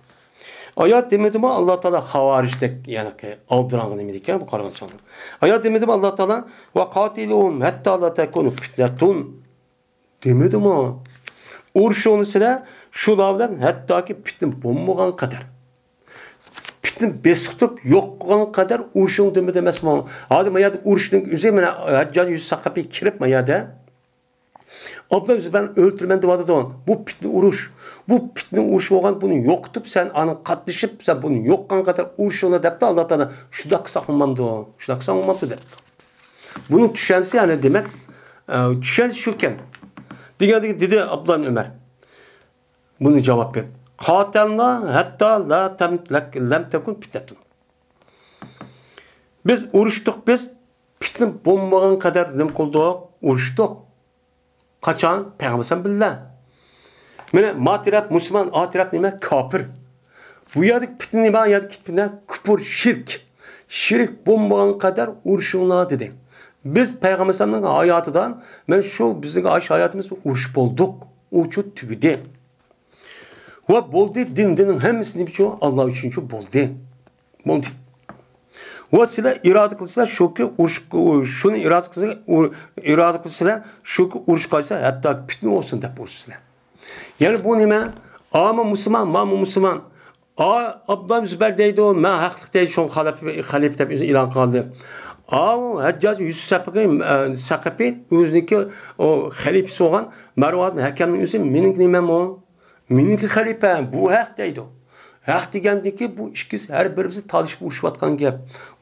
ئايا دېمىدىمۇ ئاللا تائالا خاۋارىجدەك، يەنى ئالدىراڭغۇ نېمە دېگەن بۇ قارىغان چاغدا؟ ئايا دېمىدىمۇ ئاللا تائالا، ۋە قاتىلۇھۇم ھەتتا لا تەكۇنۇ پىتنەتۇن؟ دېمىدىمۇ؟ ئۇرۇشۇڭلار سىلەر شۇلار بىلەن ھەتتاكى پىتنە بولمىغان قەدەر. پىتنە بېسىقتۇرۇپ يوق قىلغان قەدەر ئۇرۇشۇڭ دېمىدى ئەمەسمۇ؟ ھازىر ما يەردە ئۇرۇشنىڭ ئۆزى مانا ھەججاج يۈسۈپ سەقەپى كىرىپ ما يەردە. ئابدۇللا زۇبەيرنى ئۆلتۈرىمەن دەۋاتىدۇ. بۇ پىتنە ئۇرۇش. بۇ پىتنە ئۇرۇش بولغان، بۇنى يوقىتىپ، سەن ئانا قاتنىشىپ، سەن بۇنى يوق قىلغان قەدەر ئۇرۇشۇڭلار دەپتۇ ئاللا تائالا. شۇنداق قىلساق بولمامدۇ؟ شۇنداق قىلساق بولمامدۇ دەپتۇ. بۇنىڭ چۈشەنچىسى، يەنى دېمەك، ئە، چۈشەنچە شۇكەن. دېگەندىكىن دېدى ئابدۇللا ئۆمەر. بۇنى جاۋاب بېرىپ، قاتەلنا ھەتتا لا تەم-، لەك-، لەم تەكۇن پىتنەتۇن. بىز ئۇرۇشتۇق، بىز پىتنە بولمىغان قەدەر نېمە قىلدۇق؟ ئۇرۇشتۇق. قاچان؟ پەيغەمبەر بىلەن. مانا ما تەرەپ مۇسۇلمان، ئا تەرەپ نېمە؟ كاپىر. بۇ يەردىكى پىتنە نېمە؟ يەردىكى پىتنە كۇپۇر، شىرك. شىرك بولمىغان قەدەر ئۇرۇشۇڭلار دېدى. بىز پەيغەمبەر ئەلەيھىسسالامنىڭ ھاياتىدا، مانا شۇ بىزنىڭ ئاشۇ ھاياتىمىزدا ئۇرۇش بولدۇق. ئۇرۇش تۈگىدى. ۋە بولدى، دىن، دىننىڭ ھەممىسى نېمە ئۈچۈن؟ ئاللا ئۈچۈن بولدى. بولدى. ۋە سىلەر ئىرادە قىلسىلەر شۇكى ئۇرۇش، شۇنى ئىرادە قىلسىلەر، ئۇر-، ئىرادە قىلسىلەر شۇكى ئۇرۇش قىلسا، ھەتتا پىتنە بولسۇن دەپ ئۇرۇشسىلەر. يەنى بۇ نېمە؟ ئامۇ مۇسۇلمان، مامۇ مۇسۇلمان. ئا، ئابدۇللا زۇبەير دەيدۇ، مەن ھەقلىق دەيدۇ، شۇڭا خەلىپە، خەلىپە دەپ ئۆزىنى ئېلان قىلدى. ئاۋۇ ھەججاج يۈسۈپ سەقىپى، ئە، سەقىپى ئۆزىنىڭكى ئۇ خەلىپىسى بولغان مەرۋان ھەكەمنىڭ ئۆزى مېنىڭكى نېمەم ئۇ؟ مېنىڭكى خەلىپەم، بۇ ھەق دەيدۇ. ھەق دېگەندىكى بۇ ئىككىسى ھەر بىرىمىزنى تالىشىپ ئۇرۇشۇۋاتقان گەپ.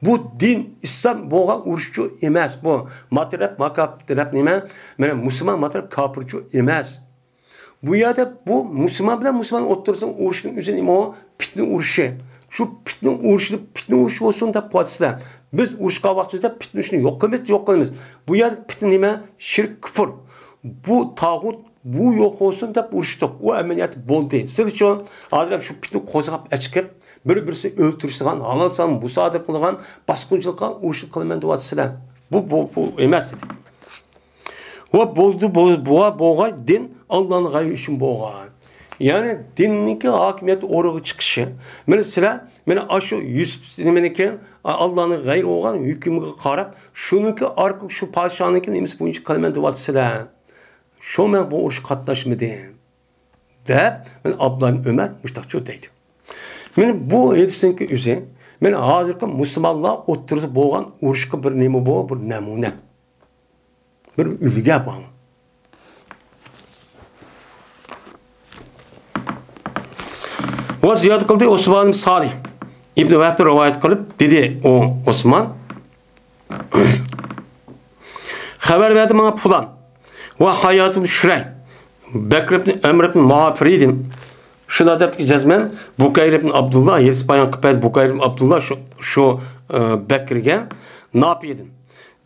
بۇ دىن، ئىسلام بولغان ئۇرۇشچۇ ئەمەس بۇ. ما تەرەپ، ما كاپ-، تەرەپ نېمە؟ مانا مۇسۇلمان، ما تەرەپ كاپىرچۇ ئەمەس. بۇ يەردە بۇ مۇسۇلمان بىلەن مۇسۇلمان ئوتتۇرىسىدا ئۇرۇشنىڭ ئۆزى نېمە ئۇ؟ پىتنە ئۇرۇشى. شۇ پىتنە ئۇرۇشىدا پىتنە ئۇرۇشى بولسۇن دەپ قىلىۋاتىسىلەر. بىز ئۇرۇشقان ۋاقتىمىزدا پىتنە ئىشنى يوق قىلىمىز، يوق قىلىمىز. بۇ يەردە پىتنە نېمە؟ شىرك، كۇفر. بۇ تاغۇت، بۇ يوق بولسۇن دەپ ئۇرۇشتۇق. ئۇ ئەمەلىيەتتە بولدى. سىلچۇ، ھازىر ھەم شۇ پىتنە قوزغاپ ئەچىقىپ، بىر-بىرسىنى ئۆلتۈرۈشىدىغان، ھالال سان مۇسادىرە قىلىدىغان، باسقۇنچىلىققا ئۇرۇشۇن قىلىمەن دەۋاتىسىلەر. بۇ، بۇ، بۇ ئەمەس دېدى. ۋە بولدى، بۇ، بۇ، بولغاي دىن ئاللانىڭ غەيرى ئۈچۈن بولغاي. يەنى دىننىڭكى ھاكىمىيەت ئورنىغا چىقىشى. مانا سىلەر، مانا ئاشۇ يۈسۈپ نېمىنىڭكى، ئاللانىڭ غەيرى بولغان ھۆكۈمىگە قاراپ، شۇنىڭكى ئارقىلىق شۇ پادىشاھنىڭكى نېمىسى بويىچە قىلىمەن دەۋاتىسىلەر. شۇ مەن بۇ ئۇرۇشقا قاتناشمىدىم. دەپ، مانا ئابدۇللا ئىبن ئۆمەر مۇشۇنداق دەيدۇ. مانا بۇ ھەدىسنىڭكى ئۆزى، مانا ھازىرقى مۇسۇلمانلار ئوتتۇرىسىدا بولغان ئۇرۇشقا بىر نېمە بۇ، بىر نەمۇنە. بىر ئۈلگە بۇ. ۋە زىيادە قىلدى ئوسمان سالىھ ئىبن ۋەھبى رىۋايەت قىلىپ، دېدى ئۇ ئوسمان، خەۋەر بەردى ماڭا پۇلان ۋە ھايات ئىبن شۇرەي، بەكر ئىبن ئەمر ئىبن مۇھاپىرىدىن. شۇلار دەپتىكى جەزمەن بۇكەير ئىبن ئابدۇللا، ھېدىس بايان قىلىپ بەردى بۇكەير ئىبن ئابدۇللا شۇ، شۇ، ئە، بەكرگە ناپىيىدىن.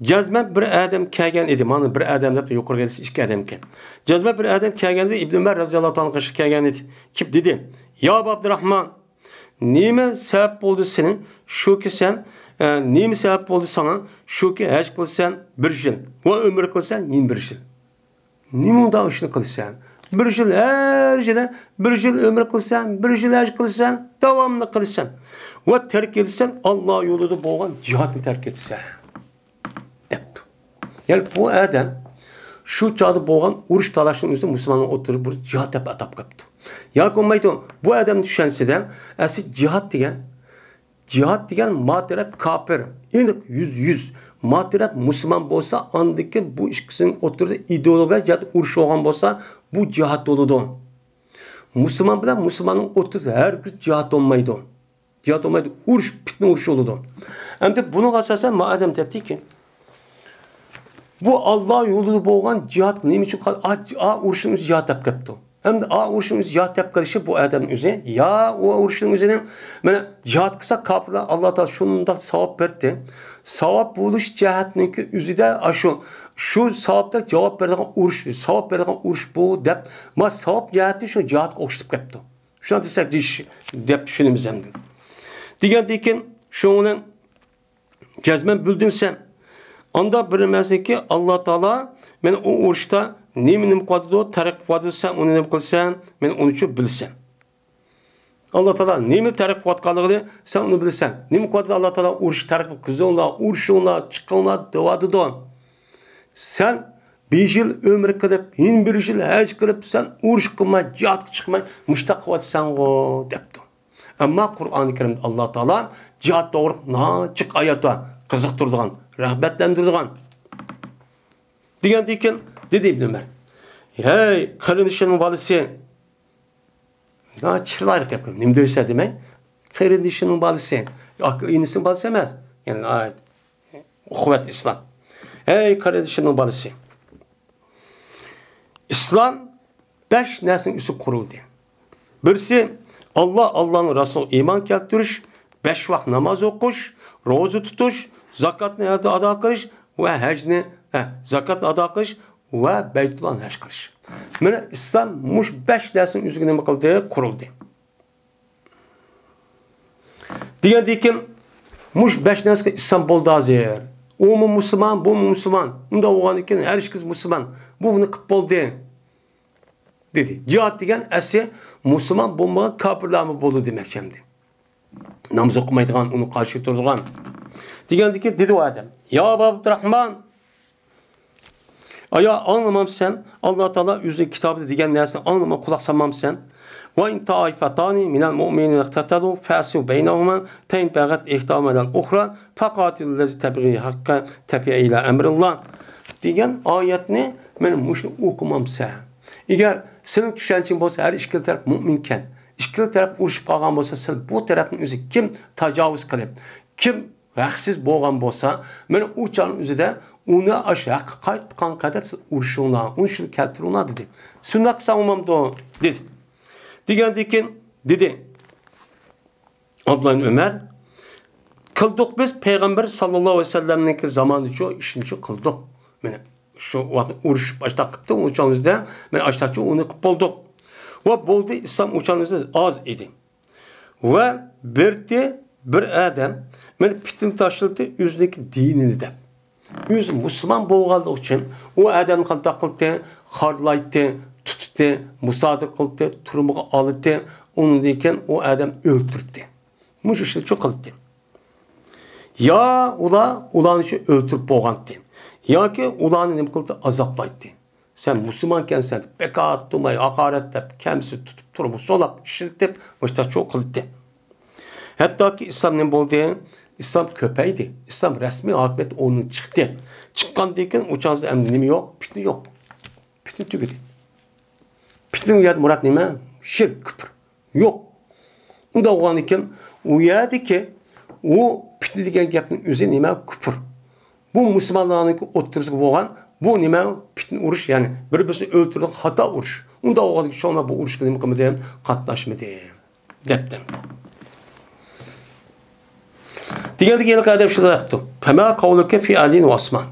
جەزمەن بىر ئادەم كەلگەن ئىدى. مانا بىر ئادەم دەپ يۇقىرىغا ئېلىش ئىككى ئادەمكەن. جەزمەن بىر ئادەم كەلگەن ئىدى، ئىبن ئۆمەر رەزىياللاھۇ تائالا قېشىغا كەلگەن ئىدى. كېلىپ دېدى، يا ئابا ئابدۇراھمان، نېمە سەۋەب بولدى سېنى، شۇكى سەن، ئە، نېمە سەۋەب بولدى ساڭا، شۇكى ھەج قىلىسەن بىر يىل ۋە ئۆمرە قىلىسەن يەنە بىر يىل؟ نېمە ئۇنداق ئىشنى قىلىسەن؟ بىر يىل ھەر يىلى بىر يىل ئۆمرە قىلىسەن، بىر يىل ھەج قىلىسەن، داۋاملىق قىلىسەن. ۋە تەرك ئېتىسەن، ئاللا يولىدا بولغان جىھادنى تەرك ئېتىسەن. دەپتۇ. يەنى بۇ ئادەم شۇ چاغدا بولغان ئۇرۇش تالاشنىڭ ئۆزىدە مۇسۇلماننىڭ ئوتتۇرىدا بىر جىھاد دەپ ئاتاپ قويۇپتۇ. ياكى بولمايدۇ، بۇ ئادەمنىڭ چۈشەنچىسىدە ئەسلى جىھاد دېگەن، جىھاد دېگەن ما تەرەپ كاپىر، ئېنىق يۈزدە يۈز، ما تەرەپ مۇسۇلمان بولسا، ئاندىن كېيىن بۇ ئىككىسىنىڭ ئوتتۇرىدا ئىدېئولوگىيە جەھەتتە ئۇرۇش بولغان بولسا، بۇ جىھاد بولىدۇ. مۇسۇلمان بىلەن مۇسۇلماننىڭ ئوتتۇرىسىدا ھەرگىز جىھاد بولمايدۇ. جىھاد بولمايدۇ، ئۇرۇش، پىتنە ئۇرۇشى بولىدۇ. ئەمدى بۇنىڭغا ئاساسەن ما ئادەم دەپتىكى، بۇ ئاللا يولىدا بولغان جىھاد نېمە ئۈچۈن قال-، ئا، ئا، ئۇرۇشنىڭ ئۆزى جىھاد دەپ قېلىپتۇ. ئەمدى ئا، ئۇرۇشنىڭ ئۆزى جىھاد دەپ قېلىشى بۇ ئادەمنىڭ ئۆزى، يا ئۇ ئۇرۇشنىڭ ئۆزىنىڭ، مانا جىھاد قىلسا كاپىرلار ئاللا تائالا شۇنداق ساۋاب بەردى. ساۋاب بولۇش جەھەتنىڭكى ئۆزىدە ئاشۇ، شۇ ساۋابتەك جاۋاب بېرىدىغان ئۇرۇش، ساۋاب بېرىدىغان ئۇرۇش بۇ دەپ، ما ساۋاب جەھەتتىن شۇ جىھادقا ئوخشىتىپ قېلىپتۇ. شۇنداق دېسەك دېيىش دەپ چۈشىنىمىز ئەمدى. دېگەندىن كېيىن شۇنىڭ بىلەن جەزمەن بىلدىم سەن. ئاندا بىر ئەمەسكى، ئاللا تائالا مەن ئۇ ئۇرۇشتا نېمە، نېمە قىلىۋاتىدۇ، تەرەققىي قىلىۋاتىدۇ، سەن ئۇنى نېمە قىلىسەن، مەن ئۇنىچۇ بىلىسەن. ئاللا تائالا نېمە تەرەققىي قىلىۋاتقانلىقىنى سەن ئۇنى بىلىسەن. نېمە قىلىۋاتىدۇ ئاللا تائالا، ئۇرۇش تەرەققىي قىلىڭلار، ئۇرۇشۇڭلار، چىقىڭلار دەۋاتىدۇ. سەن بىر يىل ئۆمرە قىلىپ، يەنە بىر يىل ھەج قىلىپ، سەن ئۇرۇش قىلماي، جىھادقا چىقماي، مۇشۇنداق قىلىۋاتىسەنغۇ دەپتۇ. ئەمما قۇرئانى كەرىمدە ئاللا تائالا جىھاد توغرىلىق ناچىق ئايات بار، قىزىقتۇرىدىغان، رىغبەتلەندۈرىدىغان. دېگەندىن كېيىن دېدى ئىبن ئۆمەر، ھەي قېرىندىشىمنىڭ بالىسى، نا چىرايلىق گەپ، نېمە دەيسەن دېمەي، قېرىندىشىمنىڭ بالىسى، ئاكا ئىنىسىنىڭ بالىسى ئەمەس. يەنى ئۇخۇۋەت ئىسلام. ھەي قېرىندىشىمنىڭ بالىسى. ئىسلام بەش نەرسىنىڭ ئۈستىگە قۇرۇلدى. بىرسى، ئاللا، ئاللانىڭ رەسۇلىغا ئىمان كەلتۈرۈش، بەش ۋاق ناماز ئوقۇش، روزا تۇتۇش، زاكاتنى ئادا قىلىش ۋە ھەجنى، ھە، زاكاتنى ئادا قىلىش ۋە بەيتۇللاھنى ھەج قىلىش. مانا ئىسلام مۇشۇ بەش نەرسىنىڭ ئۆزىگە نېمە قىلدى؟ قۇرۇلدى. دېگەندىن كېيىن مۇشۇ بەش نەرسىگە ئىسلام بولدى ھازىر. ئۇمۇ مۇسۇلمان، بۇمۇ مۇسۇلمان. ئۇنداق بولغاندىن كېيىن ھەر ئىككىسى مۇسۇلمان. بۇ بۇنى قىلىپ بولدى. دېدى. جىھاد دېگەن ئەسلى مۇسۇلمان بولمىغان كاپىرلارمۇ بولىدۇ دېمەكچى ئەمدى. ناماز ئوقۇمايدىغان، ئۇنىڭغا قارشى تۇرىدىغان. دېگەندىن كېيىن دېدى ئۇ ئادەم، يا ئابا ئابدۇراھمان، ئايا، ئاڭلىمامسەن؟ ئاللا تائالا ئۆزىنىڭ كىتابىدا دېگەن نەرسىنى ئاڭلىماي قۇلاق سالمامسەن؟ وَإِنْ طَائِفَتَانِ مِنَ الْمُؤْمِنِينَ اقْتَتَلُوا فَأَصْلِحُوا بَيْنَهُمَا فَإِنْ بَغَتْ إِحْدَاهُمَا عَلَى الْأُخْرَى فَقَاتِلُوا الَّتِي تَبْغِي حَتَّى تَفِيَ إِلَى أَمْرِ اللَّهِ دېگەن ئايەتنى مانا مۇشۇنى ئوقۇمامسەن؟ ئەگەر سېنىڭ چۈشەنچەڭ بولسا، ھەر ئىككىلا تەرەپ مۇئمىنكەن، ئىككىلا تەرەپ ئۇرۇشۇپ قالغان بولسا، سىلەر بۇ تەرەپنىڭ ئۆزى كىم تاجاۋۇز قىلىپ، كىم ھەقسىز بولغان بولسا، مانا ئۇ چاغنىڭ ئۆزىدە ئۇنى ئاشۇ ھەققە قايتقان قەدەر سىز ئۇرۇشۇڭلار، ئۇنى شۇنى كەلتۈرۈڭلار دېدى. شۇنداق قىلساڭ بولمامدۇ؟ دېدى. دېگەندىن كېيىن دېدى ئابدۇللا ئىبن ئۆمەر، قىلدۇق بىز پەيغەمبەر ساللاللاھۇ ئەلەيھى ۋەسەللەمنىڭكى زامانىدىچۇ ئىشنىچۇ قىلدۇق. مانا شۇ ۋاقىت ئۇرۇشۇپ ئاشتاق قىپتۇ، ئۇ چاغىمىزدا مانا ئاشتاقچۇ ئۇنى قىپ بولدۇق. ۋە بولدى، ئىسلام ئۇ چاغىمىزدا ئاز ئىدى. ۋە بىرتى بىر ئادەم مانا پىتنە تاشلىدى ئۆزىنىڭكى دىنىنى دەپ. ئۆزى مۇسۇلمان بولغانلىقى ئۈچۈن ئۇ ئادەمنى قانداق قىلدى؟ خارلايتتى، تۇتتى، مۇسادىرە قىلدى، تۈرمىگە ئالدى، ئۇنىڭدىن كېيىن ئۇ ئادەم ئۆلتۈردى. مۇشۇ ئىشنى چوق قىلدى. يا ئۇلار ئۇلارنى شۇ ئۆلتۈرۈپ بولغانتى، ياكى ئۇلارنى نېمە قىلدى؟ ئازابلايتتى. سەن مۇسۇلمانكەنسەن دەپ، بەك ئاتتۇماي ھاقارەتلەپ، كەمسىتىپ تۇتۇپ، تۈرمىگە سولاپ، ئىشلىتىپ، مۇشۇنداق چوق قىلدى. ھەتتاكى ئىسلام نېمە بولدى؟ ئىسلام كۆپەيدى. ئىسلام رەسمىي ھاكىمىيەت ئورنىدىن چىقتى. چىققاندىن كېيىن ئۇ چاغدا ئەمدى نېمە يوق؟ پىتنە يوق. پىتنە تۈگىدى. پىتنە ئۇ يەردە مۇراد نېمە؟ شىرك، كۇپر. يوق. ئۇنداق بولغاندىكىن ئۇ يەردىكى ئۇ پىتنە دېگەن گەپنىڭ ئۆزى نېمە؟ كۇپر. بۇ مۇسۇلمانلارنىڭكى ئوتتۇرىسىغا بولغان بۇ نېمە؟ پىتنە ئۇرۇش، يەنى بىر-بىرسىنى ئۆلتۈرىدىغان خاتا ئۇرۇش. ئۇنداق بولغاندىكىن شۇڭا مەن بۇ ئۇرۇشقا نېمە قىلمىدىم؟ قاتناشمىدىم، دەپتۇ. دېگەندىكىن ھېلىقى ئادەم شۇنداق دەپتۇ. فما قولك في علي وعثمان.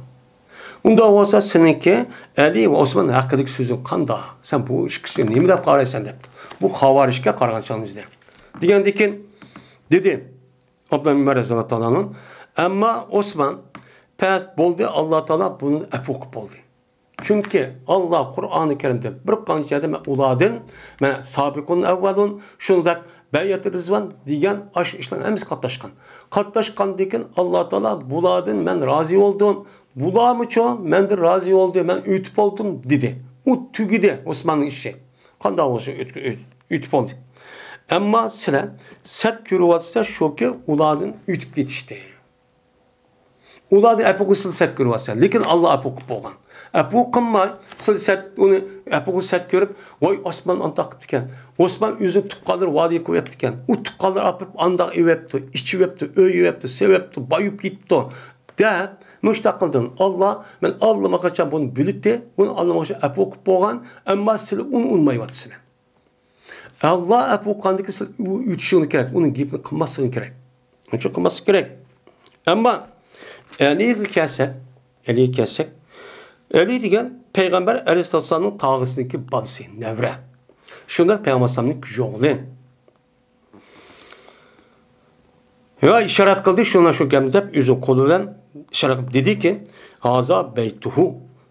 ئۇنداق بولسا سېنىڭكى ئەلى ۋە ئوسمان ھەققىدىكى سۆزۈڭ قانداق؟ سەن بۇ ئىككىسىگە نېمە دەپ قارايسەن دەپتۇ. بۇ خاۋارىجگە قارىغان چاغىمىزدا. دېگەندىكىن دېدى ئابدۇللا ئۆمەر رەزىياللاھۇ تائالا ئەنھۇ، ئەمما ئوسمان پەس بولدى، ئاللا تائالا بۇنى ئەپۇ قىلىپ بولدى. چۈنكى ئاللا قۇرئانى كەرىمدە بىر قانچە يەردە مەن ئۇلاردىن، مەن سابىقۇن ئەۋۋەلۇن، شۇنداق بەيئەت رىزۋان دېگەن ئاشۇ ئىشلارنىڭ ھەممىسى قاتناشقان. قاتناشقاندىن كېيىن ئاللا تائالا بۇلاردىن مەن رازى بولدۇم. بۇلارمۇچۇ مەندىن رازى بولدى، مەن ئۆتۈپ بولدۇم دېدى. ئۇ تۈگىدى ئوسماننىڭ ئىشى. قانداق بولسا ئۆت-، ئۆت-، ئۆتۈپ بولدى. ئەمما سىلەر سەت كۆرۈۋاتسا شۇكى ئۇلاردىن ئۆتۈپ كېتىشتى. ئۇلارنى ئەپۇ قىلسىلا سەت كۆرۈۋاتىسەن، لېكىن ئاللا ئەپۇ قىلىپ بولغان. ئەپۇ قىلماي، سىلى سەت، ئۇنى ئەپۇ قىلسا سەت كۆرۈپ، ۋاي ئاسمان ئانداق قىپتىكەن، ئوسمان ئۆزىنىڭ تۇغقانلىرى ۋادىگە قويۇپتىكەن، ئۇ تۇغقانلىرى ئاپىرىپ ئانداق ئېۋەپتۇ، ئىچىۋەپتۇ، ئۆيۈۋەپتۇ، سېۋەپتۇ، بايىپ كېتىپتۇ، دەپ مۇشتاق قىلدىن. ئاللا، مەن ئاللىماقاچان بۇنى بىلىتتى، ئۇنى ئاللىماقاچان ئەپۇ قىلىپ بولغان، ئەمما سىلى ئۇنى ئۇنمايۋاتىسىلەر. ئاللا ئەپۇ قىلغاندىكىن سىلى ئۆتۈشۈڭلار كېرەك، ئۇنىڭ گېپىنى قىلماسلىقىڭ كېرەك. ئۇنچە قىلماسلىق كېرەك. ئەمما ئەلىگە كەلسەك، ئەلىگە كەلسەك، ئەلى دېگەن پەيغەمبەر ئەلەيھىسسالامنىڭ تاغىسىنىڭكى بالىسى، نەۋرە. شۇنداق پەيغەمبەر ئەلەيھىسسالامنىڭ كۈيئوغلى. ۋە ئىشارەت قىلدى، شۇنىڭ شۇ گەپنى دەپ، ئۆزى قولى بىلەن ئىشارەت قىلىپ دېدىكى، ھازا بەيتۇھۇ،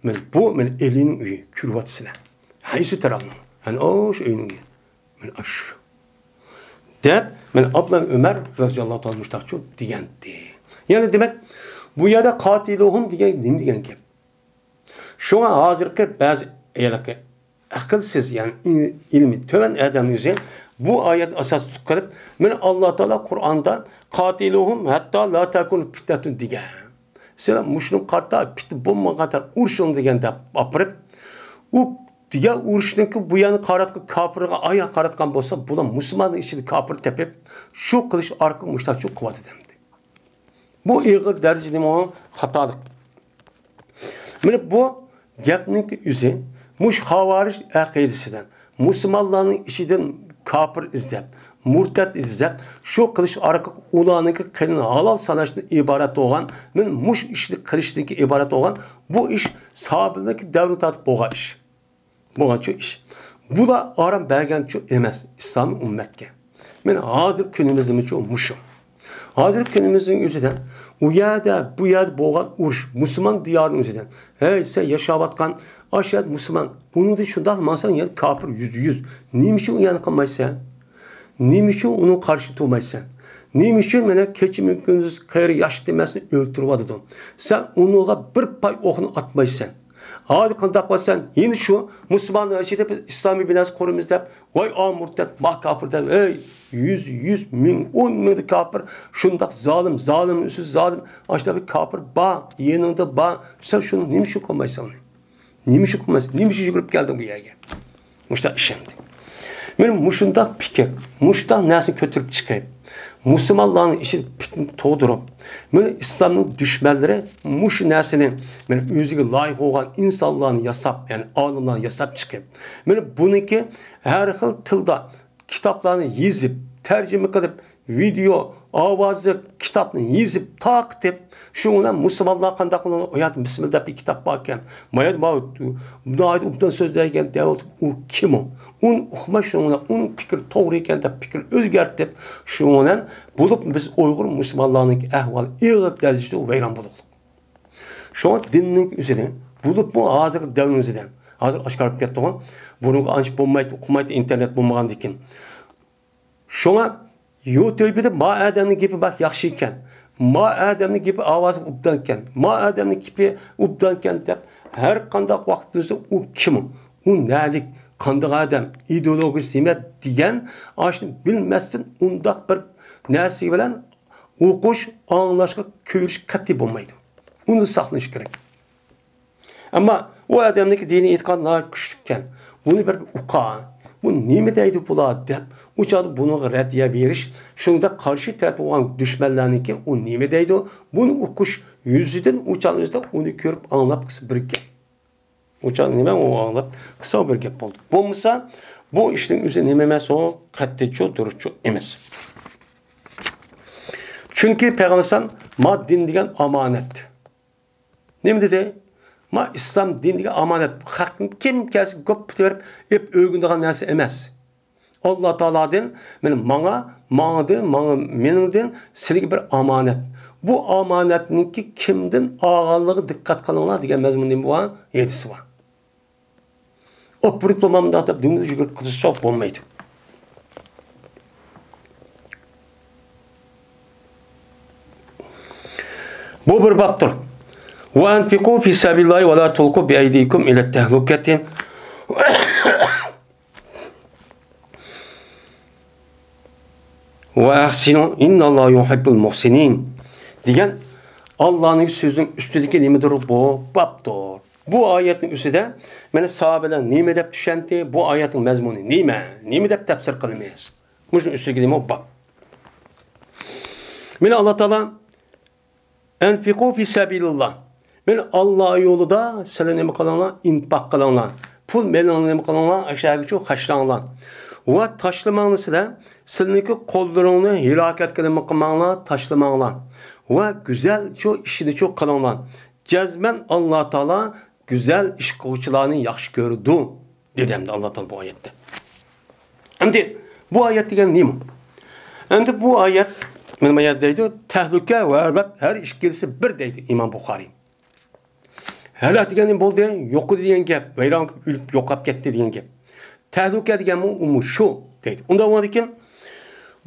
مانا بۇ مانا ئەلىنىڭ ئۆيى، كۆرۈۋاتىسىلەر. ھەيسۇ تەرەۋنىڭ، يەنى ئاشۇ ئۆينىڭ ئۆيى. مانا ئاشۇ. دەپ، مانا ئابدۇللا ئۆمەر رەزىياللاھۇ تائالا مۇشتاقچۇ دېگەنتى. يەنى دېمەك، بۇ يەردە قاتىلۇھۇم دېگەن نېمە دېگەن گەپ؟ شۇڭا ھازىرقى بەزى ھېلىقى ئەقىلسىز، يەنى ئىل-، ئىلمى تۆۋەن ئادەمنىڭ ئۆزى بۇ ئايەتنى ئاساس تۇتۇپ قېلىپ، مانا ئاللا تائالا قۇرئاندا قاتىلۇھۇم ھەتتا لا تەكۇنە پىتنەتۇن دېگەن. سىلەر مۇشۇنىڭغا قارىتا پىتنە بولمىغانغا قارىتا ئۇرۇشۇڭ دېگەن دەپ ئاپىرىپ، ئۇ دېگەن ئۇرۇشنىڭكى بۇ يەرنى قاراتقان كاپىرغا ئاياغ قاراتقان بولسا، بۇلار مۇسۇلماننىڭ ئىچىدە كاپىر تېپىپ، شۇ قىلىش ئارقىلىق مۇشتاق شۇ قىلىۋاتىدۇ ئەمدى. بۇ ئېغىر دەرىجىدىمۇ خاتالىق. مانا بۇ گەپنىڭكى ئۆزى مۇشۇ خاۋارىج ئەقىدىسىدىن، مۇسۇلمانلارنىڭ ئىچىدىن كاپىر ئىزدەپ، مۇرتەت ئىزدەپ، شۇ قىلىش ئارقىلىق ئۇلارنىڭكى قېنىنى ھالال ساناشتىن ئىبارەت بولغان، مانا مۇشۇ ئىشنى قىلىشتىن ئىبارەت بولغان، بۇ ئىش ساھابىلەرنىڭكى دەۋرىدىن تارتىپ بولغان ئىش. بولغانچۇ ئىش. بۇلار ئارام بەرگەنچۇ ئەمەس ئىسلامىي ئۈممەتكە. مانا ھازىر كۈنىمىزدىمۇچۇ مۇشۇ. ھازىر كۈنىمىزنىڭ ئۆزىدە ئۇ يەردە، بۇ يەردە بولغان ئۇرۇش، مۇسۇلمان دىيارىنىڭ ئۆزىدە. ھەي، سەن ياشاۋاتقان ئاشۇ يەردە مۇسۇلمان، ئۇنىڭدىن شۇنداق ماڭساڭ يەنە كاپىر يۈزدە يۈز. نېمە ئۈچۈن ئۇ يەرنى قىلمايسەن؟ نېمە ئۈچۈن ئۇنىڭغا قارشى تۇرمايسەن؟ نېمە ئۈچۈن مانا كېچە كۈندۈز قېرى ياش دېمەسنى ئۆلتۈرۈۋاتىدۇ؟ سەن ئۇنىڭغا بىر پاي ئوقنى ئاتمايسەن. ھازىر قانداق قىلىسەن؟ يەنە شۇ مۇسۇلماننىڭ ئىچىدە بىز ئىسلامىي بىناسى قۇرىمىز دەپ، ۋاي ئا مۇرتەت، ما كاپىر دەپ، ھەي، يۈز، يۈز، مىڭ، ئون مىڭدا كاپىر، شۇنداق زالىم، زالىم ئۈستىدە زالىم، ئاشۇنداق بىر كاپىر بار، يېنىڭدا بار، سەن شۇنى نېمە ئۈچۈن قىلمايسەن ئۇنى؟ نېمە ئۈچۈن قىلمايسەن؟ نېمە ئۈچۈن يۈگۈرۈپ كەلدىڭ بۇ يەرگە؟ مۇشۇنداق ئىش ئەمدى. مانا مۇشۇنداق پىكىر، مۇشۇنداق نەرسىنى كۆتۈرۈپ چىقىپ، مۇسۇلمانلارنىڭ ئىچىدە پىتنە تۇغدۇرۇپ، مانا ئىسلامنىڭ دۈشمەنلىرى مۇشۇ نەرسىنى، مانا ئۆزىگە لايىق بولغان ئىنسانلارنى ياساپ، يەنى ئالىملارنى ياساپ چىقىپ، مانا بۇنىڭكى ھەر خىل تىلدا كىتابلارنى يېزىپ، تەرجىمە قىلىپ، ۋىدېئو ئاۋازلىق كىتابنى يېزىپ تارقىتىپ، شۇ بىلەن مۇسۇلمانلار قانداق قىلىدۇ؟ ئۇ يەردە بىسمىللا دەپ بىر كىتاب بار ئىكەن. ما يەردە بار، ناھايىتى ئوبدان سۆزلەيدىكەن دەۋاتىپ، ئۇ كىم ئۇ؟ ئۇنى ئۇقماي، شۇنىڭ بىلەن ئۇنىڭ پىكرى توغرا ئىكەن دەپ پىكىر ئۆزگەرتىپ، شۇنىڭ بىلەن بولۇپ بىز ئۇيغۇر مۇسۇلمانلارنىڭكى ئەھۋالى ئېغىر دەرىجىدە ۋەيران بولدۇق. شۇڭا دىننىڭ ئۆزىدە، بولۇپمۇ ھازىرقى دەۋرىمىزدە، ھازىر ئاشكارىلاپ كەتتىغۇ، بۇرۇنقى ئانچە بولمايتتى، ئۇقمايتتى ئىنتېرنېت بولمىغاندىكىن. شۇڭا يۇتۇبىدا ما ئادەمنىڭ گېپى بەك ياخشى ئىكەن، ما ئادەمنىڭ گېپى ئاۋازى ئوبدان ئىكەن، ما ئادەمنىڭ گېپى ئوبدان ئىكەن دەپ ھەر قانداق ۋاقىتتا ئۇ كىم، ئۇ نەلىك، قانداق ئادەم، ئىدېئولوگىيىسى نېمە دېگەن، ئاشۇنى بىلمەستىن ئۇنداق بىر نەرسە بىلەن ئوقۇش، ئاڭلاشقا كۆرۈش قەتئىي بولمايدۇ. ئۇنى ساقلىنىش كېرەك. ئەمما ئۇ ئادەمنىڭكى دىنىي ئېتىقادى ناھايىتى كۈچلۈككەن. بۇنى بىر ئۇقا، بۇ نېمە دەيدۇ بۇلار دەپ، ئۇ چاغدا بۇنىڭغا رەددىيە بېرىش، شۇنىڭدەك قارشى تەرەپ بولغان دۈشمەنلەرنىڭكى ئۇ نېمە دەيدۇ، بۇنى ئۇقۇش يۈزىدىن ئۇ چاغنىڭ ئۆزىدە ئۇنى كۆرۈپ ئاڭلاپ قىلسا بىر گەپ. ئۇ چاغ نېمە ئۇ ئاڭلاپ قىلسا بىر گەپ بولدى. بولمىسا بۇ ئىشنىڭ ئۆزى نېمە ئەمەس ئۇ؟ قەتئىيچۇ، دۇرۇسچۇ ئەمەس. چۈنكى پەيغەمبەر ئەلەيھىسسالام ما دىن دېگەن ئامانەت. نېمە دېدى؟ ما ئىسلام دىنىگە ئامانەت. خەقنى كىم كەلسە گوپپىتى بېرىپ ئېپ ئۆگىنىدىغان نەرسە ئەمەس. ئاللا تائالادىن، مانا ماڭا، ماڭىدىن، ماڭا، مېنىڭدىن سىلىگە بىر ئامانەت. بۇ ئامانەتنىڭكى كىمدىن ئالغانلىقىغا دىققەت قىلىڭلار دېگەن مەزمۇندا نېمە بار؟ ھەدىس بار. ئاپىرىپ بولمامدۇق دەپ دۈمدۈز يۈگۈرۈپ قىلسا بولمايدۇ. بۇ بىر بابتۇر. وأنفقوا في سبيل الله ولا تلقوا بأيديكم إلى التهلكة وأحسنوا إن الله يحب المحسنين دېگەن ئاللانىڭ سۆزىنىڭ ئۈستىدىكى نېمىدۇر بۇ بابتۇر. بۇ ئايەتنىڭ ئۈستىدە مانا ساھابىلەر نېمە دەپ چۈشەندى؟ بۇ ئايەتنىڭ مەزمۇنى نېمە؟ نېمە دەپ تەپسىر قىلىمىز؟ مۇشۇنىڭ ئۈستىدىكى نېمە بار؟ مانا ئاللا تائالا، أنفقوا في سبيل الله، مانا ئاللا يولىدا سىلەر نېمە قىلىڭلار؟ ئىنپاق قىلىڭلار. پۇل مېلىڭلار نېمە قىلىڭلار؟ ئاشۇ يەرگىچە خەجلەڭلار. ۋە تاشلىماڭلار سىلەر، سىلىرنىڭكى قوللىرىڭنى ھالاكەتكە نېمە قىلماڭلار؟ تاشلىماڭلار. ۋە گۈزەل شۇ ئىشنى شۇ قىلىڭلار. جەزمەن ئاللا تائالا گۈزەل ئىش قىلغۇچىلارنى ياخشى كۆرىدۇ، دېدى ئەمدى ئاللا تائالا بۇ ئايەتتە. ئەمدى بۇ ئايەت دېگەن نېمە؟ ئەمدى بۇ ئايەت، مانا بۇ يەردە دەيدۇ، تەھلۈكە ۋە ھالاك ھەر ئىككىلىسى بىر دەيدۇ ئىمام بۇخارىي. ھالاك دېگەن نېمە بولدى؟ يوقىدى دېگەن گەپ. ۋەيران، ئۆلۈپ يوقاپ كەتتى دېگەن گەپ. تەھلۈكە دېگەنمۇ ئۇمۇ شۇ دەيدۇ. ئۇنداق بولغاندىكىن،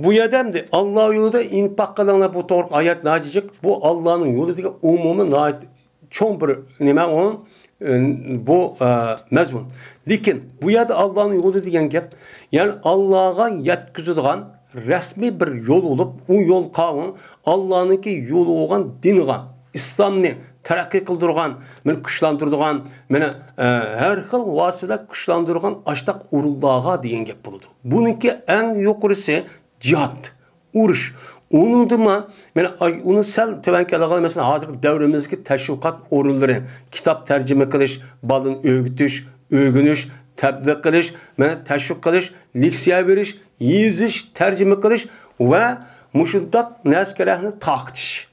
بۇ يەردە ئەمدى ئاللا يولىدا ئىنپاق قىلىڭلار، بۇ توغرا ئايەت ناھايىتى جىق. بۇ ئاللانىڭ يولى دېگەن ئومۇمىي ناھايىتى چوڭ بىر نېمە ئۇ، ئە، بۇ، ئە، مەزمۇن. لېكىن بۇ يەردە ئاللانىڭ يولى دېگەن گەپ، يەنى ئاللاغا يەتكۈزىدىغان رەسمىي بىر يول بولۇپ، ئۇ يول قاۋۇن ئاللانىڭكى يولى بولغان دىنغا، ئىسلامنى تەرەققىي قىلدۇرغان، مانا كۈچلەندۈرىدىغان، مانا، ئە، ھەر خىل ۋاسىتە بىلەن كۈچلەندۈرىدىغان ئاشتاق ئورۇنلارغا دېگەن گەپ بولىدۇ. بۇنىڭكى ئەڭ يۇقىرىسى جىھاد، ئۇرۇش. ئۇنىڭدىنمۇ، مانا، ئاي-، ئۇنى سەل تۆۋەنكى ئالغاندا، مەسىلەن، ھازىرقى دەۋرىمىزدىكى تەشۋىقات ئورۇنلىرى، كىتاب تەرجىمە قىلىش، بالىنى ئۆگىتىش، ئۆگىنىش، تەبلىغ قىلىش، مانا، تەشۋىق قىلىش، لېكسىيە بېرىش، يېزىش، تەرجىمە قىلىش ۋە مۇشۇنداق نەرسە-كېرەكنى تارقىتىش.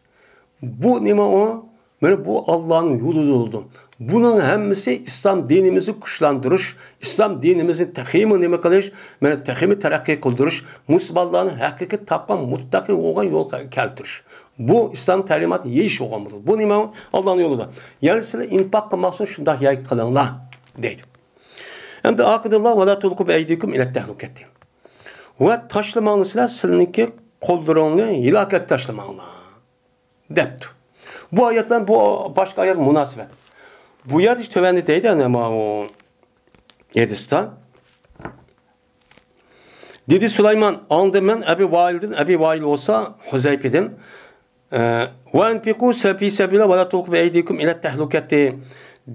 بۇ نېمە ئۇ؟ مانا بۇ ئاللانىڭ يولى بولىدۇ. بۇنىڭ ھەممىسى ئىسلام دىنىمىزنى كۈچلەندۈرۈش، ئىسلام دىنىمىزنى تېخىمۇ نېمە قىلىش، مانا تېخىمۇ تەرەققىي قىلدۇرۇش، مۇسۇلمانلارنى ھەقىقىي تاپقان مۇتتەقىي بولغان يولغا كەلتۈرۈش. بۇ ئىسلام تەلىماتى يېيىش بولغان بولىدۇ. بۇ نېمە؟ ئاللانىڭ يولىدا. يەنى سىلەر ئىنپاق قىلماقچى شۇنداق يەرگە قىلىڭلار، دەيدۇ. ئەمدى ئاخىرىدا، ۋەلا تۇلقۇ بىئەيدىكۇم ئىلەت تەھلۇكەتى. ۋە تاشلىماڭلار سىلەر سىلىنىڭكى قوللىرىڭنى ھالاكەتكە تاشلىماڭلار. دەپتۇ. بۇ ئايەت بىلەن بۇ باشقا ئايەت مۇناسىۋەت. بۇ يەردە تۆۋەندە دەيدۇ، ئەنە ماۋۇ ھەدىستە. دېدى سۇلايمان، ئاڭلىدىم مەن ئەبى ۋائىلدىن، ئەبى ۋائىل بولسا ھۇزەيپىدىن، ئە، «ۋە ئەنفىقۇ سە-، فى سەبىلىللاھ ۋە لا تۇلقۇ بىئەيدىكۇم ئىلەت تەھلۇكەتى»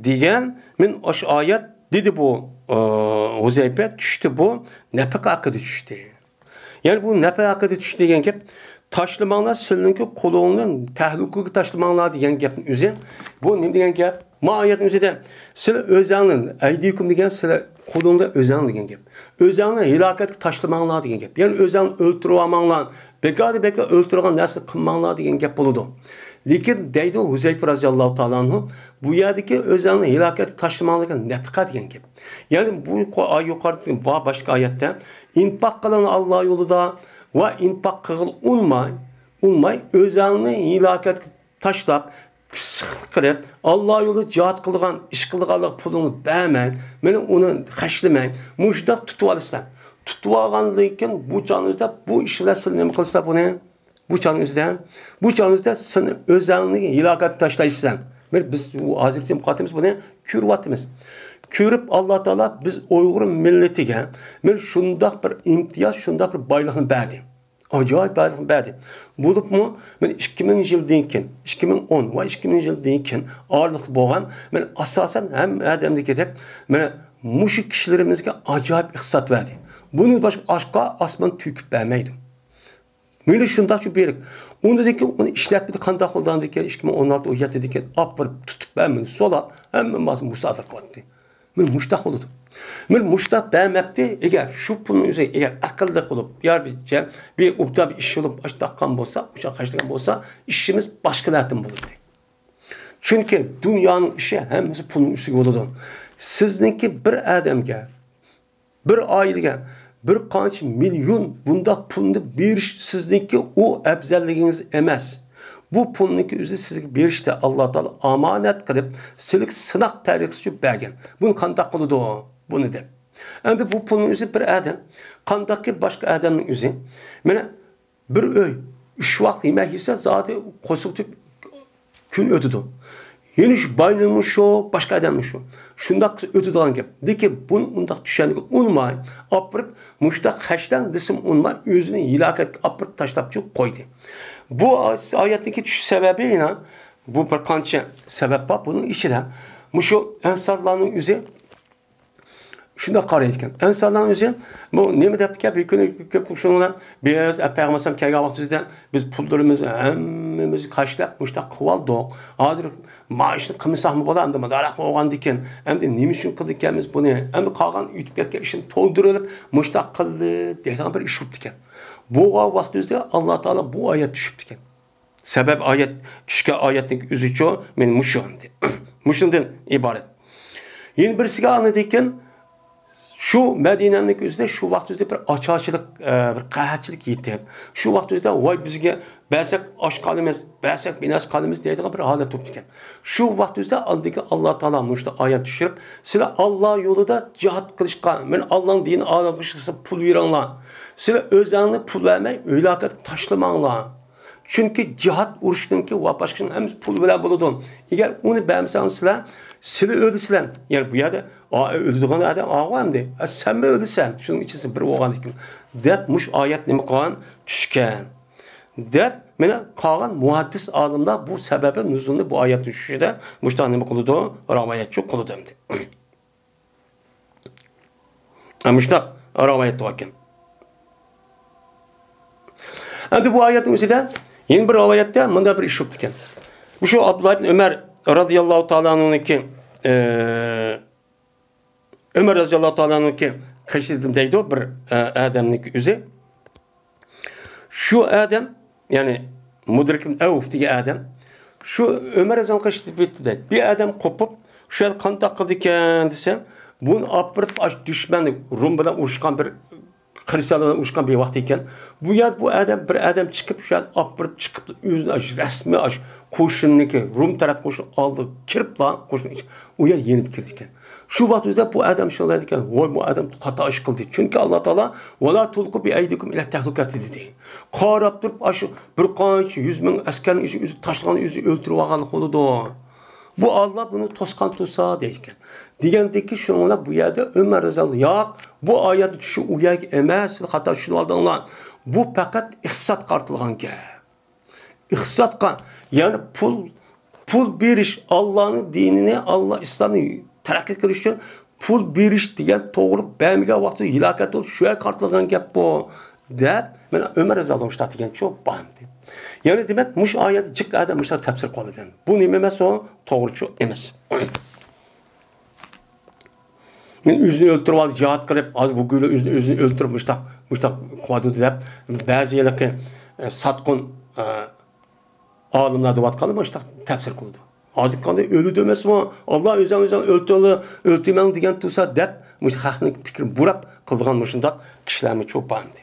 دېگەن، مەن ئاشۇ ئايەت دېدى بۇ، ئە، ھۇزەيپە، چۈشتى بۇ، نەپەقە ھەققىدە چۈشتى. يەنى بۇ نەپەقە ھەققىدە چۈش دېگەن گەپ، تاشلىماڭلار سىلىنىڭكى قولۇڭنى تەھلۈكىگە تاشلىماڭلار دېگەن گەپنىڭ ئۆزى. بۇ نېمە دېگەن گەپ؟ ما ئايەتنىڭ ئۆزىدە سىلەر ئۆزەڭنى، ئەيدىكۇم دېگەن سىلەر قولۇڭدا ئۆزەڭ دېگەن گەپ. ئۆزەڭنى ھالاكەتكە تاشلىماڭلار دېگەن گەپ. يەنى ئۆزەڭنى ئۆلتۈرۈۋالماڭلار، بىكاردىن بىكار ئۆلتۈرىدىغان نەرسىنى قىلماڭلار دېگەن گەپ بولىدۇ. لېكىن دەيدۇ ھۇزەيپە رەزىياللاھۇ تائالا ئەنھۇ، بۇ يەردىكى ئۆزۈڭنى ھالاكەتكە تاشلىماڭ دېگەن نەپىقە دېگەن گەپ. يەنى بۇ يۇقا-، يۇقىرىدا بار باشقا ئايەتتە، ئىنفاق قىلىڭ ئاللا يولىدا ۋە ئىنفاق قىلغىلى ئۇنماي، ئۇنماي ئۆزۈڭنى ھالاكەتكە تاشلاپ، پىسخىك قىلىپ، ئاللا يولىدا جىھاد قىلىدىغان ئىش قىلىدىغانلارغا پۇلۇڭنى بەرمەي، مېنى ئۇنى خەجلىمەي، مۇشۇنداق تۇتۇۋالىسىلەر. تۇتۇۋالغاندىن كېيىن بۇ چاغنىڭ ئۆزىدە بۇ ئىش بىلەن سىلەر نېمە قىلىسىلەر بۇنى؟ بۇ چاغنىڭ ئۆزىدە، بۇ چاغنىڭ ئۆزىدە سىلەر ئۆزۈڭنى ھالاكەتكە تاشلايسىلەر. مېنى بىز ھازىرقى ۋاقتىمىز بۇنى كۆرۈۋاتىمىز. كۆرۈپ ئاللا تائالا بىز ئۇيغۇر مىللىتىگە مېنى شۇنداق بىر ئىمتىياز، شۇنداق بىر بايلىقنى بەردى. ئاجايىپ بايلىقنى بەردى. بولۇپمۇ، مەن ئىككى مىڭ يىلدىن كېيىن، ئىككى مىڭ ئون ۋە ئىككى مىڭ يىلدىن كېيىن ئارىلىقتا بولغان، مەن ئاساسەن ھەممە ئادەمدىكىدەك، مانا مۇشۇ كىشىلىرىمىزگە ئاجايىپ ئىقتىساد بەردى. بۇنى باشقا ئاشقا ئاسمان تۆكۈپ بەرمەيدۇ. مېنى شۇنداقچە بېرىپ، ئۇندىن كېيىن ئۇنى ئىشلەتمىدى، قانداق بولغاندىن كېيىن، ئىككى مىڭ ئون ئالتە، ئون يەتتىدىن كېيىن ئاپىرىپ تۇتۇپ ھەممىنى سولاپ، ھەممە ماسىنى مۇسادىرە قىلىۋەتتى. مانا مۇشۇنداق بولىدۇ. مانا مۇشۇنداق بەرمەپتۇ. ئەگەر شۇ پۇلنىڭ ئۆزى، ئەگەر ئەقىللىق بولۇپ، يا بىر جە-، بىر ئوبدان بىر ئىش بولۇپ، ئاشۇنداق قىلغان بولسا، ئاشۇنداق خەجلىگەن بولسا، ئىشىمىز باشقىلاردىن بولاتتى. چۈنكى دۇنيانىڭ ئىشى ھەممىسى پۇلنىڭ ئۈستىگە بولىدۇ. سىزنىڭكى بىر ئادەمگە، بىر ئائىلىگە بىر قانچە مىليون بۇنداق پۇلنى بېرىش سىزنىڭكى ئۇ ئەۋزەللىكىڭىز ئەمەس. بۇ پۇلنىڭكى ئۆزى سىزگە بېرىشتە ئاللا تائالا ئامانەت قىلىپ، سىلىگە سىناق تەرىقىسى ئۈچۈن بەرگەن. بۇنى قانداق قىلىدۇ؟ بۇنى دەپ. ئەمدى بۇ پۇلنىڭ ئۆزى بىر ئادەم، قانداقكى باشقا ئادەمنىڭ ئۆزى، مانا بىر ئۆي، ئۈچ ۋاق يېمەك يېسە، زادى قورسىقى تويۇپ كۈن ئۆتىدۇ. يەنە شۇ باينىڭمۇ شۇ، باشقا ئادەمنىڭ شۇ. شۇنداق ئۆتىدىغان گەپ. لېكىن بۇنى ئۇنداق چۈشەنگىلى ئۇنىماي، ئاپىرىپ مۇشۇنداق خەجلەڭ دېسىمۇ ئۇنىماي، ئۆزىنى ھالاكەتكە ئاپىرىپ تاشلاپ چىقىپ قويدى. بۇ ئايەتنىڭكى چۈشۈش سەۋەبى يەنە، بۇ بىر قانچە سەۋەب بار. بۇنىڭ ئىچىدە مۇشۇ ئەنسارلارنىڭ ئۆزى شۇنداق قارايدىكەن. ئەنسارلارنىڭ ئۆزى بۇ نېمە دەپتىكەن؟ بىر كۈنى كۆپ شۇنىڭ بىلەن، بىز پەيغەمبەر ئەلەيھىسسالام كەلگەن ۋاقتىمىزدا بىز پۇللىرىمىزنى ھەممىمىز خەجلەپ مۇشۇنداق قىلىۋالدۇق. ھازىر مانا ئىشنى قىلمىساقمۇ بولار، ئەمدى مۇنداق بولغاندىكىن، ئەمدى نېمە ئۈچۈن قىلدىكەنمىز بۇنى؟ ئەمدى قالغان ئۆتۈپ كەتكەن ئىشنى تولدۇرۇپ مۇشۇنداق قىلدى دەيدىغان بىر ئىش بوپتىكەن. بولغان ۋاقتىمىزدا ئاللا تائالا بۇ ئايەت چۈشۈپتىكەن. سەۋەب ئايەت، چۈشكەن ئايەتنىڭ ئۆزىچۇ، مېنى مۇشۇ ئەمدى. مۇشۇندىن ئىبارەت. يەنە بىرسىگە ئاندىن كېيىن شۇ مەدىنەنىڭ ئۆزىدە شۇ ۋاقىت ئۆزىدە بىر ئاچارچىلىق، ئە، بىر قەھەتچىلىك يېتىپ، شۇ ۋاقىت ئۆزىدە ۋاي بىزگە بەرسەك ئاچ قالىمىز، بەرسەك بىناس قالىمىز دەيدىغان بىر ھالەت تۇرۇپتىكەن. شۇ ۋاقىت ئۆزىدە ئاندىن كېيىن ئاللا تائالا مۇشۇنداق ئايەت چۈشۈرۈپ، سىلەر ئاللا يولىدا جىھاد قىلىشقا، مەن ئاللانىڭ دىنىنى ئالا قىلىشقا پۇل بېرىڭلار. سىلەر ئۆزەڭلار پۇل بەرمەي، ھالاكەتكە تاشلىماڭلار. چۈنكى جىھاد ئۇرۇشنىڭكى ۋە باشقىنىڭ ھەممىسى پۇل بىلەن بولىدۇ. ئەگەر ئۇنى بەرمىسەڭ سىلەر، سىلەر ئۆلىسىلەر. يەنى بۇ يەردە، ئا، ئۆلىدىغان ئادەم ئاغۇ ئەمدى. ئە، سەنمۇ ئۆلىسەن. شۇنىڭ ئىچىدە بىر بولغاندىكىن. دەپ مۇشۇ ئايەت نېمە قىلغان؟ چۈشكەن. دەپ، مانا قالغان مۇھەددىس ئالىملار بۇ سەۋەبى نۇزۇلنى بۇ ئايەتنى چۈشۈشىدە مۇشۇنداق نېمە قىلىدۇ؟ راۋايەتچۇ قىلىدۇ ئەمدى. مۇشۇنداق راۋايەت باركەن. ئەمدى بۇ ئايەتنىڭ ئۆزىدە يەنە بىر راۋايەتتە مۇنداق بىر ئىش بوپتىكەن. مۇشۇ ئابدۇللا ئىبن ئۆمەر رازىياللاھۇ تائالا ئەنھۇنىڭكى، ئە، ئۆمەر رازىياللاھۇ تائالا ئەنھۇنىڭكى قېشىدا دەيدۇ بىر، ئە، ئادەمنىڭكى ئۆزى. شۇ ئادەم، يەنى مۇدرىك ئىبن ئەۋف دېگەن ئادەم، شۇ ئۆمەر رەزىياللاھۇ ئەنھۇ قېشىدا بىر ئادەم قوپۇپ، شۇ يەردە قانداق قىلىدىكەن دېسە، بۇنى ئاپىرىپ، ئاشۇ دۈشمەن، روم بىلەن ئۇرۇشقان بىر، خرىستىيانلار بىلەن ئۇرۇشقان بىر ۋاقتى ئىكەن. بۇ يەردە بۇ ئادەم، بىر ئادەم چىقىپ، شۇ يەردە ئاپىرىپ چىقىپ، ئۆزىنى ئاشۇ رەسمىي ئاشۇ قوشۇننىڭكى، روم تەرەپ قوشۇن ئالدىغا كىرىپلا، قوشۇن ئىچى، ئۇ يەر يېنىپ كېتىدىكەن. شۇ ۋاقىت ئۆزىدە بۇ ئادەم شۇنداق دەيدىكەن، ۋاي، بۇ ئادەم خاتا ئىش قىلدى. چۈنكى ئاللا تائالا، «ۋەلا تۇلقۇ بىئەيدىكۇم ئىلە تەھلۇكەتى» دېدى. قاراپ تۇرۇپ، ئاشۇ بىر قانچە يۈز مىڭ ئەسكەرنىڭ ئۆزى، ئۆزى تاشلىغان، ئۆزى ئۆلتۈرۈۋالغانلىق بولىدۇ. بۇ ئاللا بۇنى توسقان تۇرسا دەيدىكەن. دېگەندىكى شۇنىڭ بىلەن بۇ يەردە ئۆمەر رەزىياللاھۇ، ياق، بۇ ئايەتنى چۈشۈ ئۇ يەرگە ئەمەس، سىز خاتا چۈشىنىۋالدىڭلار. بۇ پەقەت ئىقتىسادقا قارىتىلغان گەپ. ئىقتىسادقا، يەنى پۇل، پۇل بېرىش، ئاللانىڭ دىنىنى، ئاللا ئىسلامنى تەرەققىي قىلىش ئۈچۈن پۇل بېرىش دېگەن توغرا، بەرمىگەن ۋاقتىدا ھالاكەت بولۇپ، شۇ يەرگە قارىتىلغان گەپ بۇ، دەپ، مانا ئۆمەر رەزىياللاھۇ مۇشۇنداق دېگەنچۇ بار ئىدى. يەنى دېمەك، مۇشۇ ئايەتنى جىق ئادەم مۇشۇنداق تەپسىر قىلىدىكەن. بۇ نېمە ئەمەس، ئۇ توغرىچۇ ئەمەس. مەن ئۆزىنى ئۆلتۈرۈۋالدى، جىھاد قىلىپ، ھازىر بۇ كۈنى ئۆزىنى، ئۆزىنى ئۆلتۈرۈپ، مۇشتاق، مۇشتاق قىلىۋاتىدۇ دەپ، بەزى ھېلىقى ئە، ساتقۇن، ئە، ئالىملار دەۋاتقاندا مۇشۇنداق تەپسىر قىلىدۇ. ھازىرقى كۈندە ئۆلىدۇ ئەمەسمۇ، ئاللا ئۆزۈڭ ئۆزۈڭ ئۆلتۈرۈڭ، ئۆلتۈرمەڭ دېگەن تۇرسا دەپ، مۇشۇ خەقنىڭ پىكرىنى بۇراپ قىلىدىغان مۇشۇنداق كىشىلەرمۇ چوپ بار ئەمدى.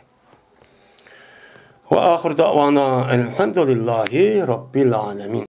ۋە ئاخىر دەۋانا ئەلھەمدۇلىللاھى رەببىل ئالەمىن.